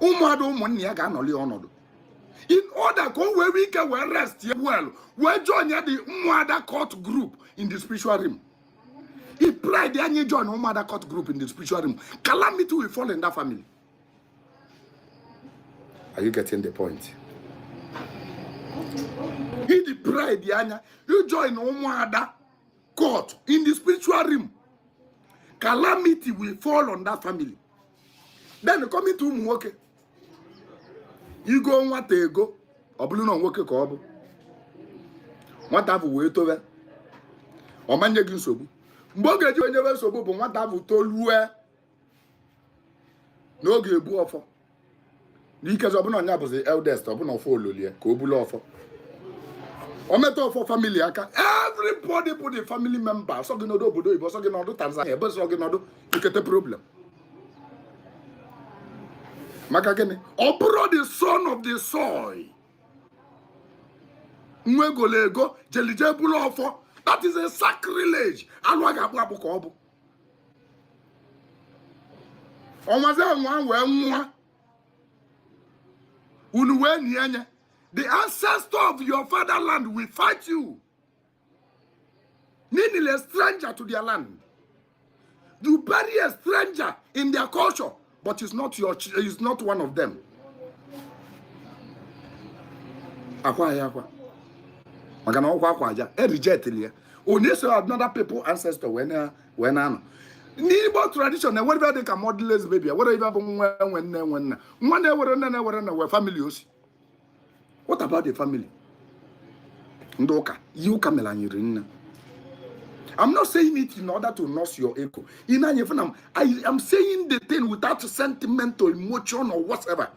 Ụmụada, ụmụnne ya ga-anọli ọnọdụ in order ka o wee nwee ike wee rest ya well, wee join ya the ụmụada court group in the spiritual realm. If pride anyị join ụmụada court group in the spiritual realm, calamity will fall in that family. Are you getting the point? If the pride anya you join ụmụada court in the spiritual realm, calamity will fall on that family. Then coming to ụmụ nwoke, igo nwata ego, ọ bụrụ na nwoke ka ọ bụ nwata bụ wee tobe, ọ manye gị nsogbu. Mgbe ọ ga-eji onye nsogbu bụ nwata bụ tolue n'oge ebu ọfọ n'ikezi, ọbụna ọnya bụzi eldest, ọbụna ọfọ ololie ka o bulu ọfọ. O metụ ọfọ family aka, everybody bụ the family member. Ọsọ gị nọdụ obodo oyibo, ọsọ gị nọdụ Tanzania, ebe sọ gị nọdụ, ikete problem. Maka gịnị? Ọ bụrụ the son of the soil, nwa egolo ego jelije bụrụ ọfọ, that is a sacrilege. Alụ a ga-akpụ akpụ ka ọ bụ ọnwazi nwa wee nwa unu wee nie anya. The ancestor of your fatherland will fight you. Meaning a stranger to their land. You bury a stranger in their culture, but it's not your, it's not one of them. Akwa ya akwa. Maka na ọkwa akwa aja, e reject ya. Onye so another people ancestor wee na wee na-anọ. N'Igbo tradition, enwere ibe dị ka motherless baby, enwere ibe bụ nwa enwe nne enwe nna. Nwa na-ewere nne na-ewere nna wee family osi. What about the family? Ndị ụka, ihe ụka mere anyị ri nne. I'm not saying it in order to nurse your ego. In I am saying the thing without sentiment or emotion or whatever.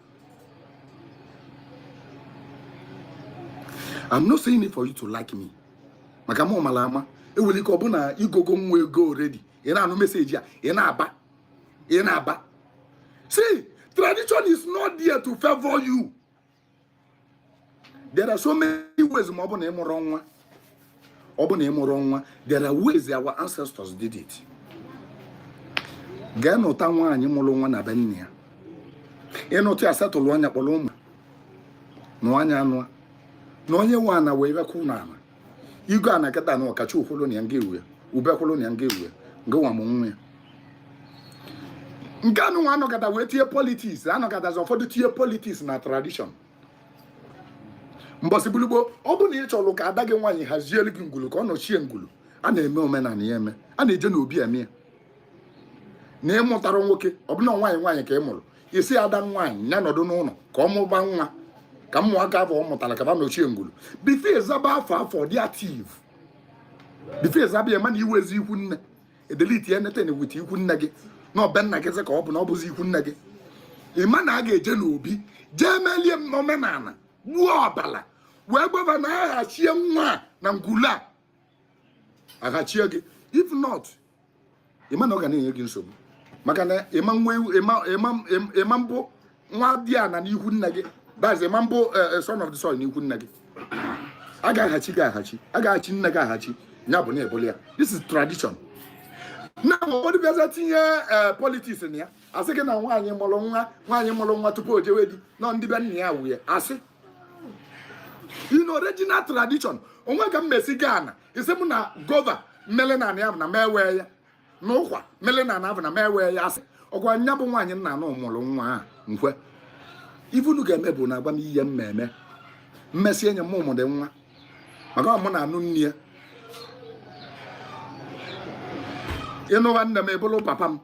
I'm not saying it for you to like me. Maka mụ mara ama ewere ike ọ bụ na igogo nwa ego already. Ị na-anụ message a, ị na-aba. Ị na-aba. See, tradition is not there to favor you. There are so many ways ma ọ bụ na ị mụrụ nwa. Ọ bụ na ị mụrụ nwa, there are ways our ancestors did it. Gaa nụta nwaanyị mụrụ nwa na be nne ya. Ịnụta ya setụlụ anya kpọrọ ụmụ nụọ anya anụ na onye nwe ana wee bekwu na ana igo ana kịta na ọkacha ukwulu na ya nga ewu ya ubekwulu na ya nga ewu ya nga nwa m nwa ya nke anụ nwa anọkọta wee tinye politics, anọkọtazi ụfọdụ tinye politics na tradition. Mbọsị bulugbo, ọ bụ na ị chọrọ ka ada gị nwaanyị hazielu gị ngulu ka ọ nọchie ngulu, a na-eme omenala ya eme, a na-eje n'obi eme ya. Na ị mụtara nwoke, ọ bụ na nwaanyị nwaanyị ka ị mụrụ, isi ada nwaanyị ya nọdụ n'ụlọ ka ọ mụba nwa, ka ụmụaka afọ ọ mụtara ka ba nọchie ngulu. Before ịzaba afọ afọ dị active, before ịzaba ya, mana iwezi ikwu nne edelete anything with ikwu nne gị na ọbe nna gị ka ọ bụ na ọ bụzi ikwu nne gị. Ịma na a ga-eje n'obi jee melie omenala, gbuo ọbala wee gbaba na aghachie nwa na ngulu a aghachie gị. If not, ịma na ọ ga na-enye gị nsogbu, maka na ịma nwa ịma mbụ nwa dị ana n'ihu nne gị, that's ịma mbụ son of the soil n'ihu nne gị. A ga-aghachi gị aghachi, a ga-aghachi nne gị aghachi, ya bụ na ebuli ya. This is tradition. Na ụfọdụ bịaza tinye politics na ya, asị gị na nwaanyị mụrụ nwa, nwaanyị mụrụ nwa tupu o jewe di nọ ndị be nna ya wuye asị. In original tradition, onwe ka m mesi gaa na isi m na gova mmele na ya na m ewe ya na ụkwa mmele na ana na m ewe ya asị ọgwa nya bụ nwaanyị nna anụ mụrụ nwa a nkwe. Ife unu ga-eme bụ na agwa m ihe mmemme mmesi enye m ụmụ dị nwa maka ọ mụ na anụ nne ya. Ịnụwa nne m ebụrụ papa m.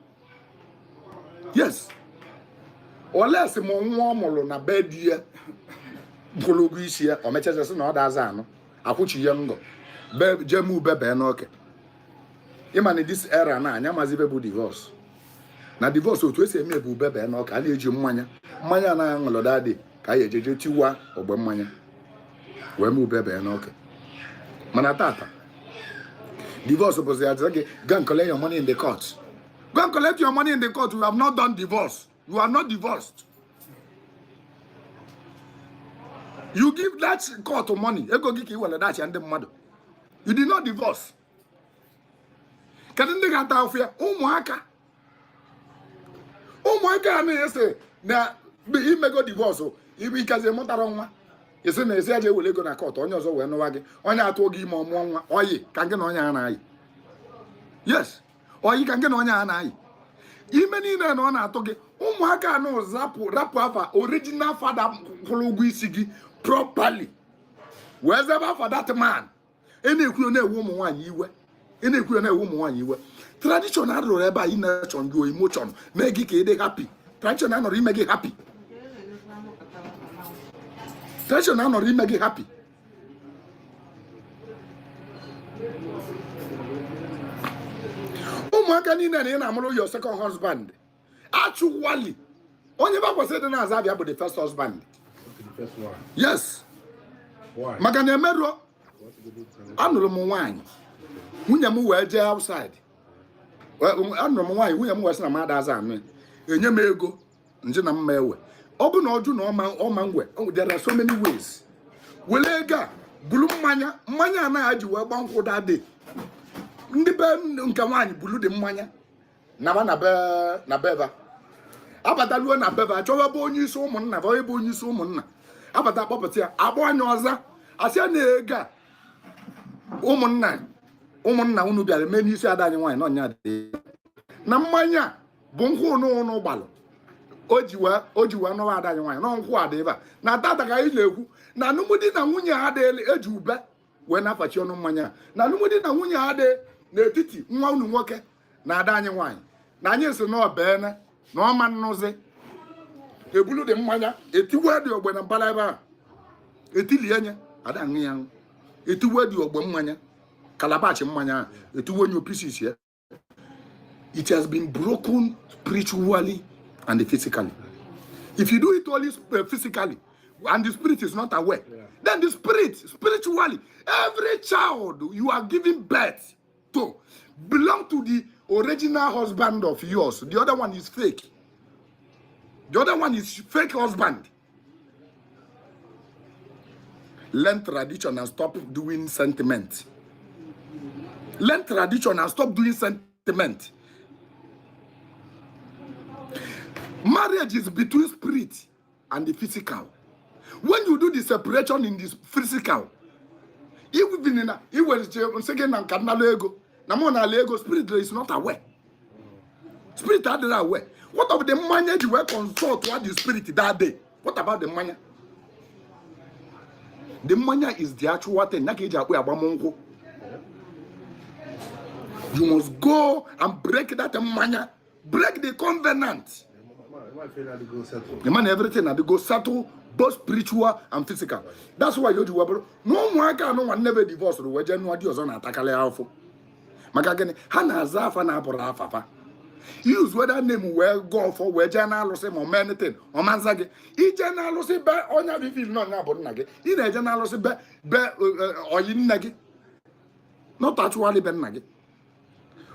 Yes, olesi m nwa ọ mụrụ na be di ya kwụrụ ụgwọ isi ya, o mechaza sị na ọ daza anụ akwụchi ya ngọ be jee m ube bee n'oke. Ịma na this era na anya mazi ibe bụ divorce. Na divorce otu esi eme bụ ube bee n'ọka, a na-eji mmanya mmanya anaghị aṅụlọ dadị ka a ejeje tiwa ogbe mmanya wee mee ube bee n'ọka. Mana tata divorce bụzi ya gị go and collect your money in the court. Go and collect your money in the court. You have not done divorce. You are not divorced. You give that court money. Ego gị ka ị were dachi ndị mmadụ. You did not divorce. Kedu ndị ga-ata afụ ya? Ụmụaka. Ụmụaka a na-ese na imego divorce, ikezi mụtara nwa, esi na esi aja ewere ego na court, onye ọzọ wee nụwa gị, onye atụọ gị ime ọmụọ nwa, oyi ka gị na onye a na-ayị. Yes, oyi ka gị na onye a na-ayị. Ime niile na ọ na-atụ gị, ụmụaka anụ zapụ rapụ afa original father kwụrụ ụgwọ isi gị properly wee zebe afa that man. Ị na-ekwu na-ewe ụmụ nwaanyị iwe, ị na-ekwu na-ewe ụmụ nwaanyị iwe. Tradition arụrụ ebe a ination your emotion mee gị ka ị dị happy. Tradition anọrọ ime gị happy. Tradition anọrọ ime gị happy. Ụmụaka niile na ị na-amụrụ your second husband, actually onye ba kwesịrị ịdị na-aza abịa bụ the first husband. The first one. Yes. Why? Maka na emeruo. Anụrụ m nwaanyị, nwunye m wee jee outside. Anụrụ m nwaanyị, nwunye m wee sị na m ada aza anụ ya. Enye m ego nje na mma ewe. Ọ bụ na ọjụ na ọma ngwe. There are so many ways. Were ego a bulu mmanya, mmanya anaghị eji wee gba nkwụ dade. Ndị be nke nwaanyị bulu dị mmanya naba na be na beba. Abataluo na beba, chọwa ebe onye isi ụmụnna ba, ebe onye isi ụmụnna abata, kpọpụta ya, agba anya ọza, asị ya na ego a ụmụnna unu bịara mee n'isi ada anyị nwaanyị n'ọnya dị na mmanya a bụ nkwụ ụnụ ụnụ gbalụ o ji wee nọwa ada anyị nwaanyị nọ nkwụ ada ebe a na tata ka anyị na-ekwu na alụmdi na nwunye ha dị eji ube wee na-afachi ọnụ mmanya a. Na alụmdi na nwunye ha dị n'etiti nwa unu nwoke na ada anyị nwaanyị na anyị si na ọbeene na ọma nnụzi ebulu dị mmanya etiwe dị ogbe na mbara ebe a etilie nye ada aṅụ ya aṅụ, etiwe dị ogbe mmanya, calabash mmanya ahụ etiwe nye pieces ya. It has been broken spiritually and physically. If you do it only physically and the spirit is not aware, then the spirit, spiritually, every child you are giving birth to belong to the original husband of yours. The other one is fake. The other one is fake husband. Learn tradition and stop doing sentiment. Learn tradition and stop doing sentiment. Marriage is between spirit and the physical. When you do the separation in this physical, even in iwere nsị gị na nka nnalụ ego na mụ na ala ego, spirit is not aware. Spirit adịrị aware. What of the mmanya ji wee consult what the spirit that day? What about the mmanya? The mmanya is the actual thing. Ya ka eji akpụ agbamnkwụ. You must go and break that mmanya, break the covenant. Settle. The man, everything na go settle, both spiritual and physical. That's why you ji wee bụrụ na ụmụaka anụ nwanne be divorce wee jee nụọ di ọzọ na-atakarị afụ. Maka gịnị? Ha na-aza afa na-abụrụ afafa. Use whether name wee gụọ ọfọ wee jee na-alụsị ma ọ mee anything, ọma nza gị. Ije na-alụsị be onye bifil na ọnya bụ nna gị, ị na-eje na-alụsị be ọyị nne gị, not actually be nna gị.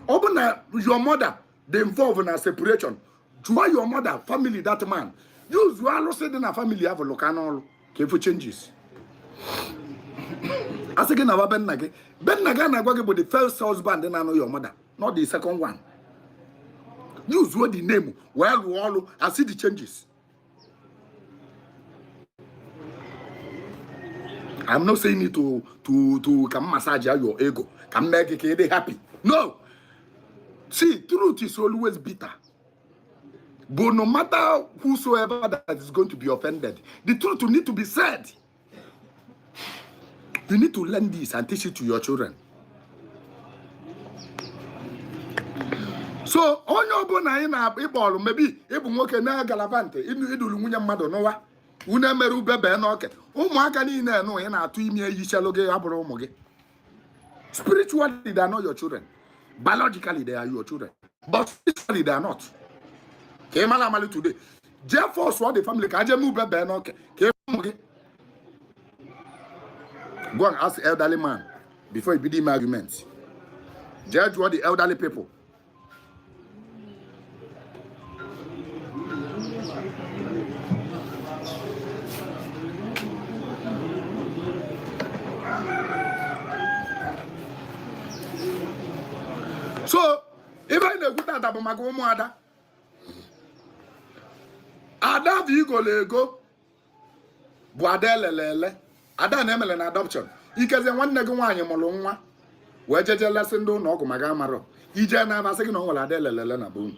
Ọ bụ na your mother dey involve na separation, jụọ your mother family, that man, use alụsị dị na family ahụ lụka n'ọlụ ka efu changes. Asị gị na be nna gị, be nna gị a na-agwa gị bụ the first husband na-anụ your mother, not the second one. Use the name wee lụọ ọlụ and see the changes. I'm not saying it to ka m massage your ego, ka m mee gị ka ị dị happy. No. See, truth is always bitter. But no matter whosoever that is going to be offended, the truth will need to be said. You need to learn this and teach it to your children. So, onye ọbụla anyị na-ịkpọrọ mebi ịbụ nwoke na-agalavant iduru nwunye mmadụ n'ụwa unu emere ube bee n'ọke, ụmụaka niile nụ ị na-atụ ime eyichalụ gị abụrụ ụmụ gị. Spiritually, they are not your children. Biologically, they are your children, but spiritually, they are not. Ka ị mara amali today, jee force all the family ka aje mee ube bee n'ọke ka ị ụmụ gị. Go and ask elderly man before you begin argument. Jee jụọ the elderly people. So ife anyị na-ekwu tata bụ maka ụmụada. Ada bụ igolo ego bụ ada elele ele, ada na-emele na adoption. Ikeze nwanne gị nwaanyị mụrụ nwa wee jeje lesị ndị ụlọ ọgwụ maka amarọ ije na-amasị gị na ọ nwere ada elelele na be unu,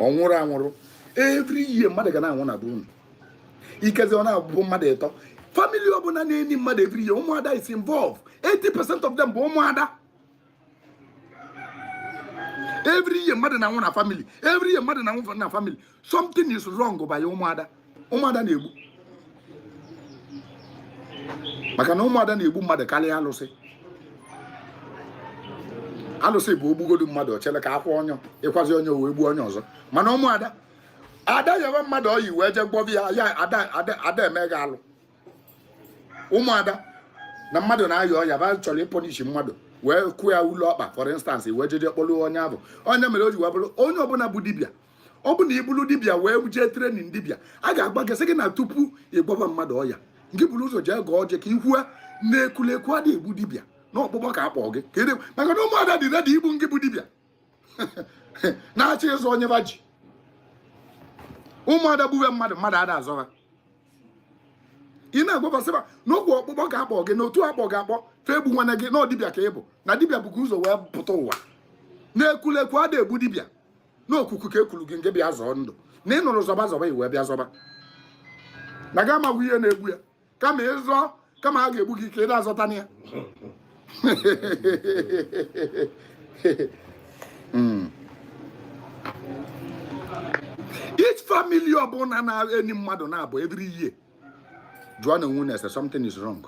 ọ nwụrụ anwụrụ. Every year mmadụ ga na-anwụ na be unu. Ikeze ọ na-abụ mmadụ ịtọ. Family ọbụla na-eni mmadụ every year, ụmụada is involved. 80% of them bụ ụmụada. Every year mmadụ na-anwụ na family, every year mmadụ na-anwụ na family, something is wrong by ụmụada. Ụmụada na-egbu, maka na ụmụada na-egbu mmadụ karịa alụsị. Alụsị bụ ogbugodu mmadụ ochele ka akwa onye ịkwazi onye wee gbuo onye ọzọ, mana ụmụada, ada yawa mmadụ oyi wee jee gbọbi ya, ya ada ada ada eme gị alụ. Ụmụada na mmadụ na-ayọ ọya ba chọrọ ịpunish mmadụ wee kụọ ya ụlọ ọkpa, for instance, wee jeje kpọrọ onye ahụ. Onye mere o ji wee bụrụ onye ọbụla bụ dibịa, ọ bụ na ị bụrụ dibịa wee jee training dibịa, a ga-agba gị sị gị na tupu ị gwaba mmadụ ọya, gị buru ụzọ jee gọọ ọjị ka ikwue na ekulekwu adị egbu dibịa na ọkpụkpọ ka akpọ gị ka ede, maka na ụmụada dị ready igbu ngị bụ dibịa na-achọ ịzụ onye ba ji. Ụmụada gbuwe mmadụ, mmadụ ada azọra. Ị na-agwabasịba n'okwu ọkpụkpọ ka akpọ gị na otu akpọ gị akpọ fe egbu nwanne gị na ọ dibịa ka ị bụ, na dibịa bụkwa ụzọ wee pụta ụwa, na ekulekwu ada egbu dibịa, na okuku ka ekwuru gị nke bịa zọọ ndụ, na ị nụrụ zọba zọba i wee bịa zọba, na gị amagwụ ihe na-egbu ya, kama ịzọ kama a ga-egbu gị ka ị na-azọta na ya. Each family ọbụla na-eni mmadụ na-abụ every year, jụọ na onwe na something is wrong.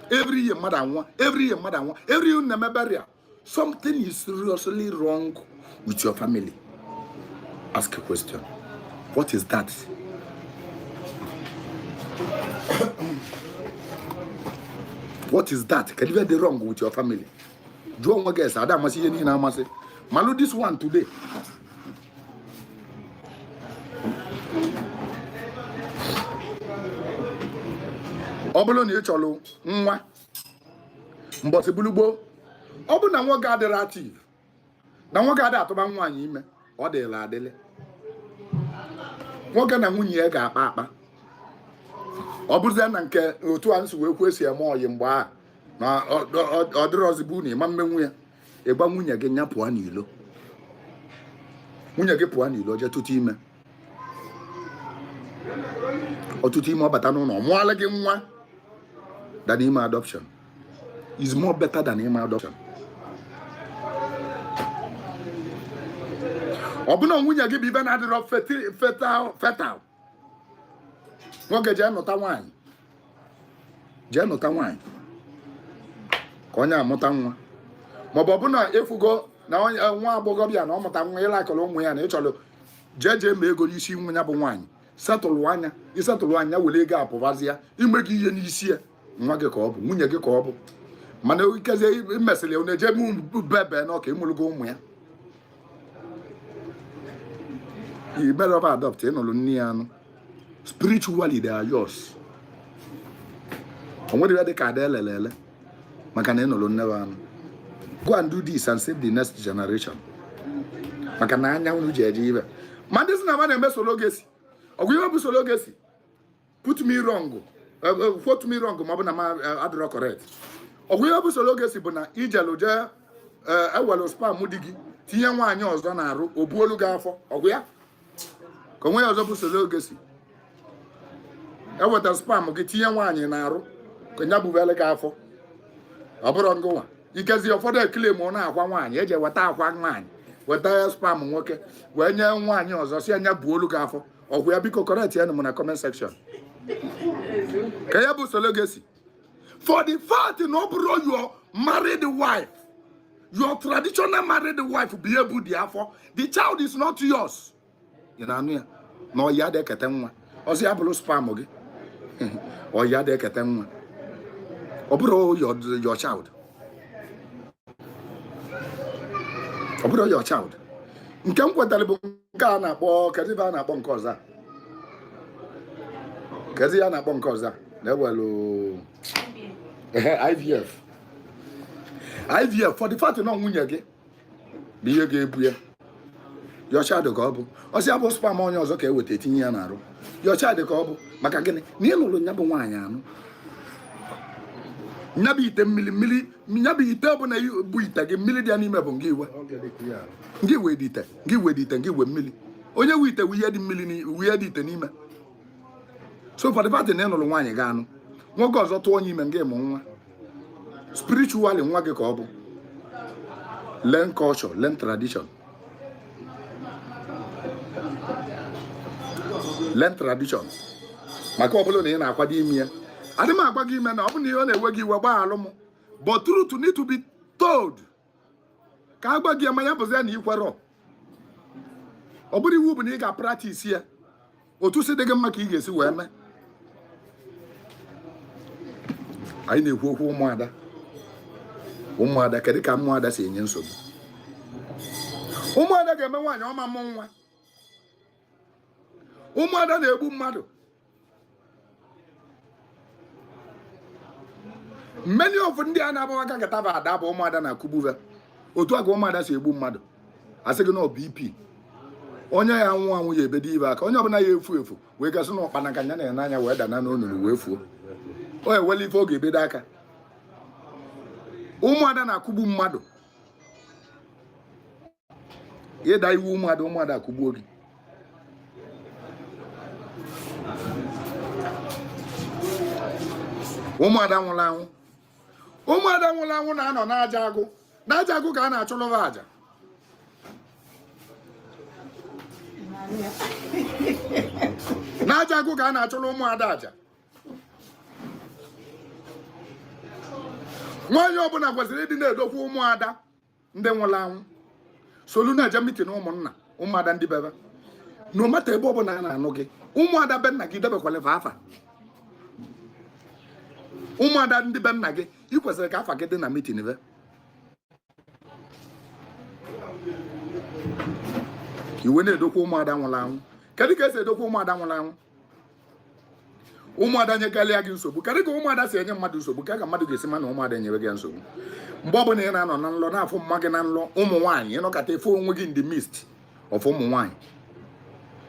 Every year mmadụ anwụọ, every year mmadụ anwụọ, every year na-eme burial, something is seriously wrong with your family. Ask a question: what is that? What is that? Kedu ife dị wrong with your family? Jụọ onwe gị ese. Ada amasị ihe niile amasị malụ this one today. Ọ bụrụ na ị chọrọ nwa mbọsị bulu gboo, ọ bụ na nwoke adịrị active, na nwoke adị atụba nwaanyị ime, ọ dịla adịlị. Nwoke na nwunye ya ga-akpa akpa, ọ bụrụzie na nke otu a nsi wee kwuo esi eme ọyị mgbe ahụ na ọ dịrọzibụ na ịma mmenwu ya, ịgwa nwunye gị nya pụọ n'ilo. Nwunye gị pụọ n'ilo, jee tụta ime, ọtụtụ ime, ọ bata n'ụlọ, ọ mụọla gị nwa, than ime adoption is more better than ime adoption. Ọ bụ na nwunye gị bụ ibe na-adịrọ fertile, nwoke jee nụta nwaanyị, jee nụta nwaanyị ka onye amụta nwa, maọbụ ọ bụ na ịfụgo na onye nwa agbọghọbịa na ọ mụta nwa, ịlakọrọ ụmụ ya na ịchọrọ, jee jee ma ego n'isi nwa ya bụ nwaanyị, setụlụ anya, ịsetụlụ anya, were ego apụbazi ya ime gị ihe n'isi ya. Nwa gị ka ọ bụ, nwunye gị ka ọ bụ, mana ikezie imesịrị ya na-eje bebe na ọka ịmụlụgo ụmụ ya, you better adopt. Ịnụrụ nne ya anụ, spiritually they are yours. O nwere ihe dị ka ada elele ele maka na ịnụrụ nne ya anụ. Go and do this and save the next generation, maka na anya unu ji eje ibe ma ndị si na ma na-eme surrogacy. Ọgwụ ihe bụ surrogacy, put me wrong, quote me wrong ma ọ bụ na ma adịrọ correct. Ọgwụ ihe bụ surrogacy bụ na ijelu jee ewelu sperm di gị tinye nwaanyị ọzọ na-arụ, o buolu gị afọ. Ọgwụ ya ka onwe ya ọzọ bụ surrogacy, eweta sperm gị tinye nwaanyị na-arụ ka nya bubele gị afọ. Ọ bụrụ ngụnwa ikezi ụfọdụ ekele ma ọ na-akwa nwaanyị eji eweta akwa nwaanyị, weta sperm nwoke wee nye nwaanyị ọzọ, si anya buolu gị afọ. Ọgwụ ya, biko correct ya m na comment section ka ya bụ surrogacy. For the fact na ọ bụrụ your married wife, your traditional married wife bụ ihe bụ dị afọ, the child is not yours. Ị na-anụ ya na ọya dị ekete nwa ọzọ ya bụrụ sperm gị, ọya dị ekete nwa, ọ bụrụ your child, ọ bụrụ your child. Nke m kwetara bụ nke a na-akpọ, kedu ebe a na-akpọ nke ọzọ a? Kedu ya na-akpọ nke ọzọ a na-ewelu ehe IVF. IVF, for the fact na nwunye gị bụ ihe ga-ebu ya, your child ka ọ bụ. Ọsị ya bụ sperm onye ọzọ ka e weta etinye ya n'arụ, your child ka ọ bụ. Maka gịnị? Na ị nụrụ ya bụ nwaanyị anụ, nya bụ ite mmiri mmiri, nya bụ ite ọbụla bụ ite gị, mmiri dị ya n'ime bụ ngị iwe ngị wee dị ite, ngị wee dị ite, ngị wee mmiri. Onye we ite wee dị mmiri, wee dị ite n'ime. So for the fact na ị nụrụ nwaanyị gị anụ, nwoke ọzọ tụọ onye ime, ngị mụ nwa, spiritually nwa gị ka ọ bụ. Learn culture, learn tradition, learn tradition. Maka ọ bụrụ na ị na-akwado ime ya, adị m agwa gị ime na ọ bụ na ihe ọ na-ewe gị iwe, gbaghalụ m, but truth need to be told. Ka a gwa gị ya, ma ya bụzi ya na ikwerọ, ọ bụrụ iwu bụ na ị ga-practice ya otu si dị gị mma ka ị ga-esi wee mee. Anyị na-ekwu okwu ụmụada. Ụmụada, kedu ka ụmụada si enye nsogbu? Ụmụada ga-eme nwaanyị ọ ma amụ nwa. Ụmụada na-egbu mmadụ. Many of ndị a na-agbawa aka nkata bụ ada bụ ụmụada na-akụgbu ve. Otu a ka ụmụada si egbu mmadụ. Asị gị na ọ BP. Onye ya anwụ anwụ ya ebedo ibe aka. Onye ọbụla ya efu efu wee gasị na ụkpana ka nya na anya wee dana n'onunu wee fuo. O ewele ife ọ ga-ebedo aka. Ụmụada na-akụgbu mmadụ. Ịda iwu ụmụada, ụmụada akụgbuo gị. Ụmụada nwụrụ anwụ, ụmụada nwụrụ anwụ na-anọ n'aja agụ. N'aja agụ ka a na-achụrụ ha aja. N'aja agụ ka a na-achụrụ ụmụada aja. Nwaanyị ọbụla kwesịrị ịdị na-edokwa ụmụada ndị nwụrụ anwụ, solu na-eje meeting ụmụnna ụmụada ndị bebe. No matter ebe ọbụla a na-anụ gị, ụmụada be nna gị, debekwala fa afa. Ụmụada ndị be nna gị, ị kwesịrị ka afa gị dị na meeting be. I wee na-edokwa ụmụada nwụrụ anwụ. Kedu ka esi edokwa ụmụada nwụrụ anwụ? Ụmụada nyekalịa gị nsogbu. Kedu ka ụmụada si enye mmadụ nsogbu? Ka mmadụ ga-esi ma na ụmụada enyere gị nsogbu? Mgbe ọbụla ị na-anọ na nlọ na-afụ mma gị na nlọ ụmụ nwaanyị, ịnọkata efu onwe gị in the midst of ụmụ nwaanyị,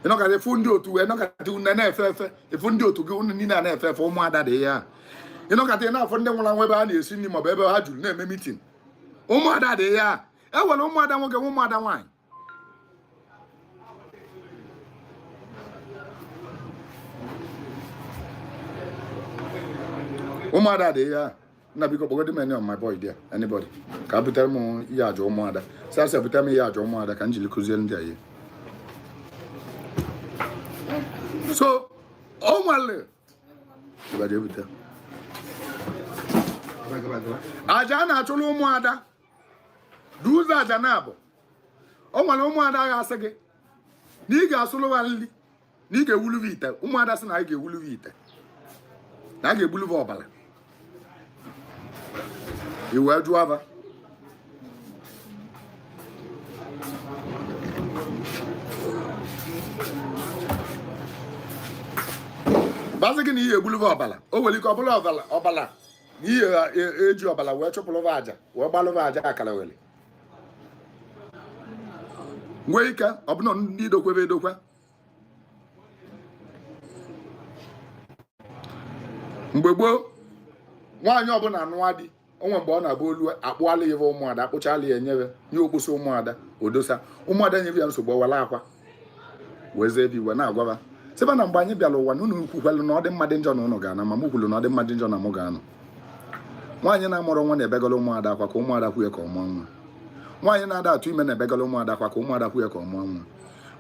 ịnọkata efu ndị otu wee nọkata une na-efe efe, efu ndị otu gị unu niile a na-efe efe, ụmụada dị ya. Ịnọkata ị na-afụ ndị nwụrụ anwụ ebe ha na-esi nri maọbụ ebe ha juru na-eme meeting, ụmụada dị ya. E nwere ụmụada nwoke nwe ụmụada nwaanyị. Ụmụada dị ya. Nna, biko kpọgodi m any of my boy there, anybody, ka butere m ihe aja ụmụada. Sị asị butere m ihe aja ụmụada ka m jiri kụzie ndị a ihe. So o nwere ebute aja a na-achụrụ ụmụada dị ụzọ aja na-abụ. O nwere ụmụada ga-asị gị na ị ga-asụrụ ha nri, na ị ga-ewulu ha ite. Ụmụada sị na anyị ga-ewulu ha ite, na a ga-egbulu ha ọbara. I wee jụọ ava basị gị na ihe egbulu ha ọbara. O nwere ike ọ bụla ọbara ọbara na ihe eji ọbara wee chụpụrụ ha aja, wee gbalụ ha aja akara were nwee ike ọbụna ndị dokwebe edokwe. Mgbe gboo, nwaanyị ọbụla nụa di, o nwe mgbe ọ na-abụ olu akpụala ya ụmụada, akpụchala ya, enyebe nye okposi ụmụada odosa. Ụmụada nyebe ya nsogbu, were akwa wee zee ebe iwe na-agwaba sịba na mgbe anyị bịara ụwa na unu kwukwalụ na ọ dị mma dị njọ na unu ga-ana, ma mụ kwuru na ọ dị mma dị njọ na mụ ga-anọ. Nwaanyị na-amụrụ nwa na-ebegara ụmụada akwa ka ụmụada kwuye ka ọ mụọ nwa. Nwaanyị na-ada atụ ime na-ebegara ụmụada akwa ka ụmụada kwuye ka ọ mụọ nwa.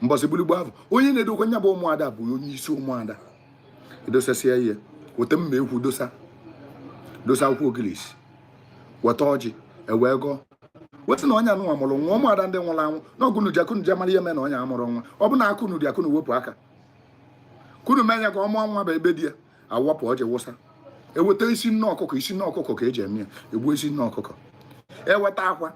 Mbọsị gburugbu ahụ, onye na-edokwa nya bụ ụmụada bụ onye isi ụmụada. Edosasịa ihe, weta mma ekwu, dosa dosa akwụkwọ ogilisi, weta ọjị, ewee gọọ, wesị na onye anụnwa mụrụ nwa. Ụmụada ndị nwụrụ anwụ na ọgụnụ ji akụnụ ji amara ihe mee na onye amụrụ nwa. Ọ bụ na akụnụ dị akụnụ wepụ aka kụnụ mee ya ka ọ mụọ nwa bụ ebe di ya awapụ ọjị wụsa. Eweta isi nne ọkụkọ, isi nne ọkụkọ ka eji eme ya. Egbuo isi nne ọkụkọ, eweta akwa,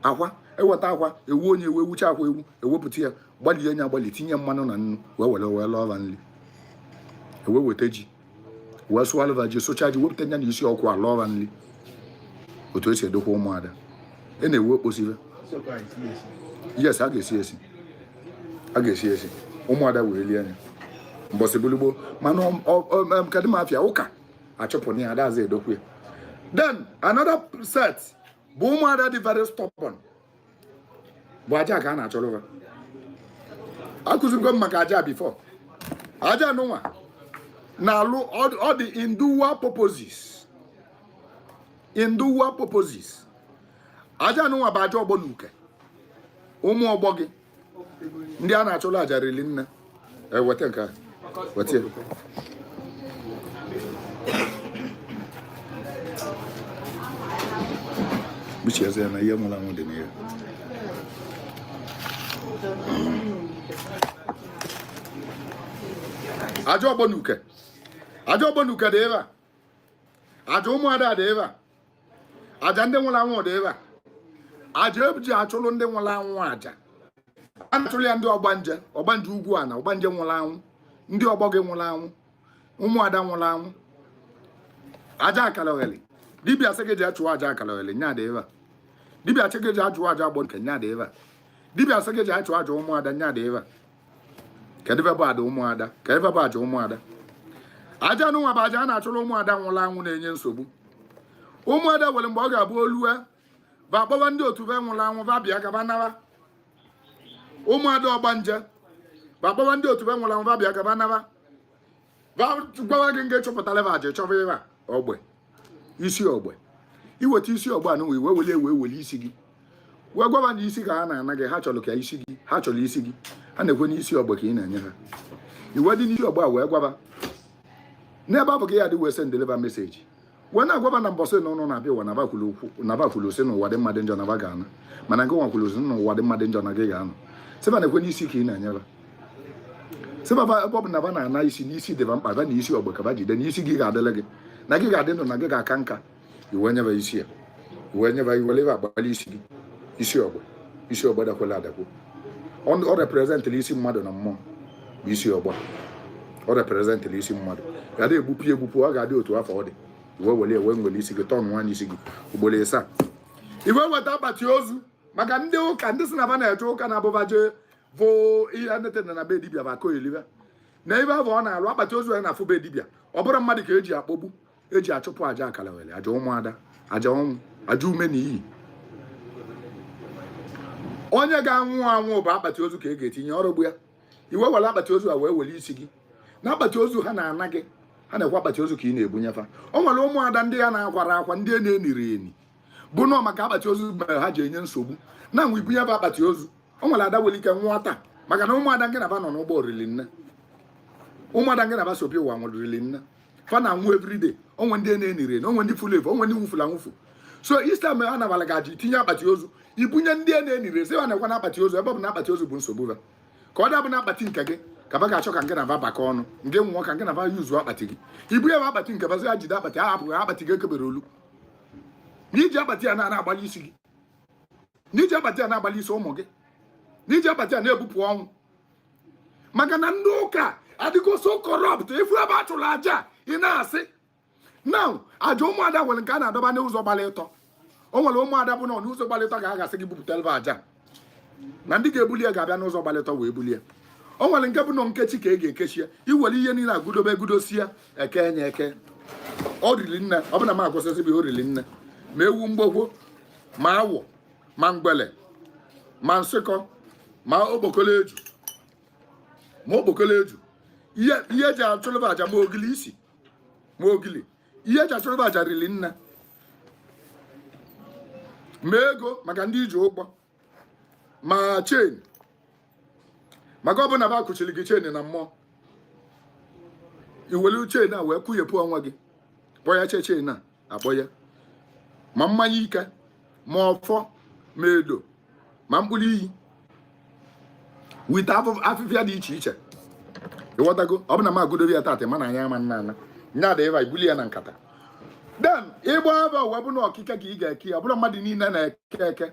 akwa eweta akwa ewu, onye ewu ewucha akwa ewu, ewepụta ya, gbalie nya agbali, tinye mmanụ na nnu, wee were wee lọọ nri. Ewe weta ji wee sụọ ji, sụcha ji, wepụta nya na isi ọkụ alọọ nri. Otu esi edokwa ụmụada e na-ewu okposive. Yes, a ga-esi esi, a ga-esi esi, ụmụada wee lie anya mbọsị bulugbo. Mana kedu m afịa ụka achụpụ na ya adazi edokwu ya. Then another set bụ ụmụada dị very stubborn, bụ aja ka a na-achọrọ ha. Akụzigo m maka aja before. Aja nụnwa na-alụ ọ dị in dual purposes, in dual purposes. Aja nụnwa bụ aja ọgbọ na uke. Ụmụ ọgbọ gị ndị a na-achụrụ aja rili nne. Eweta nke a, weta ya. Bichi eze na ihe nwụrụ anwụ dị n'ihe. Aja ọgbọ na uke, aja ọgbọ na uke dị ebe a. Aja ụmụada dị ebe a, aja ndị nwụrụ anwụ dị ebe a, aja eji achụlụ ndị nwụrụ anwụ, aja a na-achụlụ ya ndị ọgbanje, ọgbanje ugwu a na ọgbanje nwụrụ anwụ, ndị ọgbọ gị nwụrụ anwụ, ụmụada nwụrụ anwụ. Aja akara oghele, dibịa sị gị jee chụọ aja akara oghele, nya dị ebe a. Dibịa sị gị jee chụọ aja agbọ nke, nya dị ebe a. Dibịa sị gị jee chụọ aja ụmụada, nya dị ebe a. Kedu ebe bụ ada ụmụada? Ka ebe bụ aja ụmụada? Aja nụnwa bụ aja a na-achụrụ ụmụada nwụrụ anwụ na-enye nsogbu. Ụmụada nwere mgbe ọ ga-abụ olue ba akpọba ndị otu be nwụrụ anwụ, ba bịa gaba nara. Ụmụada ọgbanje ba akpọba ndị otu be nwụrụ anwụ, ba bịa gaba nara, ba gwawa gị nga chọpụtara ebe aja chọba ebe a ogbe isi ogbe. Iweta isi ogbe a nụnwa, iwe wele wee wele isi gị wee gwaba na isi ka ha na-ana gị. Ha chọrọ ka isi gị, ha chọrọ isi gị, ha na-ekwe n'isi ogbe ka ị na-enye ha. Iwe dị n'isi ogbe a wee gwaba n'ebe ọ bụ ka ya dị wee send deliver message, wee na-agwaba na mbọsị na ụnụ na-abịa ụwa na bakwulu sị na ụwa dị mma dị njọ na ba ga-anọ, mana nke nwa kwuru sị na ụwa dị mma dị njọ na gị ga-anọ. Sịba na-ekwe n'isi ka ị na-enyere sịba ba, ebe ọ bụ na ba na-ana isi n'isi dịba mkpa ba na isi ogbe ka ba jide na isi gị ga-adịle gị, na gị ga-adị ndụ, na gị ga-aka nka. Iwe nyeba isi ya, iwe nyeba, iwere ebe agbali isi gị, isi ogbe, isi ogbe dakwela adakwu. Ọ representịrị isi mmadụ na mmụọ bụ isi ọgba. Ọ representịrị isi mmadụ ga-adị egbupụ egbupụ, ọ ga-adị otu afọ ọ dị. Iwe were ewe nwere isi gị tọn nwa n'isi gị ugboro ịsaa. Iwe weta akpati ozu maka ndị ụka, ndị si na ba na-eje ụka na abụba jee bụ ihe nete na be dibịa bụ akọ elibe na ebe ahụ ọ na-alụ akpati ozu ya na-afụ be dibịa. Ọ bụrụ mmadụ ka eji akpọgbu, eji achụpụ aja akara were aja ụmụada, aja ọnwụ, aja ume na iyi. Onye ga-anwụ anwụ bụ akpati ozu ka ị ga-etinye ọrụ gbu ya. Iwe were akpati ozu a wee were isi gị na akpati ozu ha na-ana gị, ha na-ekwe akpati ozu ka ị na-ebunyefa. O nwere ụmụada ndị ya na-akwara akwa, ndị na-eniri eni bụ nọọ maka akpati ozu mere ha ji enye nsogbu na nwe ibunye bụ akpati ozu. O nwere ada nwere ike nwụọ taa maka na ụmụada nke na-aba nọ n'ụgbọ oriri nne, ụmụada nke na-aba sobi ụwa nwụrịrị nne fa na anwụ everyday. Onwe ndị na-eniri eni, onwe ndị furu efu, onwe ndị nwụfuru anwụfu. So ista mere a nabala gaji tinye akpati ozu, ibunye ndị a na-eniri esi ha na-ekwe na akpati ozu, ebe ọ bụ na akpati ozu bụ nsogbu ha, ka ọ dabụ na akpati nke gị ka ba ga-achọ ka nke na ba bakọ ọnụ nke nwụọ, ka nke na ba yuzuo akpati gị. Ibunye ba akpati nke bazi ya, jide akpati ha, hapụ ha akpati gị ekebere olu na iji akpati ya na-agbalị isi gị, na iji akpati ya na-agbalị isi ụmụ gị, na iji akpati ya na-ebupụ ọnwụ, maka na ndị ụka adịgo so corrupt. Ifu ebe a chụrụ aja, ị na-asị now aja ụmụada nwere nke a na-adọba n'ụzọ gbara ịtọ. O nwere ụmụada bụ na n'ụzọ gbara ịtọ ga-agasị gị bupụta ebe aja na ndị ga-ebuli ya ga-abịa n'ụzọ gbara ịtọ wee bulie. O nwere nke bụ na nkechi ka ị ga-ekechi ya, iwere ihe niile agụdobe egudosi ya eke nye eke. Ọ riri nne, ọ bụ na m agụsịsị bụ o riri nne, ma ewu mgbogwo, ma awọ, ma mgbele, ma nsịkọ, ma okpokolo eju, ma okpokolo eju, ihe ihe eji achụlụba aja, ma ogili isi, ma ogili, ihe eji achụlụba aja riri nne, ma ego maka ndị iji ụgbọ, ma chain, maka ọ bụ na ba kụchiri gị chain na mmụọ, iwelu chain a wee kwụnyepụ onwe gị, kpọ ya che chain a akpọ ya, ma mmanya ike, ma ọfọ, ma edo, ma mkpụrụ iyi wite afịfịa dị iche iche. Ịghọtago? Ọ bụ na m agụdobe ya taata, mana anya ama nna ana nya dị ebe ibuli ya na nkata. Then ịgba ebe ụwa bụ na ọkike ka ị ga-eke ya. Ọ bụrụ mmadụ niile na-eke eke,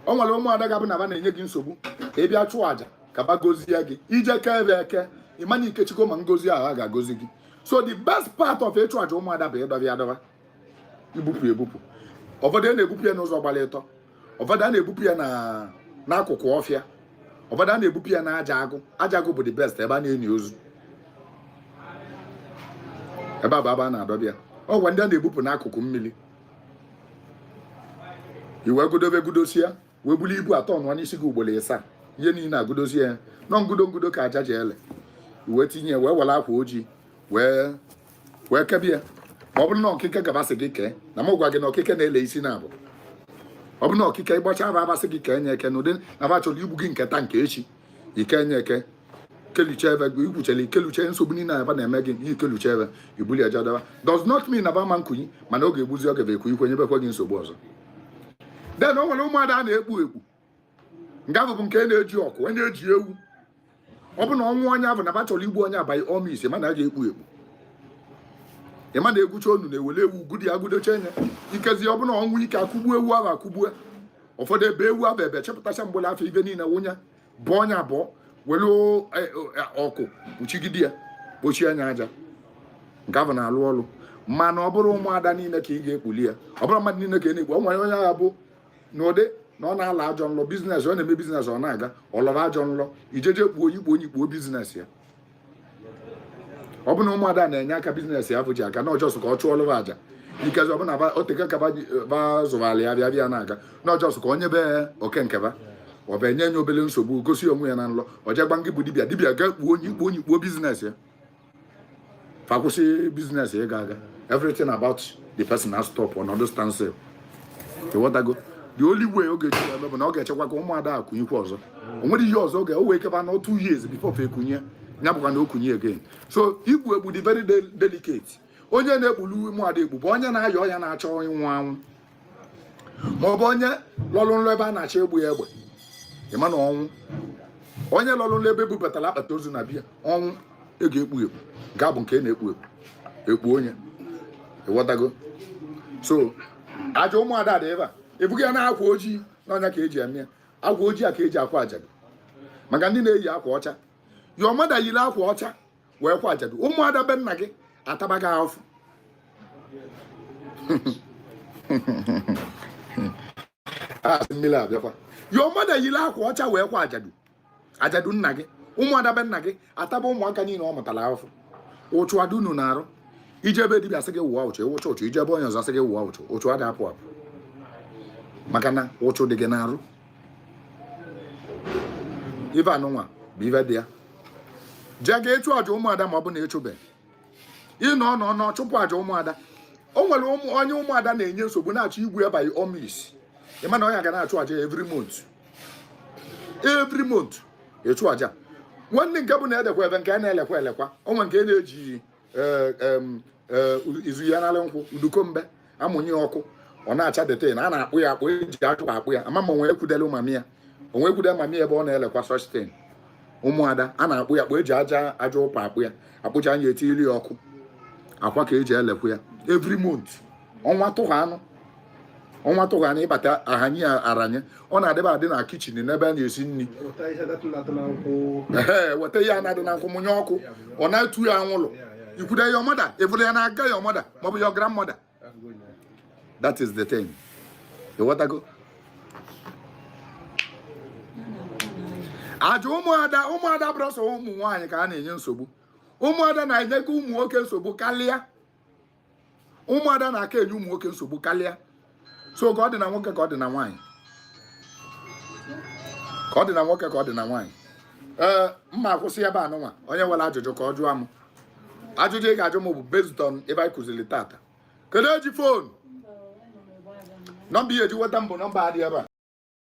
o nwere ụmụada ga-abụ na ba na-enye gị nsogbu, ka ị bịa chụọ àjà ka ba gozie gị. Ije kee ebe eke, ịma na ikechiko ma ngozi ahụ a ga-agozi gị. So the best part of ịchụ àjà ụmụada bụ ịdọba ya adọba, ibupụ ebupụ. Ụfọdụ a na-ebupụ ya n'ụzọ gbara ịtọ, ụfọdụ a na-ebupụ ya na n'akụkụ ọfịa, ụfọdụ a na-ebupụ ya na aja agụ. Aja agụ bụ the best ebe a na-eni ozu. Ebe a bụ ebe a na-adọbịa. Ọgwa ndị a na-ebupụ n'akụkụ mmiri, iwee gudobe gudosie, wee buli ibu atọ nụọ n'isi gị ugboro ịsaa. Ihe niile agụdozie ya nọ ngudo ngudo ka aja ji ele, wee tinye, wee were akwa ojii wee kebe ya. Ma ọ bụrụ na ọkịka gabasị gị kee, na m gwa gị na ọkịka na-ele isi na abụ, ọ bụrụ na ọkịka ịgbacha aba abasị gị kee nye eke n'ụdị na ba chọrọ igbu gị nke taa nke echi, ike nye eke keluche ebe gị ikwuchele ikeluche nsogbu niile aba na-eme gị ihe ikeluche ebe ibuli aja dọba, does not mean na ba ma nkunyi, mana ọ ga-egbuzi oge bụ ekwu ikwe nyebekwa gị nsogbu ọzọ. Then o nwere ụmụada a na-ekpu ekpu. Nke ahụ bụ nke a na-eji ọkụ, a na-eji ewu. Ọ bụ na ọnwụ onye ahụ na ba chọrọ igbu onye abaghị ọma ise, mana a ga-ekpu ekpu. Ịma na egwucha onu na-ewele ewu gudi ya gudocha enye ikezi ọ bụla ọnwụ ike akụgbuo ewu ahụ akụgbue. Ụfọdụ ebe ewu ahụ ebe chepụtacha mgbele afọ ibe niile wụnye bụọ onye abụọ were ọkụ kpuchigide ya kpochie anya aja nke ahụ na-alụ ọlụ. Mana ọ bụrụ ụmụada niile ka ị ga-ekpuli ya, ọ bụrụ mmadụ niile ka ị na-ekpu. O nwere onye agha bụ n'ụdị na ọ na-ala ajọ nlọ business, ọ na-eme business, ọ na-aga ọ lọrọ ajọ nlọ ijeje kpuo onye ikpu onye ikpuo business ya. Ọ bụ na ụmụada na-enye aka business ya bụ ji aka na ọjọsụ ka ọ chụọ ọlụva aja ikezi ọ bụ na oteke ka ba zụwara ya bịa bịa na-aga na ọjọsụ ka onye be oke nke ba ọ bụ enye ya obele nsogbu gosi onwe ya na nlọ ọje gba ngị bụ dibịa dibịa ga kpuo onye ikpu onye ikpuo business ya fa kwụsị business ịga aga, everything about the person has stop ọnọdụ stand still. Ịghọtago? The only way ọ ga-eji eme bụ na ọ ga-echekwa ka ụmụada akụnyekwa ọzọ. O nwere ihe ọzọ oge o wee keba na 2 years before fa ekunye ya bụkwa na okunye again. So igbu egbu dị very delicate. Onye na-ekpulu ụmụada egbu bụ onye na-ayọ ọya na-achọ ịnwụ anwụ, ma ọ bụ onye lọrụ nlọ ebe a na-achọ egbu ya egbe. Ịma na ọnwụ onye lọrụ nlọ ebe ebubatara akpati ozu na biya ọnwụ e ga-ekpu ekpu nke a bụ nke a na-ekpu ekpu ekpu onye. Ịghọtago? So aja ụmụada dị ebe a ebuga ya na akwa ojii n'ọnya ka eji eme ya. Akwa ojii a ka eji akwa ajadu maka ndị na-eyi akwa ọcha. Your mother yiri akwa ọcha wee kwa ajadu, ụmụada be nna gị ataba gị afụ. Asị mmiri abịakwa. Your mother yiri akwa ọcha wee kwa ajadu, ajadu nna gị, ụmụada be nna gị ataba ụmụaka niile ọ mụtara afụ. Ụchụ adị unu na-arụ. Ije ebe dibịa sị gị wụọ ụchụ, ịwụcha ụchụ. Ije ebe onye ọzọ sị gị wụọ ụchụ, ụchụ adị apụ apụ maka na ụchụ dị gị n'arụ. Ife anụnwa bụ ife dị ya. Jee ga ịchụ aja ụmụada ma ọ bụ na ịchụbe ịnọ nọ nọ chụpụ aja ụmụada. O nwere ụmụ onye ụmụada na-enye nsogbu na-achọ igwu ya by all means. Ịma na onye ga na-achụ aja every month, every month ịchụ aja. Nwanne nke bụ na edekwa ebe nke a na-elekwa elekwa onwe nke na-eji izu ya narị nkwụ udukombe amụnye ọkụ ọ na-acha deten a na-akpụ ya akpụ eji achụ akpụ ya. Ama ma onwe ekwudela mami ya, onwe ekwudela mami ya ebe ọ na-elekwa such thing. Ụmụada a na-akpụ ya akpụ eji aja aja ụpa akpụ ya akpụcha anya etiri ya ọkụ akwa ka eji elekwa ya every month. Ọnwa tụha anụ, ọnwa tụha anụ ịbata ahanye ya aranye. Ọ na-adịba adị na kitchen n'ebe a na-esi nri. Ee, weta ihe a na-adị na nkwụ mụnye ọkụ ọ na-etu ya anwụlụ ikwude your mother efere ya na-aga your mother maọbụ your grandmother. That is the thing. Ịghọtago? Aja ụmụada ụmụada bụrụ sọ ụmụ nwaanyị ka a na-enye nsogbu. Ụmụada na-enyekwa ụmụ nwoke nsogbu karịa. Ụmụada na-aka enye ụmụ nwoke nsogbu karịa. So ka ọ dị na nwoke ka ọ dị na nwaanyị, ka ọ dị na nwoke ka ọ dị na nwaanyị. Ee, mma akwụsị ebe a nụnwa. Onye nwere ajụjụ ka ọ jụọ m ajụjụ. Ị ga-ajụ m bụ based on ebe anyị kụziri tata. Kedu eji phone number ihe eji nweta m bụ nọmba adị ebe a.